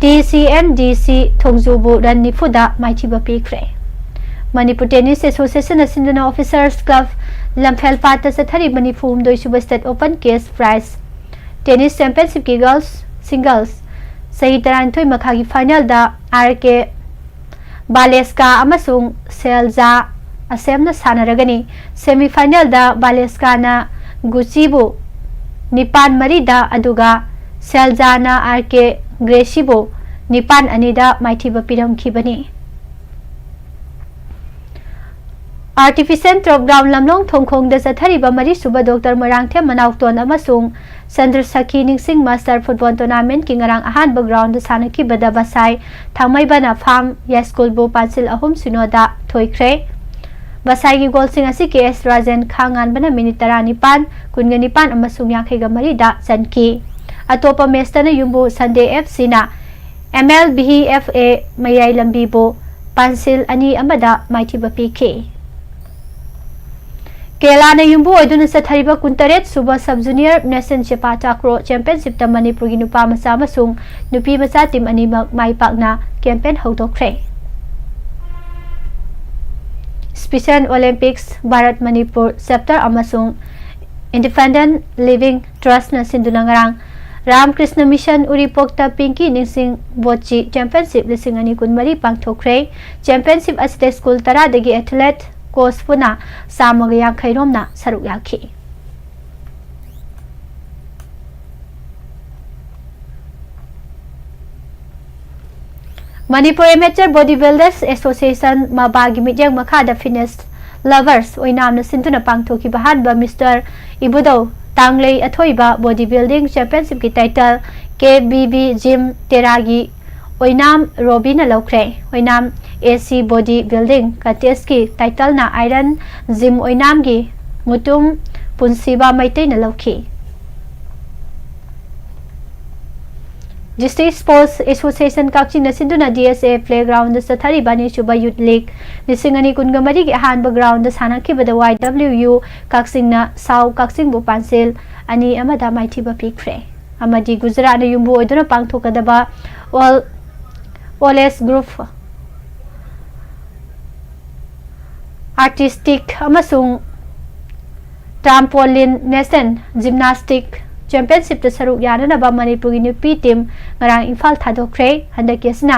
TCNDC ꯊꯣꯡꯖꯨꯕꯨ run ꯅꯤꯐꯨꯗ ꯃꯥꯏꯊꯤꯕ ꯄꯤꯈ꯭ꯔꯦ꯫ ꯃꯅꯤꯄꯨꯔ Tennis Associationꯅ ꯁꯤꯟꯗꯨꯅ Officers Club ꯂꯝꯐꯦꯜꯄꯥꯠꯇ ꯆꯠꯊꯔꯤꯕ ꯅꯤꯐꯨ ꯍꯨꯝꯗꯣꯏ ꯁꯨꯕ State Open Cash Prize Tennis Championshipꯀꯤ Girls Singles ꯆꯍꯤ ꯇꯔꯥꯅꯤꯊꯣꯏ ꯃꯈꯥꯒꯤ finalꯗ RK ꯕꯥꯂꯦꯁꯀꯥ ꯑꯃꯁꯨꯡ ꯁꯦꯜꯖꯥ ꯑꯁꯦꯝꯅ ꯁꯥꯟꯅꯔꯒꯅꯤ꯫ Semifinalꯗ ꯕꯥꯂꯦꯁꯀꯥꯅ ꯒꯨꯆꯤꯕꯨ ꯅꯤꯄꯥꯟ ꯃꯔꯤꯗ, ꯑꯗꯨꯒ ꯁꯦꯜꯖꯥꯅ RK ꯒ꯭ꯔꯦꯁꯤꯕꯨ ꯅꯤꯄꯥꯟ ꯑꯅꯤꯗ ꯃꯥꯏꯊꯤꯕ ꯄꯤꯔꯝꯈꯤꯕꯅꯤ꯫ Artificial Turf Ground ꯂꯝꯂꯣꯡ ꯊꯣꯡꯈꯣꯡꯗ ꯆꯠꯊꯔꯤꯕ ꯃꯔꯤꯁꯨꯕ ꯗꯣꯛꯇꯔ ꯃꯣꯏꯔꯥꯡꯊꯦꯝ ꯃꯅꯥꯎꯇꯣꯟ ꯑꯃꯁꯨꯡ ꯆꯟꯗ꯭ꯔꯁꯈꯤ ꯅꯤꯡꯁꯤꯡ Master Football Tournamentꯀꯤ ꯉꯔꯥꯡ ꯑꯍꯥꯟꯕ groundꯗ ꯁꯥꯟꯅꯈꯤꯕꯗ ꯕꯁꯥꯏ ꯊꯥꯡꯃꯩꯕꯟꯅ ꯐꯥꯝ ꯌꯥꯏꯁ꯭ꯀꯨꯜꯕꯨ ꯄꯥꯟꯁꯤꯜ ꯑꯍꯨꯝ ꯁꯤꯅꯣꯗ ꯊꯣꯏꯈ꯭ꯔꯦ꯫ ꯕꯁꯥꯏꯒꯤ goalꯁꯤꯡ ꯑꯁꯤ KS ꯔꯥꯖꯦꯟ, ꯈꯥꯉꯥꯟꯕꯅ minute ꯇꯔꯥꯅꯤꯄꯥꯟ, ꯀꯨꯟꯒ ꯅꯤꯄꯥꯟ ꯑꯃꯁꯨꯡ ꯌꯥꯡꯈꯩꯒ ꯃꯔꯤꯗ ꯆꯟꯈꯤ꯫ ꯑꯇꯣꯞꯄ matchꯇꯅ ꯌꯨꯝꯕꯨ Sunday FCꯅ MLBFA ꯃꯌꯥꯏ ꯂꯝꯕꯤꯕꯨ ꯄꯥꯟꯁꯤꯜ ꯑꯅꯤ ꯑꯃꯗ ꯃꯥꯏꯊꯤꯕ ꯄꯤꯈꯤ꯫ ꯀꯦꯔꯂꯥꯅ ꯌꯨꯝꯕꯨ ꯑꯣꯏꯗꯨꯅ ꯆꯠꯊꯔꯤꯕ ꯀꯨꯟꯇꯔꯦꯠ ꯁꯨꯕ Sub Junior National Chepa Takraw Championshipꯇ ꯃꯅꯤꯄꯨꯔꯒꯤ ꯅꯨꯄꯥ ꯃꯆꯥ ꯑꯃꯁꯨꯡ ꯅꯨꯄꯤ ꯃꯆꯥ team ꯑꯅꯤꯃꯛ ꯃꯥꯏ ꯄꯥꯛꯅ campaign ꯍꯧꯗꯣꯛꯈ꯭ꯔꯦ꯫ Special Olympics Bharat Manipur Chapter ꯑꯃꯁꯨꯡ Independent Living Trustꯅ ꯁꯤꯟꯗꯨꯅ ꯉꯔꯥꯡ ꯔꯥꯝꯀ꯭ꯔꯤꯁꯅ ꯃꯤꯁꯟ ꯎꯔꯤꯄꯣꯛꯇ ꯄꯤꯡꯀꯤ ꯅꯤꯡꯁꯤꯡ ꯕꯣꯠꯆꯤ Championship ꯂꯤꯁꯤꯡ ꯑꯅꯤ ꯀꯨꯟꯃꯔꯤ ꯄꯥꯡꯊꯣꯛꯈ꯭ꯔꯦ꯫ Championship ꯑꯁꯤꯗ school ꯇꯔꯥꯗꯒꯤ athlete, coach ꯄꯨꯟꯅ ꯆꯥꯝꯃꯒ ꯌꯥꯡꯈꯩ ꯔꯣꯝꯅ ꯁꯔꯨꯛ ꯌꯥꯈꯤ꯫ Manipur Amateur Body Builders Association, ꯃꯕꯥꯒꯤ ꯃꯤꯠꯌꯦꯡ ꯃꯈꯥꯗ fitness lovers ꯑꯣꯏꯅꯥꯝꯅ ꯁꯤꯟꯗꯨꯅ ꯄꯥꯡꯊꯣꯛꯈꯤꯕ ꯑꯍꯥꯟꯕ Mister ꯏꯕꯨꯙꯧ ꯇꯥꯡꯂꯩ ꯑꯊꯣꯏꯕ Body Building Championshipꯀꯤ title K B B Gym ꯇꯦꯔꯥꯒꯤ ꯑꯣꯏꯅꯥꯝ ꯔꯣꯕꯤꯅ ꯂꯧꯈ꯭ꯔꯦ꯫ ꯑꯣꯏꯅꯥꯝ A C Body Building Contestꯀꯤ titleꯅ Iron Gym ꯑꯣꯏꯅꯥꯝꯒꯤ Mutum ꯄꯨꯟꯁꯤꯕ ꯃꯩꯇꯩꯅ ꯂꯧꯈꯤ꯫ District Sports Association ꯀꯛꯆꯤꯡꯅ ꯁꯤꯟꯗꯨꯅ D S A Playgroundꯗ ꯆꯠꯊꯔꯤꯕ ꯑꯅꯤꯁꯨꯕ Youth League ꯂꯤꯁꯤꯡ ꯑꯅꯤ ꯀꯨꯟꯒ ꯃꯔꯤꯒꯤ ꯑꯍꯥꯟꯕ groundꯗ ꯁꯥꯟꯅꯈꯤꯕꯗ Y W U ꯀꯛꯆꯤꯡꯅ ꯁꯥꯎ ꯀꯛꯆꯤꯡꯕꯨ ꯄꯥꯟꯁꯤꯜ ꯑꯅꯤ ꯑꯃꯗ ꯃꯥꯏꯊꯤꯕ ꯄꯤꯈ꯭ꯔꯦ꯫ ꯑꯃꯗꯤ ꯒꯨꯖꯔꯥꯠꯅ ꯌꯨꯝꯕꯨ ꯑꯣꯏꯗꯨꯅ ꯄꯥꯡꯊꯣꯛꯀꯗꯕ All, All Age Group Artistic ꯑꯃꯁꯨꯡ Trampoline National Gymnastic Championshipꯇ ꯁꯔꯨꯛ ꯌꯥꯅꯅꯕ ꯃꯅꯤꯄꯨꯔꯒꯤ ꯅꯨꯄꯤ team ꯉꯔꯥꯡ ꯏꯝꯐꯥꯜ ꯊꯥꯗꯣꯛꯈ꯭ꯔꯦ꯫ ꯍꯟꯗꯛꯀꯤ ꯑꯁꯤꯅ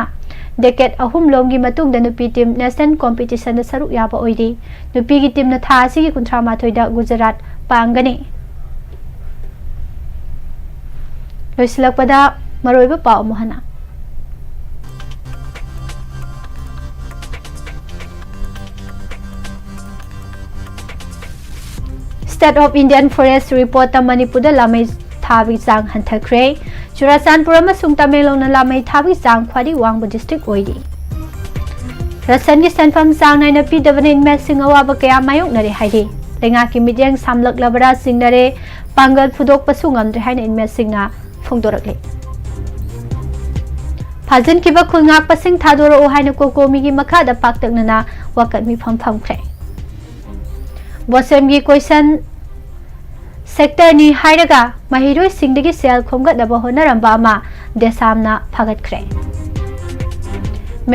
decade ꯑꯍꯨꯝ ꯂꯣꯝꯒꯤ ꯃꯇꯨꯡꯗ ꯅꯨꯄꯤ team national competitionꯗ ꯁꯔꯨꯛ ꯌꯥꯕ ꯑꯣꯏꯔꯤ꯫ ꯅꯨꯄꯤꯒꯤ teamꯅ ꯊꯥ ꯑꯁꯤꯒꯤ ꯀꯨꯟꯊ꯭ꯔꯥ ꯃꯥꯊꯣꯏꯗ ꯒꯨꯖꯔꯥꯠ ꯄꯥꯡꯒꯅꯤ꯫ ꯂꯣꯏꯁꯤꯜꯂꯛꯄꯗ ꯃꯔꯨꯑꯣꯏꯕ ꯄꯥꯎ ꯑꯃꯨꯛ ꯍꯟꯅ꯫ State of Indian Forest Reportꯇ ꯃꯅꯤꯄꯨꯔꯗ ꯂꯥꯃꯩ ꯊꯥꯕꯒꯤ ꯆꯥꯡ ꯍꯟꯊꯈ꯭ꯔꯦ꯫ ꯆꯨꯔꯥꯆꯥꯟꯄꯨꯔ ꯑꯃꯁꯨꯡ ꯇꯃꯦꯡꯂꯣꯡꯅ ꯂꯥꯃꯩ ꯊꯥꯕꯒꯤ ꯆꯥꯡ ꯈ꯭ꯋꯥꯏꯗꯒꯤ ꯋꯥꯡꯕ district ꯑꯣꯏꯔꯤ꯫ ꯔꯁꯟꯒꯤ ꯁꯦꯟꯐꯝ ꯆꯥꯡ ꯅꯥꯏꯅ ꯄꯤꯗꯕꯅ inmateꯁꯤꯡ ꯑꯋꯥꯕ ꯀꯌꯥ ꯃꯥꯌꯣꯛꯅꯔꯦ ꯍꯥꯏꯔꯤ꯫ ꯂꯩꯉꯥꯛꯀꯤ ꯃꯤꯠꯌꯦꯡ ꯁꯥꯝꯂꯛꯂꯕ꯭ꯔꯥ ꯆꯤꯡꯅꯔꯦ꯫ ꯄꯥꯡꯒꯜ ꯐꯨꯗꯣꯛꯄꯁꯨ ꯉꯝꯗ꯭ꯔꯦ ꯍꯥꯏꯅ inmateꯁꯤꯡꯅ ꯐꯣꯡꯗꯣꯔꯛꯂꯤ꯫ ꯐꯥꯖꯤꯟꯈꯤꯕ ꯈꯨꯜ ꯉꯥꯛꯄꯁꯤꯡ ꯊꯥꯗꯣꯔꯛꯎ ꯍꯥꯏꯅ ꯀꯣꯀꯣꯃꯤꯒꯤ ꯃꯈꯥꯗ ꯄꯥꯛꯇꯛꯅꯅ ꯋꯥꯀꯠ ꯃꯤꯐꯝ ꯐꯝꯈ꯭ꯔꯦ꯫ ꯕꯣꯁꯦꯝꯒꯤ ꯀꯣꯏꯁꯟ ꯁꯦꯛꯇꯔꯅꯤ ꯍꯥꯏꯔꯒ ꯃꯍꯩꯔꯣꯏꯁꯤꯡꯗꯒꯤ ꯁꯦꯜ ꯈꯣꯝꯒꯠꯅꯕ ꯍꯣꯠꯅꯔꯝꯕ ꯑꯃ ꯗꯦꯁꯥꯝꯅ ꯐꯥꯒꯠꯈ꯭ꯔꯦ꯫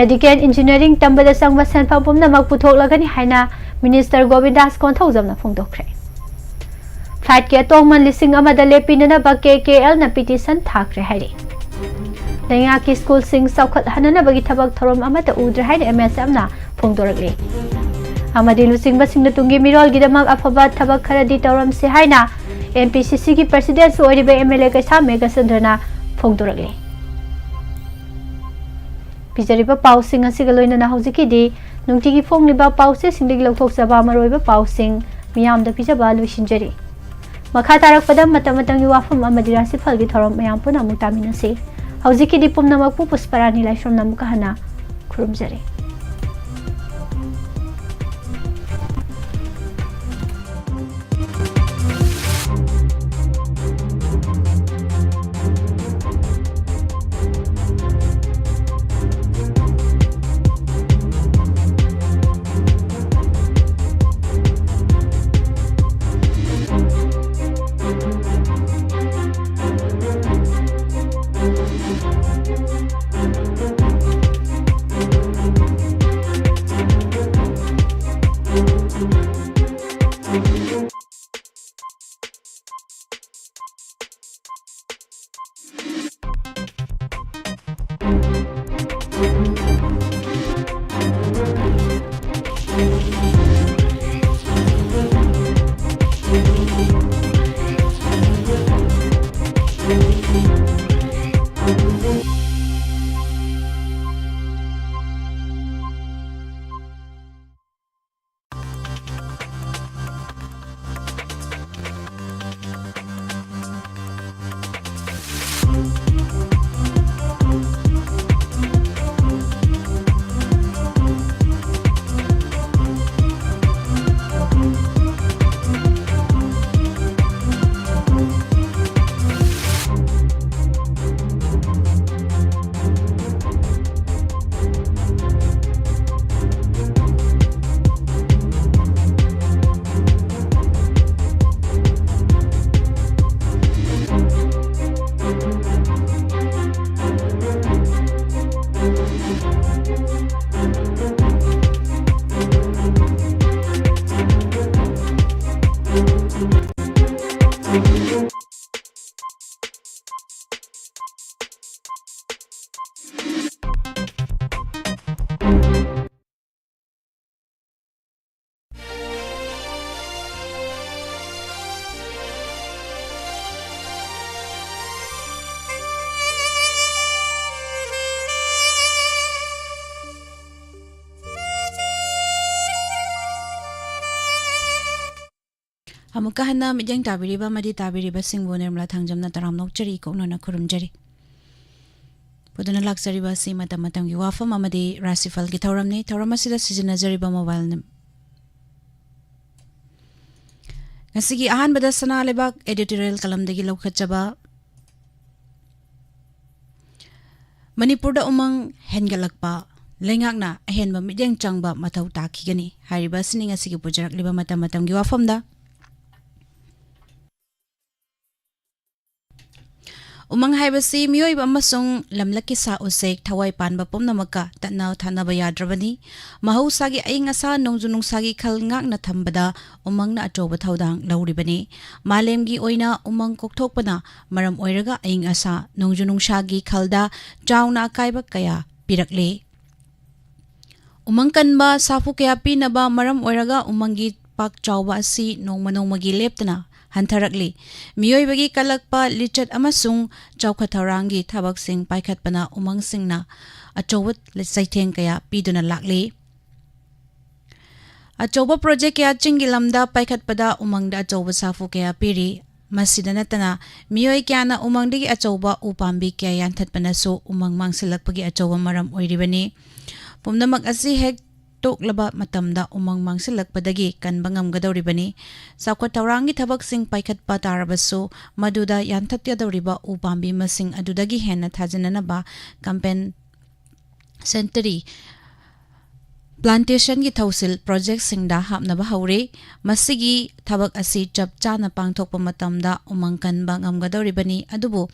ꯃꯦꯗꯤꯀꯦꯜ ꯏꯟꯖꯤꯅꯤꯌꯥꯔꯤꯡ ꯇꯝꯕꯗ ꯆꯪꯕ ꯁꯦꯟꯐꯝ ꯄꯨꯝꯅꯃꯛ ꯄꯨꯊꯣꯛꯂꯒꯅꯤ ꯍꯥꯏꯅ ꯃꯤꯅꯤꯁꯇꯔ ꯒꯣꯕꯤꯟꯗꯥꯁ ꯀꯣꯟꯊꯧꯖꯝꯅ ꯐꯣꯡꯗꯣꯛꯈ꯭ꯔꯦ꯫ ꯐ꯭ꯂꯥꯏꯠꯀꯤ ꯑꯇꯣꯡꯃꯟ ꯂꯤꯁꯤꯡ ꯑꯃꯗ ꯂꯦꯞꯄꯤꯅꯅꯕ ꯀꯦ ꯀꯦ ꯑꯦꯜꯅ ꯄꯤꯇꯤꯁꯟ ꯊꯥꯈ꯭ꯔꯦ ꯍꯥꯏꯔꯤ꯫ ꯂꯩꯉꯥꯛꯀꯤ ꯁ꯭ꯀꯨꯜꯁꯤꯡ ꯆꯥꯎꯈꯠꯍꯟꯅꯅꯕꯒꯤ ꯊꯕꯛ ꯊꯧꯔꯝ ꯑꯃꯠꯇ ꯎꯗ꯭ꯔꯦ ꯍꯥꯏꯅ ꯑꯦꯝ ꯑꯦꯁ ꯑꯦꯝꯅ ꯐꯣꯡꯗꯣꯔꯛꯂꯤ꯫ ꯑꯃꯗꯤ ꯂꯨꯆꯤꯡꯕꯁꯤꯡꯅ ꯇꯨꯡꯒꯤ ꯃꯤꯔꯣꯜꯒꯤꯗꯃꯛ ꯑꯐꯕ ꯊꯕꯛ ꯈꯔꯗꯤ ꯇꯧꯔꯝꯁꯤ ꯍꯥꯏꯅ ꯑꯦꯝ ꯄꯤ ꯁꯤ ꯁꯤꯒꯤ ꯄ꯭ꯔꯁꯤꯗꯦꯟꯁꯨ ꯑꯣꯏꯔꯤꯕ ꯑꯦꯝ ꯑꯦꯜ ꯑꯦ ꯀꯩꯁꯥꯝ ꯃꯦꯘꯆꯟꯗ꯭ꯔꯅ ꯐꯣꯡꯗꯣꯔꯛꯂꯤ꯫ ꯄꯤꯖꯔꯤꯕ ꯄꯥꯎꯁꯤꯡ ꯑꯁꯤꯒ ꯂꯣꯏꯅꯅ ꯍꯧꯖꯤꯛꯀꯤꯗꯤ ꯅꯨꯡꯇꯤꯒꯤ ꯐꯣꯡꯂꯤꯕ ꯄꯥꯎꯆꯦꯁꯤꯡꯗꯒꯤ ꯂꯧꯊꯣꯛꯆꯕ ꯃꯔꯨꯑꯣꯏꯕ ꯄꯥꯎꯁꯤꯡ ꯃꯤꯌꯥꯝꯗ ꯄꯤꯖꯕ ꯂꯣꯏꯁꯤꯟꯖꯔꯤ꯫ ꯃꯈꯥ ꯇꯥꯔꯛꯄꯗ ꯃꯇꯝ ꯃꯇꯝꯒꯤ ꯋꯥꯐꯝ ꯑꯃꯗꯤ ꯔꯥꯁꯤꯐꯜꯒꯤ ꯊꯧꯔꯝ ꯃꯌꯥꯝ ꯄꯨꯟꯅ ꯑꯃꯨꯛ ꯇꯥꯃꯤꯟꯅꯁꯤ꯫ ꯍꯧꯖꯤꯛꯀꯤꯗꯤ ꯄꯨꯝꯅꯃꯛꯄꯨ ꯄꯨꯁꯄꯔꯥꯅꯤ ꯂꯥꯏꯁ꯭ꯔꯝꯅ ꯑꯃꯨꯛꯀ ꯍꯟꯅ ꯈꯨꯔꯨꯝꯖꯔꯤ꯫ ꯑꯃꯨꯛꯀ ꯍꯟꯅ ꯃꯤꯠꯌꯦꯡ ꯇꯥꯕꯤꯔꯤꯕ ꯑꯃꯗꯤ ꯇꯥꯕꯤꯔꯤꯕꯁꯤꯡꯕꯨ ꯅꯤꯔꯃꯂꯥ ꯊꯥꯡꯖꯝꯅ ꯇꯔꯥꯝꯅ ꯑꯣꯛꯆꯔꯤ, ꯏꯀꯣꯛꯅꯅ ꯈꯨꯔꯨꯝꯖꯔꯤ꯫ ꯄꯨꯗꯨꯅ ꯂꯥꯛꯆꯔꯤꯕ ꯑꯁꯤ ꯃꯇꯝ ꯃꯇꯝꯒꯤ ꯋꯥꯐꯝ ꯑꯃꯗꯤ ꯔꯥꯁꯤꯐꯜꯒꯤ ꯊꯧꯔꯝꯅꯤ꯫ ꯊꯧꯔꯝ ꯑꯁꯤꯗ ꯁꯤꯖꯤꯟꯅꯖꯔꯤꯕ ꯃꯣꯕꯥꯏꯜ ꯅꯝ-, ꯉꯁꯤꯒꯤ ꯑꯍꯥꯟꯕꯗ ꯁꯅꯥ ꯂꯩꯕꯥꯛ editorial columnꯗꯒꯤ ꯂꯧꯈꯠꯆꯕ: ꯃꯅꯤꯄꯨꯔꯗ ꯎꯃꯪ ꯍꯦꯟꯒꯠꯂꯛꯄ ꯂꯩꯉꯥꯛꯅ ꯑꯍꯦꯟꯕ ꯃꯤꯠꯌꯦꯡ ꯆꯪꯕ ꯃꯊꯧ ꯇꯥꯈꯤꯒꯅꯤ ꯍꯥꯏꯔꯤꯕ ꯑꯁꯤꯅꯤ ꯉꯁꯤꯒꯤ ꯄꯨꯖꯔꯛꯂꯤꯕ ꯃꯇꯝ ꯃꯇꯝꯒꯤ ꯋꯥꯐꯝꯗ꯫ ꯎꯃꯪ ꯍꯥꯏꯕꯁꯤ ꯃꯤꯑꯣꯏꯕ ꯑꯃꯁꯨꯡ ꯂꯝꯂꯛꯀꯤ ꯁꯥ ꯎꯆꯦꯛ ꯊꯋꯥꯏ ꯄꯥꯟꯕ ꯄꯨꯝꯅꯃꯛꯀ ꯇꯠꯅ ꯊꯥꯅꯕ ꯌꯥꯗ꯭ꯔꯕꯅꯤ꯫ ꯃꯍꯧꯁꯥꯒꯤ ꯑꯏꯪ ꯑꯁꯥ, ꯅꯣꯡꯖꯨ ꯅꯨꯡꯁꯥꯒꯤ ꯈꯜ ꯉꯥꯛꯅ ꯊꯝꯕꯗ ꯎꯃꯪꯅ ꯑꯆꯧꯕ ꯊꯧꯗꯥꯡ ꯂꯧꯔꯤꯕꯅꯤ꯫ ꯃꯥꯂꯦꯝꯒꯤ ꯑꯣꯏꯅ ꯎꯃꯪ ꯀꯣꯛꯊꯣꯛꯄꯅ ꯃꯔꯝ ꯑꯣꯏꯔꯒ ꯑꯏꯪ ꯑꯁꯥ, ꯅꯣꯡꯖꯨ ꯅꯨꯡꯁꯥꯒꯤ ꯈꯜꯗ ꯆꯥꯎꯅ ꯑꯀꯥꯏꯕ ꯀꯌꯥ ꯄꯤꯔꯛꯂꯤ꯫ ꯎꯃꯪ ꯀꯟꯕ ꯁꯥꯐꯨ ꯀꯌꯥ ꯄꯤꯅꯕ ꯃꯔꯝ ꯑꯣꯏꯔꯒ ꯎꯃꯪꯒꯤ ꯄꯥꯛ ꯆꯥꯎꯕ ꯑꯁꯤ ꯅꯣꯡꯃ ꯅꯣꯡꯃꯒꯤ ꯂꯦꯞꯇꯅ ꯍꯟꯊꯔꯛꯂꯤ꯫ ꯃꯤꯑꯣꯏꯕꯒꯤ ꯀꯜꯂꯛꯄ ꯂꯤꯆꯠ ꯑꯃꯁꯨꯡ ꯆꯥꯎꯈꯠ ꯊꯧꯔꯥꯡꯒꯤ ꯊꯕꯛꯁꯤꯡ ꯄꯥꯏꯈꯠꯄꯅ ꯎꯃꯪꯁꯤꯡꯅ ꯑꯆꯧꯕ ꯆꯩꯊꯦꯡ ꯀꯌꯥ ꯄꯤꯗꯨꯅ ꯂꯥꯛꯂꯤ꯫ ꯑꯆꯧꯕ ꯄ꯭ꯔꯣꯖꯦꯛ ꯀꯌꯥ ꯆꯤꯡꯒꯤ ꯂꯝꯗ ꯄꯥꯏꯈꯠꯄꯗ ꯎꯃꯪꯗ ꯑꯆꯧꯕ ꯁꯥꯐꯨ ꯀꯌꯥ ꯄꯤꯔꯤ꯫ ꯃꯁꯤꯗ ꯅꯠꯇꯅ ꯃꯤꯑꯣꯏ ꯀꯌꯥꯅ ꯎꯃꯪꯗꯒꯤ ꯑꯆꯧꯕ ꯎ ꯄꯥꯝꯕꯤ ꯀꯌꯥ ꯌꯥꯟꯊꯠꯄꯅꯁꯨ ꯎꯃꯪ ꯃꯥꯡꯁꯤꯜꯂꯛꯄꯒꯤ ꯑꯆꯧꯕ ꯃꯔꯝ ꯑꯣꯏꯔꯤꯕꯅꯤ꯫ ꯄꯨꯝꯅꯃꯛ ꯑꯁꯤ ꯍꯦꯛ ꯇꯣꯛꯂꯕ ꯃꯇꯝꯗ ꯎꯃꯪ ꯃꯥꯡꯁꯤꯜꯂꯛꯄꯗꯒꯤ ꯀꯟꯕ ꯉꯝꯒꯗꯧꯔꯤꯕꯅꯤ꯫ ꯆꯥꯎꯈꯠ ꯊꯧꯔꯥꯡꯒꯤ ꯊꯕꯛꯁꯤꯡ ꯄꯥꯏꯈꯠꯄ ꯇꯥꯔꯕꯁꯨ, ꯃꯗꯨꯗ ꯌꯥꯟꯊꯠꯀꯗꯧꯔꯤꯕ ꯎ ꯄꯥꯝꯕꯤ ꯃꯁꯤꯡ ꯑꯗꯨꯗꯒꯤ ꯍꯦꯟꯅ ꯊꯥꯖꯤꯟꯅꯅꯕ ꯀꯝꯄꯦꯟ-, ꯁꯦꯟꯇꯔꯤ ꯄ꯭ꯂꯥꯟꯇꯦꯁꯟꯒꯤ ꯊꯧꯁꯤꯜ ꯄ꯭ꯔꯣꯖꯦꯛꯁꯤꯡꯗ ꯍꯥꯞꯅꯕ ꯍꯧꯔꯦ꯫ ꯃꯁꯤꯒꯤ ꯊꯕꯛ ꯑꯁꯤ ꯆꯞ ꯆꯥꯅ ꯄꯥꯡꯊꯣꯛꯄ ꯃꯇꯝꯗ ꯎꯃꯪ ꯀꯟꯕ ꯉꯝꯒꯗꯧꯔꯤꯕꯅꯤ, ꯑꯗꯨꯕꯨ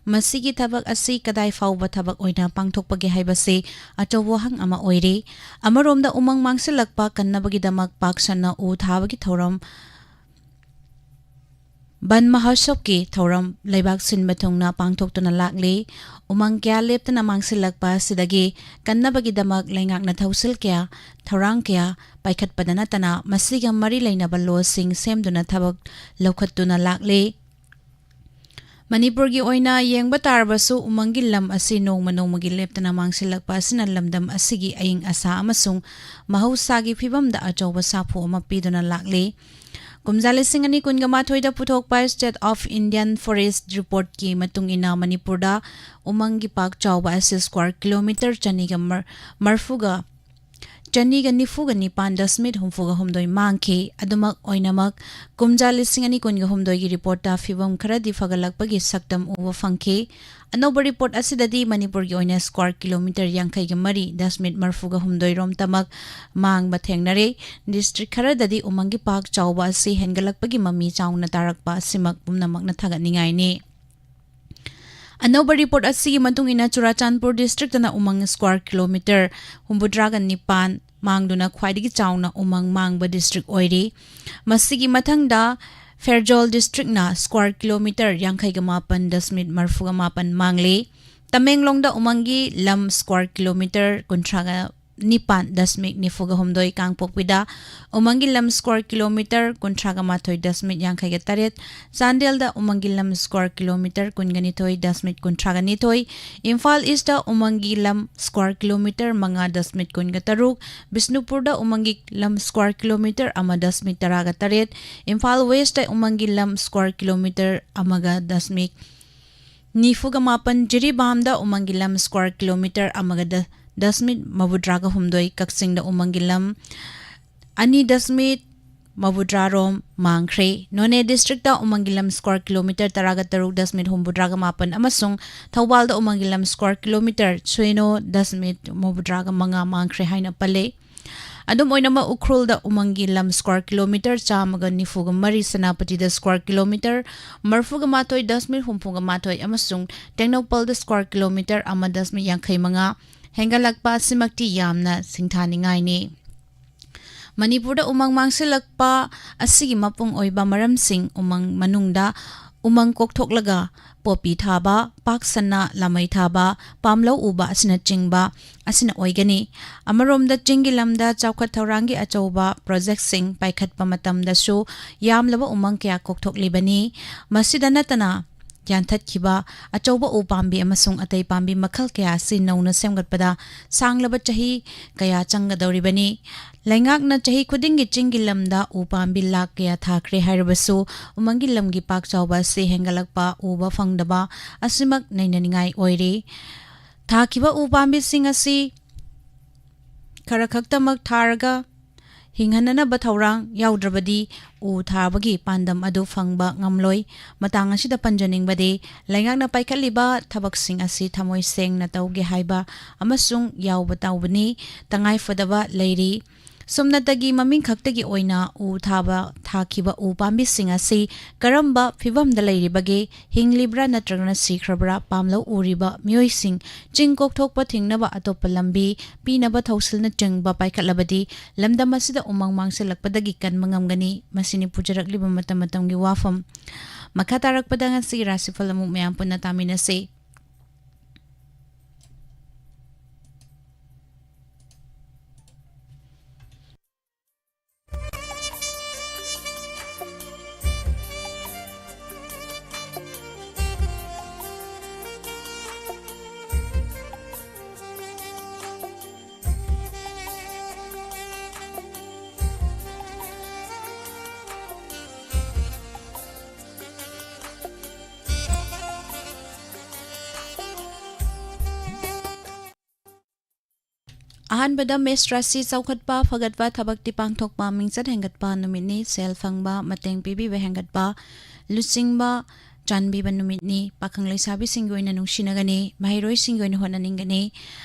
ꯃꯁꯤꯒꯤ ꯊꯕꯛ ꯑꯁꯤ ꯀꯗꯥꯏ ꯐꯥꯎꯕ ꯊꯕꯛ ꯑꯣꯏꯅ ꯄꯥꯡꯊꯣꯛꯄꯒꯦ ꯍꯥꯏꯕꯁꯤ ꯑꯆꯧꯕ ꯋꯥꯍꯪ ꯑꯃ ꯑꯣꯏꯔꯤ꯫ ꯑꯃꯔꯣꯝꯗ ꯎꯃꯪ ꯃꯥꯡꯁꯤꯜꯂꯛꯄ ꯀꯟꯅꯕꯒꯤꯗꯃꯛ ꯄꯥꯛ ꯁꯟꯅ ꯎ ꯊꯥꯕꯒꯤ ꯊꯧꯔꯝ ꯕꯟ ꯃꯍꯣꯠꯁꯕꯀꯤ ꯊꯧꯔꯝ ꯂꯩꯕꯥꯛ ꯁꯤꯟꯕ ꯊꯨꯡꯅ ꯄꯥꯡꯊꯣꯛꯇꯨꯅ ꯂꯥꯛꯂꯤ꯫ ꯎꯃꯪ ꯀꯌꯥ ꯂꯦꯞꯇꯅ ꯃꯥꯡꯁꯤꯜꯂꯛꯄ ꯑꯁꯤꯗꯒꯤ ꯀꯟꯅꯕꯒꯤꯗꯃꯛ ꯂꯩꯉꯥꯛꯅ ꯊꯧꯁꯤꯜ ꯀꯌꯥ, ꯊꯧꯔꯥꯡ ꯀꯌꯥ ꯄꯥꯏꯈꯠꯄꯗ ꯅꯠꯇꯅ ꯃꯁꯤꯒ ꯃꯔꯤ ꯂꯩꯅꯕ ꯂꯣꯁꯤꯡ ꯁꯦꯝꯗꯨꯅ ꯊꯕꯛ ꯂꯧꯈꯠꯇꯨꯅ ꯂꯥꯛꯂꯤ꯫ ꯃꯅꯤꯄꯨꯔꯒꯤ ꯑꯣꯏꯅ ꯌꯦꯡꯕ ꯇꯥꯔꯕꯁꯨ, ꯎꯃꯪꯒꯤ ꯂꯝ ꯑꯁꯤ ꯅꯣꯡꯃ ꯅꯣꯡꯃꯒꯤ ꯂꯦꯞꯇꯅ ꯃꯥꯡꯁꯤꯜꯂꯛꯄ ꯑꯁꯤꯅ ꯂꯝꯗꯝ ꯑꯁꯤꯒꯤ ꯑꯏꯪ ꯑꯁꯥ ꯑꯃꯁꯨꯡ ꯃꯍꯧꯁꯥꯒꯤ ꯐꯤꯕꯝꯗ ꯑꯆꯧꯕ ꯁꯥꯐꯨ ꯑꯃ ꯄꯤꯗꯨꯅ ꯂꯥꯛꯂꯤ꯫ ꯀꯨꯝꯖꯥ ꯂꯤꯁꯤꯡ ꯑꯅꯤ ꯀꯨꯟꯒ ꯃꯥꯊꯣꯏꯗ ꯄꯨꯊꯣꯛꯄ State of Indian Forest Reportꯀꯤ ꯃꯇꯨꯡ ꯏꯟꯅ ꯃꯅꯤꯄꯨꯔꯗ ꯎꯃꯪꯒꯤ ꯄꯥꯛ ꯆꯥꯎꯕ ꯑꯁꯤ square kilometre ꯆꯅꯤꯒ ꯃꯔ-, ꯃꯔꯐꯨꯒ, ꯆꯅꯤꯒ ꯅꯤꯐꯨꯒ ꯅꯤꯄꯥꯟ ꯗꯁꯃꯤꯠ ꯍꯨꯝꯐꯨꯒ ꯍꯨꯝꯗꯣꯏ ꯃꯥꯡꯈꯤ꯫ ꯑꯗꯨꯃꯛ ꯑꯣꯏꯅꯃꯛ, ꯀꯨꯝꯖꯥ ꯂꯤꯁꯤꯡ ꯑꯅꯤ ꯀꯨꯟꯒ ꯍꯨꯝꯗꯣꯏꯒꯤ ꯔꯤꯄꯣꯔꯠꯇ ꯐꯤꯕꯝ ꯈꯔꯗꯤ ꯐꯒꯠꯂꯛꯄꯒꯤ ꯁꯛꯇꯝ ꯎꯕ ꯐꯪꯈꯤ꯫ ꯑꯅꯧꯕ ꯔꯤꯄꯣꯔꯠ ꯑꯁꯤꯗꯗꯤ ꯃꯅꯤꯄꯨꯔꯒꯤ ꯑꯣꯏꯅ square kilometre ꯌꯥꯡꯈꯩꯒ ꯃꯔꯤ ꯗꯁꯃꯤꯠ ꯃꯔꯐꯨꯒ ꯍꯨꯝꯗꯣꯏ ꯔꯣꯝꯇꯃꯛ ꯃꯥꯡꯕ ꯊꯦꯡꯅꯔꯦ꯫ ꯗꯤꯁꯇ꯭ꯔꯤꯛ ꯈꯔꯗꯗꯤ ꯎꯃꯪꯒꯤ ꯄꯥꯛ ꯆꯥꯎꯕ ꯑꯁꯤ ꯍꯦꯟꯒꯠꯂꯛꯄꯒꯤ ꯃꯃꯤ ꯆꯥꯎꯅ ꯇꯥꯔꯛꯄ ꯑꯁꯤꯃꯛ ꯄꯨꯝꯅꯃꯛꯅ ꯊꯥꯒꯠꯅꯤꯡꯉꯥꯏꯅꯤ꯫ ꯑꯅꯧꯕ ꯔꯤꯄꯣꯔꯠ ꯑꯁꯤꯒꯤ ꯃꯇꯨꯡ ꯏꯟꯅ, ꯆꯨꯔꯥꯆꯥꯟꯄꯨꯔ ꯗꯤꯁꯇ꯭ꯔꯤꯛꯇꯅ ꯎꯃꯪ square kilometre ꯍꯨꯝꯐꯨꯇꯔꯥꯒ ꯅꯤꯄꯥꯟ ꯃꯥꯡꯗꯨꯅ ꯈ꯭ꯋꯥꯏꯗꯒꯤ ꯆꯥꯎꯅ ꯎꯃꯪ ꯃꯥꯡꯕ ꯗꯤꯁꯇ꯭ꯔꯤꯛ ꯑꯣꯏꯔꯤ꯫ ꯃꯁꯤꯒꯤ ꯃꯊꯪꯗ ꯐꯦꯔꯖꯣꯜ ꯗꯤꯁꯇ꯭ꯔꯤꯛꯅ square kilometre ꯌꯥꯡꯈꯩꯒ ꯃꯥꯄꯟ ꯗꯁꯃꯤꯠ ꯃꯔꯐꯨꯒ ꯃꯥꯄꯟ ꯃꯥꯡꯂꯤ꯫ ꯇꯃꯦꯡꯂꯣꯡꯗ ꯎꯃꯪꯒꯤ ꯂꯝ square kilometre ꯀꯨꯟꯊ꯭ꯔꯥꯒ ꯅꯤꯄꯥꯟ ꯗꯁꯃꯤꯛ ꯅꯤꯐꯨꯒ ꯍꯨꯝꯗꯣꯏ, ꯀꯥꯡꯄꯣꯛꯄꯤꯗ ꯎꯃꯪꯒꯤ ꯂꯝ square kilometre ꯀꯨꯟꯊ꯭ꯔꯥꯒ ꯃꯥꯊꯣꯏ ꯗꯁꯃꯤꯛ ꯌꯥꯡꯈꯩꯒ ꯇꯔꯦꯠ, ꯆꯥꯟꯗꯦꯜꯗ ꯎꯃꯪꯒꯤ ꯂꯝ square kilometre ꯀꯨꯟꯒ ꯅꯤꯊꯣꯏ ꯗꯁꯃꯤꯛ ꯀꯨꯟꯊ꯭ꯔꯥꯒ ꯅꯤꯊꯣꯏ, ꯏꯝꯐꯥꯜ ꯏꯁꯇ ꯎꯃꯪꯒꯤ ꯂꯝ square kilometre ꯃꯉꯥ ꯗꯁꯃꯤꯛ ꯀꯨꯟꯒ ꯇꯔꯨꯛ, ꯕꯤꯁꯅꯨꯄꯨꯔꯗ ꯎꯃꯪꯒꯤ ꯂꯝ square kilometre ꯑꯃ ꯗꯁꯃꯤꯛ ꯇꯔꯥꯒ ꯇꯔꯦꯠ, ꯏꯝꯐꯥꯜ ꯋꯦꯁꯇ ꯎꯃꯪꯒꯤ ꯂꯝ square kilometre ꯑꯃꯒ ꯗꯁꯃꯤꯛ ꯅꯤꯐꯨꯒ ꯃꯥꯄꯟ, ꯖꯤꯔꯤꯕꯥꯝꯗ ꯎꯃꯪꯒꯤ ꯂꯝ square kilometre ꯑꯃꯒ ꯗ-, ꯗꯁꯃꯤꯠ ꯃꯧꯗ꯭ꯔꯥꯒ ꯍꯨꯝꯗꯣꯏ, ꯀꯛꯆꯤꯡꯗ ꯎꯃꯪꯒꯤ ꯂꯝ ꯑꯅꯤ ꯗꯁꯃꯤꯠ ꯃꯧꯗ꯭ꯔꯥ ꯔꯣꯝ ꯃꯥꯡꯈ꯭ꯔꯦ꯫ ꯅꯣꯅꯦ ꯗꯤꯁꯇ꯭ꯔꯤꯛꯇ ꯎꯃꯪꯒꯤ ꯂꯝ square kilometre ꯇꯔꯥꯒ ꯇꯔꯨꯛ ꯗꯁꯃꯤꯠ ꯍꯨꯝꯐꯨꯇꯔꯥꯒ ꯃꯥꯄꯟ ꯑꯃꯁꯨꯡ ꯊꯧꯕꯥꯜꯗ ꯎꯃꯪꯒꯤ ꯂꯝ square kilometre ꯁꯤꯅꯣ ꯗꯁꯃꯤꯠ ꯃꯧꯗ꯭ꯔꯥꯒ ꯃꯉꯥ ꯃꯥꯡꯈ꯭ꯔꯦ ꯍꯥꯏꯅ ꯄꯜꯂꯦ꯫ ꯑꯗꯨꯝ ꯑꯣꯏꯅꯃꯛ, ꯎꯈ꯭ꯔꯨꯜꯗ ꯎꯃꯪꯒꯤ ꯂꯝ square kilometre ꯆꯥꯝꯃꯒ ꯅꯤꯐꯨꯒ ꯃꯔꯤ, ꯁꯦꯅꯥꯄꯇꯤꯗ square kilometre ꯃꯔꯐꯨꯒ ꯃꯥꯊꯣꯏ ꯗꯁꯃꯤꯠ ꯍꯨꯝꯐꯨꯒ ꯃꯥꯊꯣꯏ ꯑꯃꯁꯨꯡ ꯇꯦꯡꯅꯧꯄꯜꯗ square kilometre ꯑꯃ ꯗꯁꯃꯤꯠ ꯌꯥꯡꯈꯩ ꯃꯉꯥ ꯍꯦꯟꯒꯠꯂꯛꯄ ꯑꯁꯤꯃꯛꯇꯤ ꯌꯥꯝꯅ ꯁꯤꯡꯊꯥꯅꯤꯡꯉꯥꯏꯅꯤ꯫ ꯃꯅꯤꯄꯨꯔꯗ ꯎꯃꯪ ꯃꯥꯡꯁꯤꯜꯂꯛꯄ ꯑꯁꯤꯒꯤ ꯃꯄꯨꯡ ꯑꯣꯏꯕ ꯃꯔꯝꯁꯤꯡ ꯎꯃꯪ ꯃꯅꯨꯡꯗ ꯎꯃꯪ ꯀꯣꯛꯊꯣꯛꯂꯒ ꯄꯣꯄꯤ ꯊꯥꯕ, ꯄꯥꯛ ꯁꯟꯅ ꯂꯥꯃꯩ ꯊꯥꯕ, ꯄꯥꯝꯂꯧ ꯎꯕ ꯑꯁꯤꯅꯆꯤꯡꯕ ꯑꯁꯤꯅ ꯑꯣꯏꯒꯅꯤ꯫ ꯑꯃꯔꯣꯝꯗ, ꯆꯤꯡꯒꯤ ꯂꯝꯗ ꯆꯥꯎꯈꯠ ꯊꯧꯔꯥꯡꯒꯤ ꯑꯆꯧꯕ ꯄ꯭ꯔꯣꯖꯦꯛꯁꯤꯡ ꯄꯥꯏꯈꯠꯄ ꯃꯇꯝꯗꯁꯨ ꯌꯥꯝꯂꯕ ꯎꯃꯪ ꯀꯌꯥ ꯀꯣꯛꯊꯣꯛꯂꯤꯕꯅꯤ꯫ ꯃꯁꯤꯗ ꯅꯠꯇꯅ, ꯌꯥꯟꯊꯠꯈꯤꯕ ꯑꯆꯧꯕ ꯎ ꯄꯥꯝꯕꯤ ꯑꯃꯁꯨꯡ ꯑꯇꯩ ꯄꯥꯝꯕꯤ ꯃꯈꯜ ꯀꯌꯥ ꯑꯁꯤ ꯅꯧꯅ ꯁꯦꯝꯒꯠꯄꯗ ꯁꯥꯡꯂꯕ ꯆꯍꯤ ꯀꯌꯥ ꯆꯪꯒꯗꯧꯔꯤꯕꯅꯤ꯫ ꯂꯩꯉꯥꯛꯅ ꯆꯍꯤ ꯈꯨꯗꯤꯡꯒꯤ ꯆꯤꯡꯒꯤ ꯂꯝꯗ ꯎ ꯄꯥꯝꯕꯤ ꯂꯥꯈ ꯀꯌꯥ ꯊꯥꯈ꯭ꯔꯦ ꯍꯥꯏꯔꯕꯁꯨ, ꯎꯃꯪꯒꯤ ꯂꯝꯒꯤ ꯄꯥꯛ ꯆꯥꯎꯕ ꯑꯁꯤ ꯍꯦꯟꯒꯠꯂꯛꯄ ꯎꯕ ꯐꯪꯗꯕ ꯑꯁꯤꯃꯛ ꯅꯩꯅꯅꯤꯡꯉꯥꯏ ꯑꯣꯏꯔꯤ꯫ ꯊꯥꯈꯤꯕ ꯎ ꯄꯥꯝꯕꯤꯁꯤꯡ ꯑꯁꯤ ꯈꯔ ꯈꯛꯇꯃꯛ ꯊꯥꯔꯒ ꯍꯤꯡꯍꯟꯅꯅꯕ ꯊꯧꯔꯥꯡ ꯌꯥꯎꯗ꯭ꯔꯕꯗꯤ, ꯎ ꯊꯥꯕꯒꯤ ꯄꯥꯟꯗꯝ ꯑꯗꯨ ꯐꯪꯕ ꯉꯝꯂꯣꯏ꯫ ꯃꯇꯥꯡ ꯑꯁꯤꯗ ꯄꯟꯖꯅꯤꯡꯕꯗꯤ, ꯂꯩꯉꯥꯛꯅ ꯄꯥꯏꯈꯠꯂꯤꯕ ꯊꯕꯛꯁꯤꯡ ꯑꯁꯤ ꯊꯃꯣꯏ ꯁꯦꯡꯅ ꯇꯧꯒꯦ ꯍꯥꯏꯕ ꯑꯃꯁꯨꯡ ꯌꯥꯎꯕ ꯇꯧꯕꯅꯤ꯫ ꯇꯉꯥꯏ ꯐꯗꯕ ꯂꯩꯔꯤ꯫ ꯁꯨꯞꯅꯇꯒꯤ ꯃꯃꯤꯡ ꯈꯛꯇꯒꯤ ꯑꯣꯏꯅ ꯎ ꯊꯥꯕ, ꯊꯥꯈꯤꯕ ꯎ ꯄꯥꯝꯕꯤꯁꯤꯡ ꯑꯁꯤ ꯀꯔꯝꯕ ꯐꯤꯚꯝꯗ ꯂꯩꯔꯤꯕꯒꯦ, ꯍꯤꯡꯂꯤꯕ꯭ꯔꯥ ꯅꯠꯇ꯭ꯔꯒꯅ ꯁꯤꯈ꯭ꯔꯕ꯭ꯔꯥ, ꯄꯥꯝꯂꯧ ꯎꯔꯤꯕ ꯃꯤꯑꯣꯏꯁꯤꯡ ꯆꯤꯡ ꯀꯣꯛꯊꯣꯛꯄ ꯊꯤꯡꯅꯕ ꯑꯇꯣꯞꯄ ꯂꯝꯕꯤ ꯄꯤꯅꯕ ꯊꯧꯁꯤꯜꯅꯆꯤꯡꯕ ꯄꯥꯏꯈꯠꯂꯕꯗꯤ, ꯂꯝꯗꯝ ꯑꯁꯤꯗ ꯎꯃꯪ ꯃꯥꯡꯁꯤꯜꯂꯛꯄꯗꯒꯤ ꯀꯟꯕ ꯉꯝꯒꯅꯤ꯫ ꯃꯁꯤꯅꯤ ꯄꯨꯖꯔꯛꯂꯤꯕ ꯃꯇꯝ ꯃꯇꯝꯒꯤ ꯋꯥꯐꯝ꯫ ꯃꯈꯥ ꯇꯥꯔꯛꯄꯗ ꯉꯁꯤꯒꯤ ꯔꯥꯁꯤꯐꯜ ꯑꯃꯨꯛ ꯃꯌꯥꯝ ꯄꯨꯟꯅ ꯇꯥꯃꯤꯟꯅꯁꯤ꯫ ꯑꯍꯥꯟꯕꯗ ꯃꯦꯁ ꯔꯥꯁꯤ ꯆꯥꯎꯈꯠꯄ, ꯐꯒꯠꯄ, ꯊꯕꯛꯇꯤ ꯄꯥꯡꯊꯣꯛꯄ, ꯃꯤꯡꯆꯠ ꯍꯦꯟꯒꯠꯄ ꯅꯨꯃꯤꯠꯅꯤ꯫ ꯁꯦꯜ ꯐꯪꯕ, ꯃꯇꯦꯡ ꯄꯤꯕꯤꯕ ꯍꯦꯟꯒꯠꯄ, ꯂꯨꯆꯤꯡꯕ ꯆꯥꯟꯕꯤꯕ ꯅꯨꯃꯤꯠꯅꯤ꯫ ꯄꯥꯈꯪ ꯂꯩꯁꯥꯕꯤꯁꯤꯡꯒꯤ ꯑꯣꯏꯅ ꯅꯨꯡꯁꯤꯅꯒꯅꯤ꯫ ꯃꯍꯩꯔꯣꯏꯁꯤꯡꯒꯤ ꯑꯣꯏꯅ ꯍꯣꯠꯅꯅꯤꯡꯒꯅꯤ꯫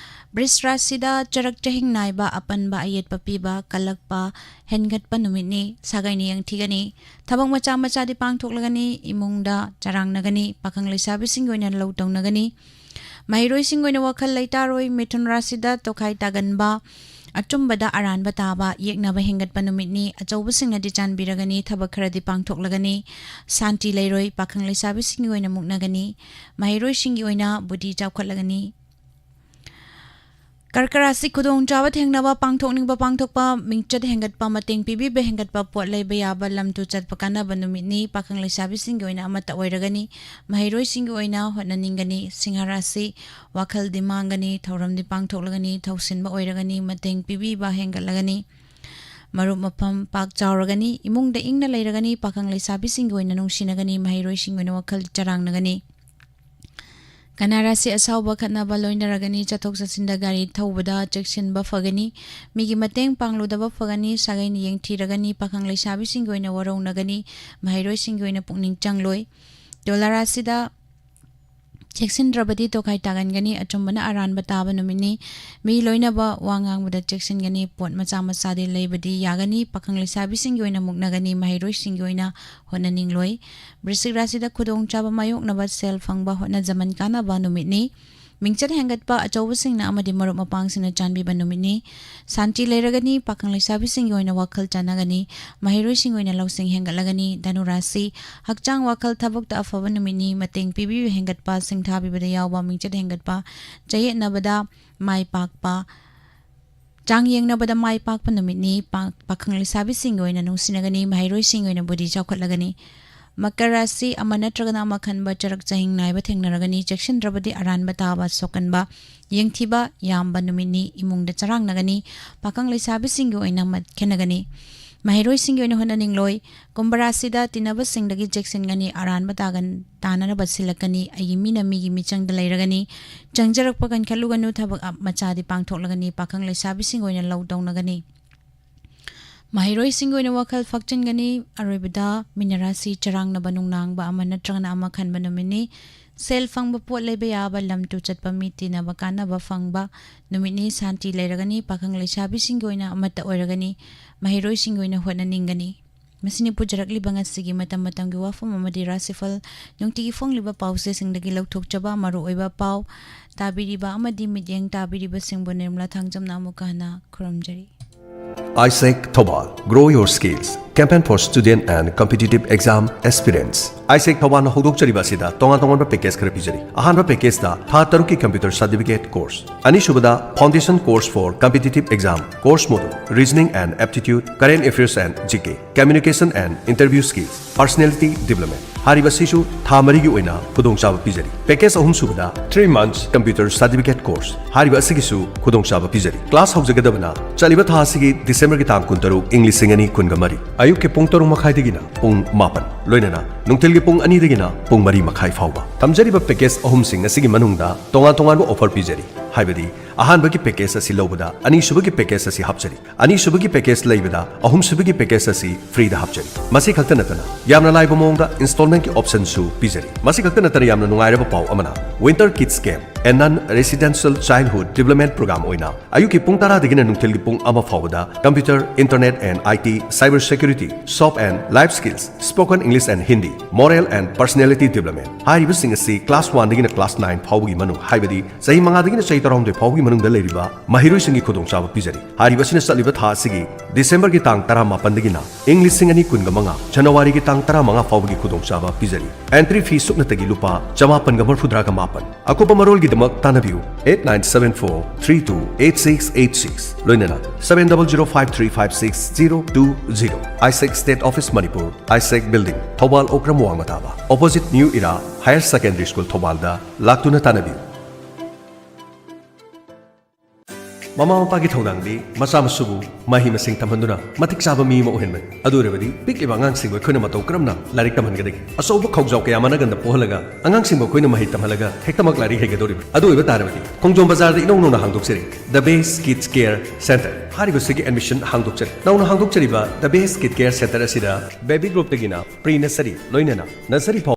ꯕ꯭ꯔꯤꯁ ꯔꯥꯁꯤꯗ ꯆꯔꯛ ꯆꯍꯤꯡ ꯅꯥꯏꯕ, ꯑꯄꯟꯕ ꯑꯌꯦꯠꯄ ꯄꯤꯕ, ꯀꯜꯂꯛꯄ ꯍꯦꯟꯒꯠꯄ ꯅꯨꯃꯤꯠꯅꯤ꯫ ꯁꯥꯒꯩꯅ ꯌꯦꯡꯊꯤꯒꯅꯤ꯫ ꯊꯕꯛ ꯃꯆꯥ ꯃꯆꯥꯗꯤ ꯄꯥꯡꯊꯣꯛꯂꯒꯅꯤ꯫ ꯏꯃꯨꯡꯗ ꯆꯔꯥꯡꯅꯒꯅꯤ꯫ ꯄꯥꯈꯪ ꯂꯩꯁꯥꯕꯤꯁꯤꯡꯒꯤ ꯑꯣꯏꯅ ꯂꯧ ꯇꯧꯅꯒꯅꯤ꯫ ꯃꯍꯩꯔꯣꯏꯁꯤꯡꯒꯤ ꯑꯣꯏꯅ ꯋꯥꯈꯜ ꯂꯩꯇꯥꯔꯣꯏ꯫ ꯃꯤꯊꯨꯟ ꯔꯥꯁꯤꯗ ꯇꯣꯈꯥꯏ ꯇꯥꯒꯟꯕ, ꯑꯆꯨꯝꯕꯗ ꯑꯔꯥꯟꯕ ꯇꯥꯕ, ꯌꯦꯛꯅꯕ ꯍꯦꯟꯒꯠꯄ ꯅꯨꯃꯤꯠꯅꯤ꯫ ꯑꯆꯧꯕꯁꯤꯡꯅꯗꯤ ꯆꯥꯟꯕꯤꯔꯒꯅꯤ, ꯊꯕꯛ ꯈꯔꯗꯤ ꯄꯥꯡꯊꯣꯛꯂꯒꯅꯤ꯫ ꯁꯥꯟꯇꯤ ꯂꯩꯔꯣꯏ꯫ ꯄꯥꯈꯪ ꯂꯩꯁꯥꯕꯤꯁꯤꯡꯒꯤ ꯑꯣꯏꯅ ꯃꯨꯛꯅꯒꯅꯤ꯫ ꯃꯍꯩꯔꯣꯏꯁꯤꯡꯒꯤ ꯑꯣꯏꯅ ꯕꯨꯙꯤ ꯆꯥꯎꯈꯠꯂꯒꯅꯤ꯫ ꯀꯔꯀꯔꯥꯁꯤ ꯈꯨꯗꯣꯡꯆꯥꯕ ꯊꯦꯡꯅꯕ, ꯄꯥꯡꯊꯣꯛꯅꯤꯡꯕ ꯄꯥꯡꯊꯣꯛꯄ, ꯃꯤꯡꯆꯠ ꯍꯦꯟꯒꯠꯄ, ꯃꯇꯦꯡ ꯄꯤꯕꯤꯕ ꯍꯦꯟꯒꯠꯄ, ꯄꯣꯠ ꯂꯩꯕ ꯌꯥꯕ, ꯂꯝ ꯇꯨ ꯆꯠꯄ ꯀꯥꯟꯅꯕ ꯅꯨꯃꯤꯠꯅꯤ꯫ ꯄꯥꯈꯪ ꯂꯩꯁꯥꯕꯤꯁꯤꯡꯒꯤ ꯑꯣꯏꯅ ꯑꯃꯠꯇ ꯑꯣꯏꯔꯒꯅꯤ꯫ ꯃꯍꯩꯔꯣꯏꯁꯤꯡꯒꯤ ꯑꯣꯏꯅ ꯍꯣꯠꯅꯅꯤꯡꯒꯅꯤ꯫ ꯁꯤꯡꯍ ꯔꯥꯁꯤ, ꯋꯥꯈꯜꯗꯤ ꯃꯥꯡꯒꯅꯤ, ꯊꯧꯔꯝꯗꯤ ꯄꯥꯡꯊꯣꯛꯂꯒꯅꯤ, ꯊꯧꯁꯤꯟꯕ ꯑꯣꯏꯔꯒꯅꯤ, ꯃꯇꯦꯡ ꯄꯤꯕꯤꯕ ꯍꯦꯟꯒꯠꯂꯒꯅꯤ꯫ ꯃꯔꯨꯞ ꯃꯄꯥꯡ ꯄꯥꯛ ꯆꯥꯎꯔꯒꯅꯤ꯫ ꯏꯃꯨꯡꯗ ꯏꯪꯅ ꯂꯩꯔꯒꯅꯤ꯫ ꯄꯥꯈꯪ ꯂꯩꯁꯥꯕꯤꯁꯤꯡꯒꯤ ꯑꯣꯏꯅ ꯅꯨꯡꯁꯤꯅꯒꯅꯤ꯫ ꯃꯍꯩꯔꯣꯏꯁꯤꯡꯒꯤ ꯑꯣꯏꯅ ꯋꯥꯈꯜ ꯆꯔꯥꯡꯅꯒꯅꯤ꯫ ꯀꯟꯌꯥ ꯔꯥꯁꯤ ꯑꯁꯥꯎꯕ ꯈꯠꯅꯕ ꯂꯣꯏꯅꯔꯒꯅꯤ꯫ ꯆꯠꯊꯣꯛ ꯆꯠꯁꯤꯟꯗ ꯒꯥꯔꯤ ꯊꯧꯕꯗ ꯆꯦꯛꯁꯤꯟꯕ ꯐꯒꯅꯤ꯫ ꯃꯤꯒꯤ ꯃꯇꯦꯡ ꯄꯥꯡꯂꯨꯗꯕ ꯐꯒꯅꯤ꯫ ꯁꯥꯒꯩꯅ ꯌꯦꯡꯊꯤꯔꯒꯅꯤ꯫ ꯄꯥꯈꯪ ꯂꯩꯁꯥꯕꯤꯁꯤꯡꯒꯤ ꯑꯣꯏꯅ ꯋꯥꯔꯧꯅꯒꯅꯤ꯫ ꯃꯍꯩꯔꯣꯏꯁꯤꯡꯒꯤ ꯑꯣꯏꯅ ꯄꯨꯛꯅꯤꯡ ꯆꯪꯂꯣꯏ꯫ ꯇꯨꯂꯥ ꯔꯥꯁꯤꯗ ꯆꯦꯛꯁꯤꯟꯗ꯭ꯔꯕꯗꯤ ꯇꯣꯈꯥꯏ ꯇꯥꯒꯟꯒꯅꯤ꯫ ꯑꯆꯨꯝꯕꯅ ꯑꯔꯥꯟꯕ ꯇꯥꯕ ꯅꯨꯃꯤꯠꯅꯤ꯫ ꯃꯤ ꯂꯣꯏꯅꯕ ꯋꯥ ꯉꯥꯡꯕꯗ ꯆꯦꯛꯁꯤꯟꯒꯅꯤ꯫ ꯄꯣꯠ ꯃꯆꯥ ꯃꯆꯥꯗꯤ ꯂꯩꯕꯗꯤ ꯌꯥꯒꯅꯤ꯫ ꯄꯥꯈꯪ ꯂꯩꯁꯥꯕꯤꯁꯤꯡꯒꯤ ꯑꯣꯏꯅ ꯃꯨꯛꯅꯒꯅꯤ꯫ ꯃꯍꯩꯔꯣꯏꯁꯤꯡꯒꯤ ꯑꯣꯏꯅ ꯍꯣꯠꯅꯅꯤꯡꯂꯣꯏ꯫ ꯕ꯭ꯔꯤꯁꯤꯛ ꯔꯥꯁꯤꯗ ꯈꯨꯗꯣꯡꯆꯥꯕ ꯃꯥꯌꯣꯛꯅꯕ, ꯁꯦꯜ ꯐꯪꯕ, ꯍꯣꯠꯅꯖꯃꯟ ꯀꯥꯟꯅꯕ ꯅꯨꯃꯤꯠꯅꯤ꯫ ꯃꯤꯡꯆꯠ ꯍꯦꯟꯒꯠꯄ, ꯑꯆꯧꯕꯁꯤꯡꯅ ꯑꯃꯗꯤ ꯃꯔꯨꯞ ꯃꯄꯥꯡꯁꯤꯡꯅ ꯆꯥꯟꯕꯤꯕ ꯅꯨꯃꯤꯠꯅꯤ꯫ ꯁꯥꯟꯇꯤ ꯂꯩꯔꯒꯅꯤ꯫ ꯄꯥꯈꯪ ꯂꯩꯁꯥꯕꯤꯁꯤꯡꯒꯤ ꯑꯣꯏꯅ ꯋꯥꯈꯜ ꯆꯥꯟꯅꯒꯅꯤ꯫ ꯃꯍꯩꯔꯣꯏꯁꯤꯡꯒꯤ ꯑꯣꯏꯅ ꯂꯧꯁꯤꯡ ꯍꯦꯟꯒꯠꯂꯒꯅꯤ꯫ ꯙꯅꯨ ꯔꯥꯁꯤ, ꯍꯛꯆꯥꯡ ꯋꯥꯈꯜ ꯊꯕꯛꯇ ꯑꯐꯕ ꯅꯨꯃꯤꯠꯅꯤ꯫ ꯃꯇꯦꯡ ꯄꯤꯕꯤꯕ ꯍꯦꯟꯒꯠꯄ, ꯁꯤꯡꯊꯥꯕꯤꯕꯗ ꯌꯥꯎꯕ, ꯃꯤꯡꯆꯠ ꯍꯦꯟꯒꯠꯄ, ꯆꯌꯦꯠꯅꯕꯗ ꯃꯥꯏ ꯄꯥꯛꯄ, ꯆꯥꯡ ꯌꯦꯡꯅꯕꯗ ꯃꯥꯏ ꯄꯥꯛꯄ ꯅꯨꯃꯤꯠꯅꯤ꯫ ꯄꯥ-, ꯄꯥꯈꯪ ꯂꯩꯁꯥꯕꯤꯁꯤꯡꯒꯤ ꯑꯣꯏꯅ ꯅꯨꯡꯁꯤꯅꯒꯅꯤ꯫ ꯃꯍꯩꯔꯣꯏꯁꯤꯡꯒꯤ ꯑꯣꯏꯅ ꯕꯨꯙꯤ ꯆꯥꯎꯈꯠꯂꯒꯅꯤ꯫ ꯃꯀꯔ ꯔꯥꯁꯤ, ꯑꯃ ꯅꯠꯇ꯭ꯔꯒꯅ ꯑꯃ ꯈꯟꯕ ꯆꯔꯛ ꯆꯍꯤꯡ ꯅꯥꯏꯕ ꯊꯦꯡꯅꯔꯒꯅꯤ꯫ ꯆꯦꯛꯁꯤꯟꯗ꯭ꯔꯕꯗꯤ ꯑꯔꯥꯟꯕ ꯇꯥꯕ, ꯁꯣꯛꯀꯟꯕ, ꯌꯦꯡꯊꯤꯕ ꯌꯥꯝꯕ ꯅꯨꯃꯤꯠꯅꯤ꯫ ꯏꯃꯨꯡꯗ ꯆꯔꯥꯡꯅꯒꯅꯤ꯫ ꯄꯥꯈꯪ ꯂꯩꯁꯥꯕꯤꯁꯤꯡꯒꯤ ꯑꯣꯏꯅ ꯃꯠ ꯈꯦꯟꯅꯒꯅꯤ꯫ ꯃꯍꯩꯔꯣꯏꯁꯤꯡꯒꯤ ꯑꯣꯏꯅ ꯍꯣꯠꯅꯅꯤꯡꯂꯣꯏ꯫ ꯀꯨꯝꯚ ꯔꯥꯁꯤꯗ ꯇꯤꯟꯅꯕꯁꯤꯡꯗꯒꯤ ꯆꯦꯛꯁꯤꯟꯒꯅꯤ꯫ ꯑꯔꯥꯟꯕ ꯇꯥꯒꯟ-, ꯇꯥꯅꯅꯕ ꯁꯤꯜꯂꯛꯀꯅꯤ꯫ ꯑꯩꯒꯤ ꯃꯤꯅ ꯃꯤꯒꯤ ꯃꯤꯆꯪꯗ ꯂꯩꯔꯒꯅꯤ꯫ ꯆꯪꯖꯔꯛꯄ ꯀꯟꯈꯠꯂꯨꯒꯅꯨ꯫ ꯊꯕꯛ ꯑ-, ꯃꯆꯥꯗꯤ ꯄꯥꯡꯊꯣꯛꯂꯒꯅꯤ꯫ ꯄꯥꯈꯪ ꯂꯩꯁꯥꯕꯤꯁꯤꯡꯒꯤ ꯑꯣꯏꯅ ꯂꯧ ꯇꯧꯅꯒꯅꯤ꯫ ꯃꯍꯩꯔꯣꯏꯁꯤꯡꯒꯤ ꯑꯣꯏꯅ ꯋꯥꯈꯜ ꯐꯥꯛꯆꯤꯟꯒꯅꯤ꯫ ꯑꯔꯣꯏꯕꯗ ꯃꯤꯅ ꯔꯥꯁꯤ ꯆꯔꯥꯡꯅꯕ, ꯅꯨꯡꯅꯥꯡꯕ ꯑꯃ ꯅꯠꯇ꯭ꯔꯒꯅ ꯑꯃ ꯈꯟꯕ ꯅꯨꯃꯤꯠꯅꯤ꯫ ꯁꯦꯜ ꯐꯪꯕ, ꯄꯣꯠ ꯂꯩꯕ ꯌꯥꯕ, ꯂꯝ ꯇꯨ ꯆꯠꯄ, ꯃꯤ ꯇꯤꯟꯅꯕ, ꯀꯥꯟꯅꯕ ꯐꯪꯕ ꯅꯨꯃꯤꯠꯅꯤ꯫ ꯁꯥꯟꯇꯤ ꯂꯩꯔꯒꯅꯤ꯫ ꯄꯥꯈꯪ ꯂꯩꯁꯥꯕꯤꯁꯤꯡꯒꯤ ꯑꯣꯏꯅ ꯑꯃꯠꯇ ꯑꯣꯏꯔꯒꯅꯤ꯫ ꯃꯍꯩꯔꯣꯏꯁꯤꯡꯒꯤ ꯑꯣꯏꯅ ꯍꯣꯠꯅꯅꯤꯡꯒꯅꯤ꯫ ꯃꯁꯤꯅꯤ ꯄꯨꯖꯔꯛꯂꯤꯕ ꯉꯁꯤꯒꯤ ꯃꯇꯝ ꯃꯇꯝꯒꯤ ꯋꯥꯐꯝ ꯑꯃꯗꯤ ꯔꯥꯁꯤꯐꯜ ꯅꯨꯡꯇꯤꯒꯤ ꯐꯣꯡꯂꯤꯕ ꯄꯥꯎꯆꯦꯁꯤꯡꯗꯒꯤ ꯂꯧꯊꯣꯛꯆꯕ ꯃꯔꯨꯑꯣꯏꯕ ꯄꯥꯎ ꯇꯥꯕꯤꯔꯤꯕ ꯑꯃꯗꯤ ꯃꯤꯠꯌꯦꯡ ꯇꯥꯕꯤꯔꯤꯕꯁꯤꯡꯕꯨ ꯅꯤꯔꯃꯂꯥ ꯊꯥꯡꯖꯝꯅ ꯑꯃꯨꯛꯀ ꯍꯟꯅ ꯈꯨꯔꯨꯝꯖꯔꯤ꯫ ꯑꯥꯏꯁꯦꯛ Thoubal, Grow Your Skills, Campaign for Student and Competitive Exam Aspirants. ꯑꯥꯏꯁꯦꯛ ꯊꯧꯕꯥꯜꯅ ꯍꯧꯗꯣꯛꯆꯔꯤꯕ ꯑꯁꯤꯗ ꯇꯣꯉꯥꯟ ꯇꯣꯉꯥꯟꯕ ꯄꯦꯀꯦꯖ ꯈꯔ ꯄꯤꯖꯔꯤ꯫ ꯑꯍꯥꯟꯕ ꯄꯦꯀꯦꯖꯇ ꯊꯥ ꯇꯔꯨꯛꯀꯤ computer certificate course, ꯑꯅꯤꯁꯨꯕꯗ Foundation Course for Competitive Exam course module, Reasoning and Aptitude, Current Affairs and G K, Communication and Interview Skills, Personality Development, ꯍꯥꯏꯔꯤꯕ ꯑꯁꯤꯁꯨ ꯊꯥ ꯃꯔꯤꯒꯤ ꯑꯣꯏꯅ ꯈꯨꯗꯣꯡꯆꯥꯕ ꯄꯤꯖꯔꯤ꯫ Package ꯑꯍꯨꯝ ꯁꯨꯕꯗ three months computer certificate course, ꯍꯥꯏꯔꯤꯕ ꯑꯁꯤꯒꯤꯁꯨ ꯈꯨꯗꯣꯡꯆꯥꯕ ꯄꯤꯖꯔꯤ꯫ Class ꯍꯧꯖꯒꯗꯕꯅ ꯆꯠꯂꯤꯕ ꯊꯥ ꯑꯁꯤꯒꯤ Decemberꯒꯤ ꯇꯥꯡ ꯀꯨꯟꯇꯔꯨꯛ, ꯏꯪ ꯂꯤꯁꯤꯡ ꯑꯅꯤ ꯀꯨꯟꯒ ꯃꯔꯤ, ꯑꯌꯨꯛꯀꯤ ꯄꯨꯡ ꯇꯔꯨꯛ ꯃꯈꯥꯏꯗꯒꯤꯅ ꯄꯨꯡ ꯃꯥꯄꯟ, ꯂꯣꯏꯅꯅ ꯅꯨꯡꯊꯤꯜꯒꯤ ꯄꯨꯡ ꯑꯅꯤꯗꯒꯤꯅ ꯄꯨꯡ ꯃꯔꯤ ꯃꯈꯥꯏ ꯐꯥꯎꯕ꯫ ꯊꯝꯖꯔꯤꯕ package ꯑꯍꯨꯝꯁꯤꯡ ꯑꯁꯤꯒꯤ ꯃꯅꯨꯡꯗ ꯇꯣꯉꯥꯟ ꯇꯣꯉꯥꯟꯕ offer ꯄꯤꯖꯔꯤ, ꯍꯥꯏꯕꯗꯤ ꯑꯍꯥꯟꯕꯒꯤ package ꯑꯁꯤ ꯂꯧꯕꯗ ꯑꯅꯤꯁꯨꯕꯒꯤ package ꯑꯁꯤ ꯍꯥꯞꯆꯔꯤ꯫ ꯑꯅꯤꯁꯨꯕꯒꯤ package ꯂꯩꯕꯗ ꯑꯍꯨꯝꯁꯨꯕꯒꯤ package ꯑꯁꯤ freeꯗ ꯍꯥꯞꯆꯔꯤ꯫ ꯃꯁꯤ ꯈꯛꯇ ꯅꯠꯇꯅ ꯌꯥꯝꯅ ꯂꯥꯏꯕ ꯃꯑꯣꯡꯗ installmentꯀꯤ optionꯁꯨ ꯄꯤꯖꯔꯤ꯫ ꯃꯁꯤ ꯈꯛꯇ ꯅꯠꯇꯅ ꯌꯥꯝꯅ ꯅꯨꯡꯉꯥꯏꯔꯕ ꯄꯥꯎ ꯑꯃꯅ, Winter Kids Camp and Non Residential Childhood Development Program ꯑꯣꯏꯅ ꯑꯌꯨꯛꯀꯤ ꯄꯨꯡ ꯇꯔꯥꯗꯒꯤꯅ ꯅꯨꯡꯊꯤꯜꯒꯤ ꯄꯨꯡ ꯑꯃ ꯐꯥꯎꯕꯗ computer, internet and IT, cyber security, soft and life skills, spoken English and Hindi, moral and personality development ꯍꯥꯏꯔꯤꯕꯁꯤꯡ ꯑꯁꯤ class oneꯗꯒꯤꯅ class nine ꯐꯥꯎꯕꯒꯤ ꯃꯅꯨꯡ, ꯍꯥꯏꯕꯗꯤ ꯆꯍꯤ ꯃꯉꯥꯗꯒꯤꯅ ꯆꯍꯤ ꯇꯔꯥꯍꯨꯝꯗꯣꯏ ꯐꯥꯎꯕꯒꯤ ꯃꯅꯨꯡꯗ ꯂꯩꯔꯤꯕ ꯃꯍꯩꯔꯣꯏꯁꯤꯡꯒꯤ ꯈꯨꯗꯣꯡꯆꯥꯕ ꯄꯤꯖꯔꯤ꯫ ꯍꯥꯏꯔꯤꯕꯁꯤꯅ ꯆꯠꯂꯤꯕ ꯊꯥ ꯑꯁꯤꯒꯤ Decemberꯒꯤ ꯇꯥꯡ ꯇꯔꯥꯃꯥꯄꯟꯗꯒꯤꯅ ꯏꯪ ꯂꯤꯁꯤꯡ ꯑꯅꯤ ꯀꯨꯟꯒ ꯃꯉꯥ, Januaryꯒꯤ ꯇꯥꯡ ꯇꯔꯥꯃꯉꯥ ꯐꯥꯎꯕꯒꯤ ꯈꯨꯗꯣꯡꯆꯥꯕ ꯄꯤꯖꯔꯤ꯫ Entry fee ꯁꯨꯞꯅꯇꯒꯤ ꯂꯨꯄꯥ ꯆꯃꯥꯄꯟꯒ ꯃꯔꯤꯐꯨꯇꯔꯥꯒ ꯃꯥꯄꯟ꯫ ꯑꯀꯨꯞꯄ ꯃꯔꯣꯜꯒꯤꯗꯃꯛ ꯇꯥꯟꯅꯕꯤꯌꯨ eight nine seven four three two eight six eight six, ꯂꯣꯏꯅꯅ seven double zero five three five six zero two zero, ISEC State Office Manipur, ISEC Building, Thoubal Okram ꯋꯥꯡꯃ ꯇꯥꯕ, opposite New Era Higher Secondary School ꯊꯧꯕꯥꯜꯗ ꯂꯥꯛꯇꯨꯅ ꯇꯥꯟꯅꯕꯤꯌꯨ꯫ ꯃꯃꯥ ꯃꯄꯥꯒꯤ ꯊꯧꯗꯥꯡꯗꯤ ꯃꯆꯥ ꯃꯁꯨꯕꯨ ꯃꯍꯩ ꯃꯁꯤꯡ ꯇꯝꯍꯟꯗꯨꯅ ꯃꯇꯤꯛ ꯆꯥꯕ ꯃꯤ ꯑꯃ ꯑꯣꯏꯍꯟꯕꯅꯤ꯫ ꯑꯗꯨ ꯑꯣꯏꯔꯕꯗꯤ ꯄꯤꯛꯂꯤꯕ ꯑꯉꯥꯡꯁꯤꯡꯕꯨ ꯑꯩꯈꯣꯏꯅ ꯃꯇꯧ ꯀꯔꯝꯅ ꯂꯥꯏꯔꯤꯛ ꯇꯝꯍꯟꯒꯗꯒꯦ? ꯑꯆꯧꯕ ꯈꯧꯖꯥꯎ ꯀꯌꯥ ꯃꯥꯟꯅꯒꯟꯗ ꯄꯣꯛꯍꯜꯂꯒ ꯑꯉꯥꯡꯁꯤꯡꯕꯨ ꯑꯩꯈꯣꯏꯅ ꯃꯍꯩ ꯇꯝꯍꯜꯂꯒ ꯍꯦꯛꯇꯃꯛ ꯂꯥꯏꯔꯤꯛ ꯍꯩꯒꯗꯧꯔꯤꯕ꯭ꯔꯥ? ꯑꯗꯨ ꯑꯣꯏꯕ ꯇꯥꯔꯕꯗꯤ ꯈꯣꯡꯖꯣꯝ ꯕꯖꯥꯔꯗ ꯏꯅꯧ ꯅꯧꯅ ꯍꯥꯡꯗꯣꯛꯆꯔꯤ The Best Kids Care Center꯫ ꯍꯥꯏꯔꯤꯕꯁꯤꯒꯤ admission ꯍꯥꯡꯗꯣꯛꯆꯔꯤ꯫ ꯅꯧꯅ ꯍꯥꯡꯗꯣꯛꯆꯔꯤꯕ The Best Kids Care Center ꯑꯁꯤꯗ baby groupꯇꯒꯤꯅ pre nursery, ꯂꯣꯏꯅꯅ nursery ꯐꯥꯎ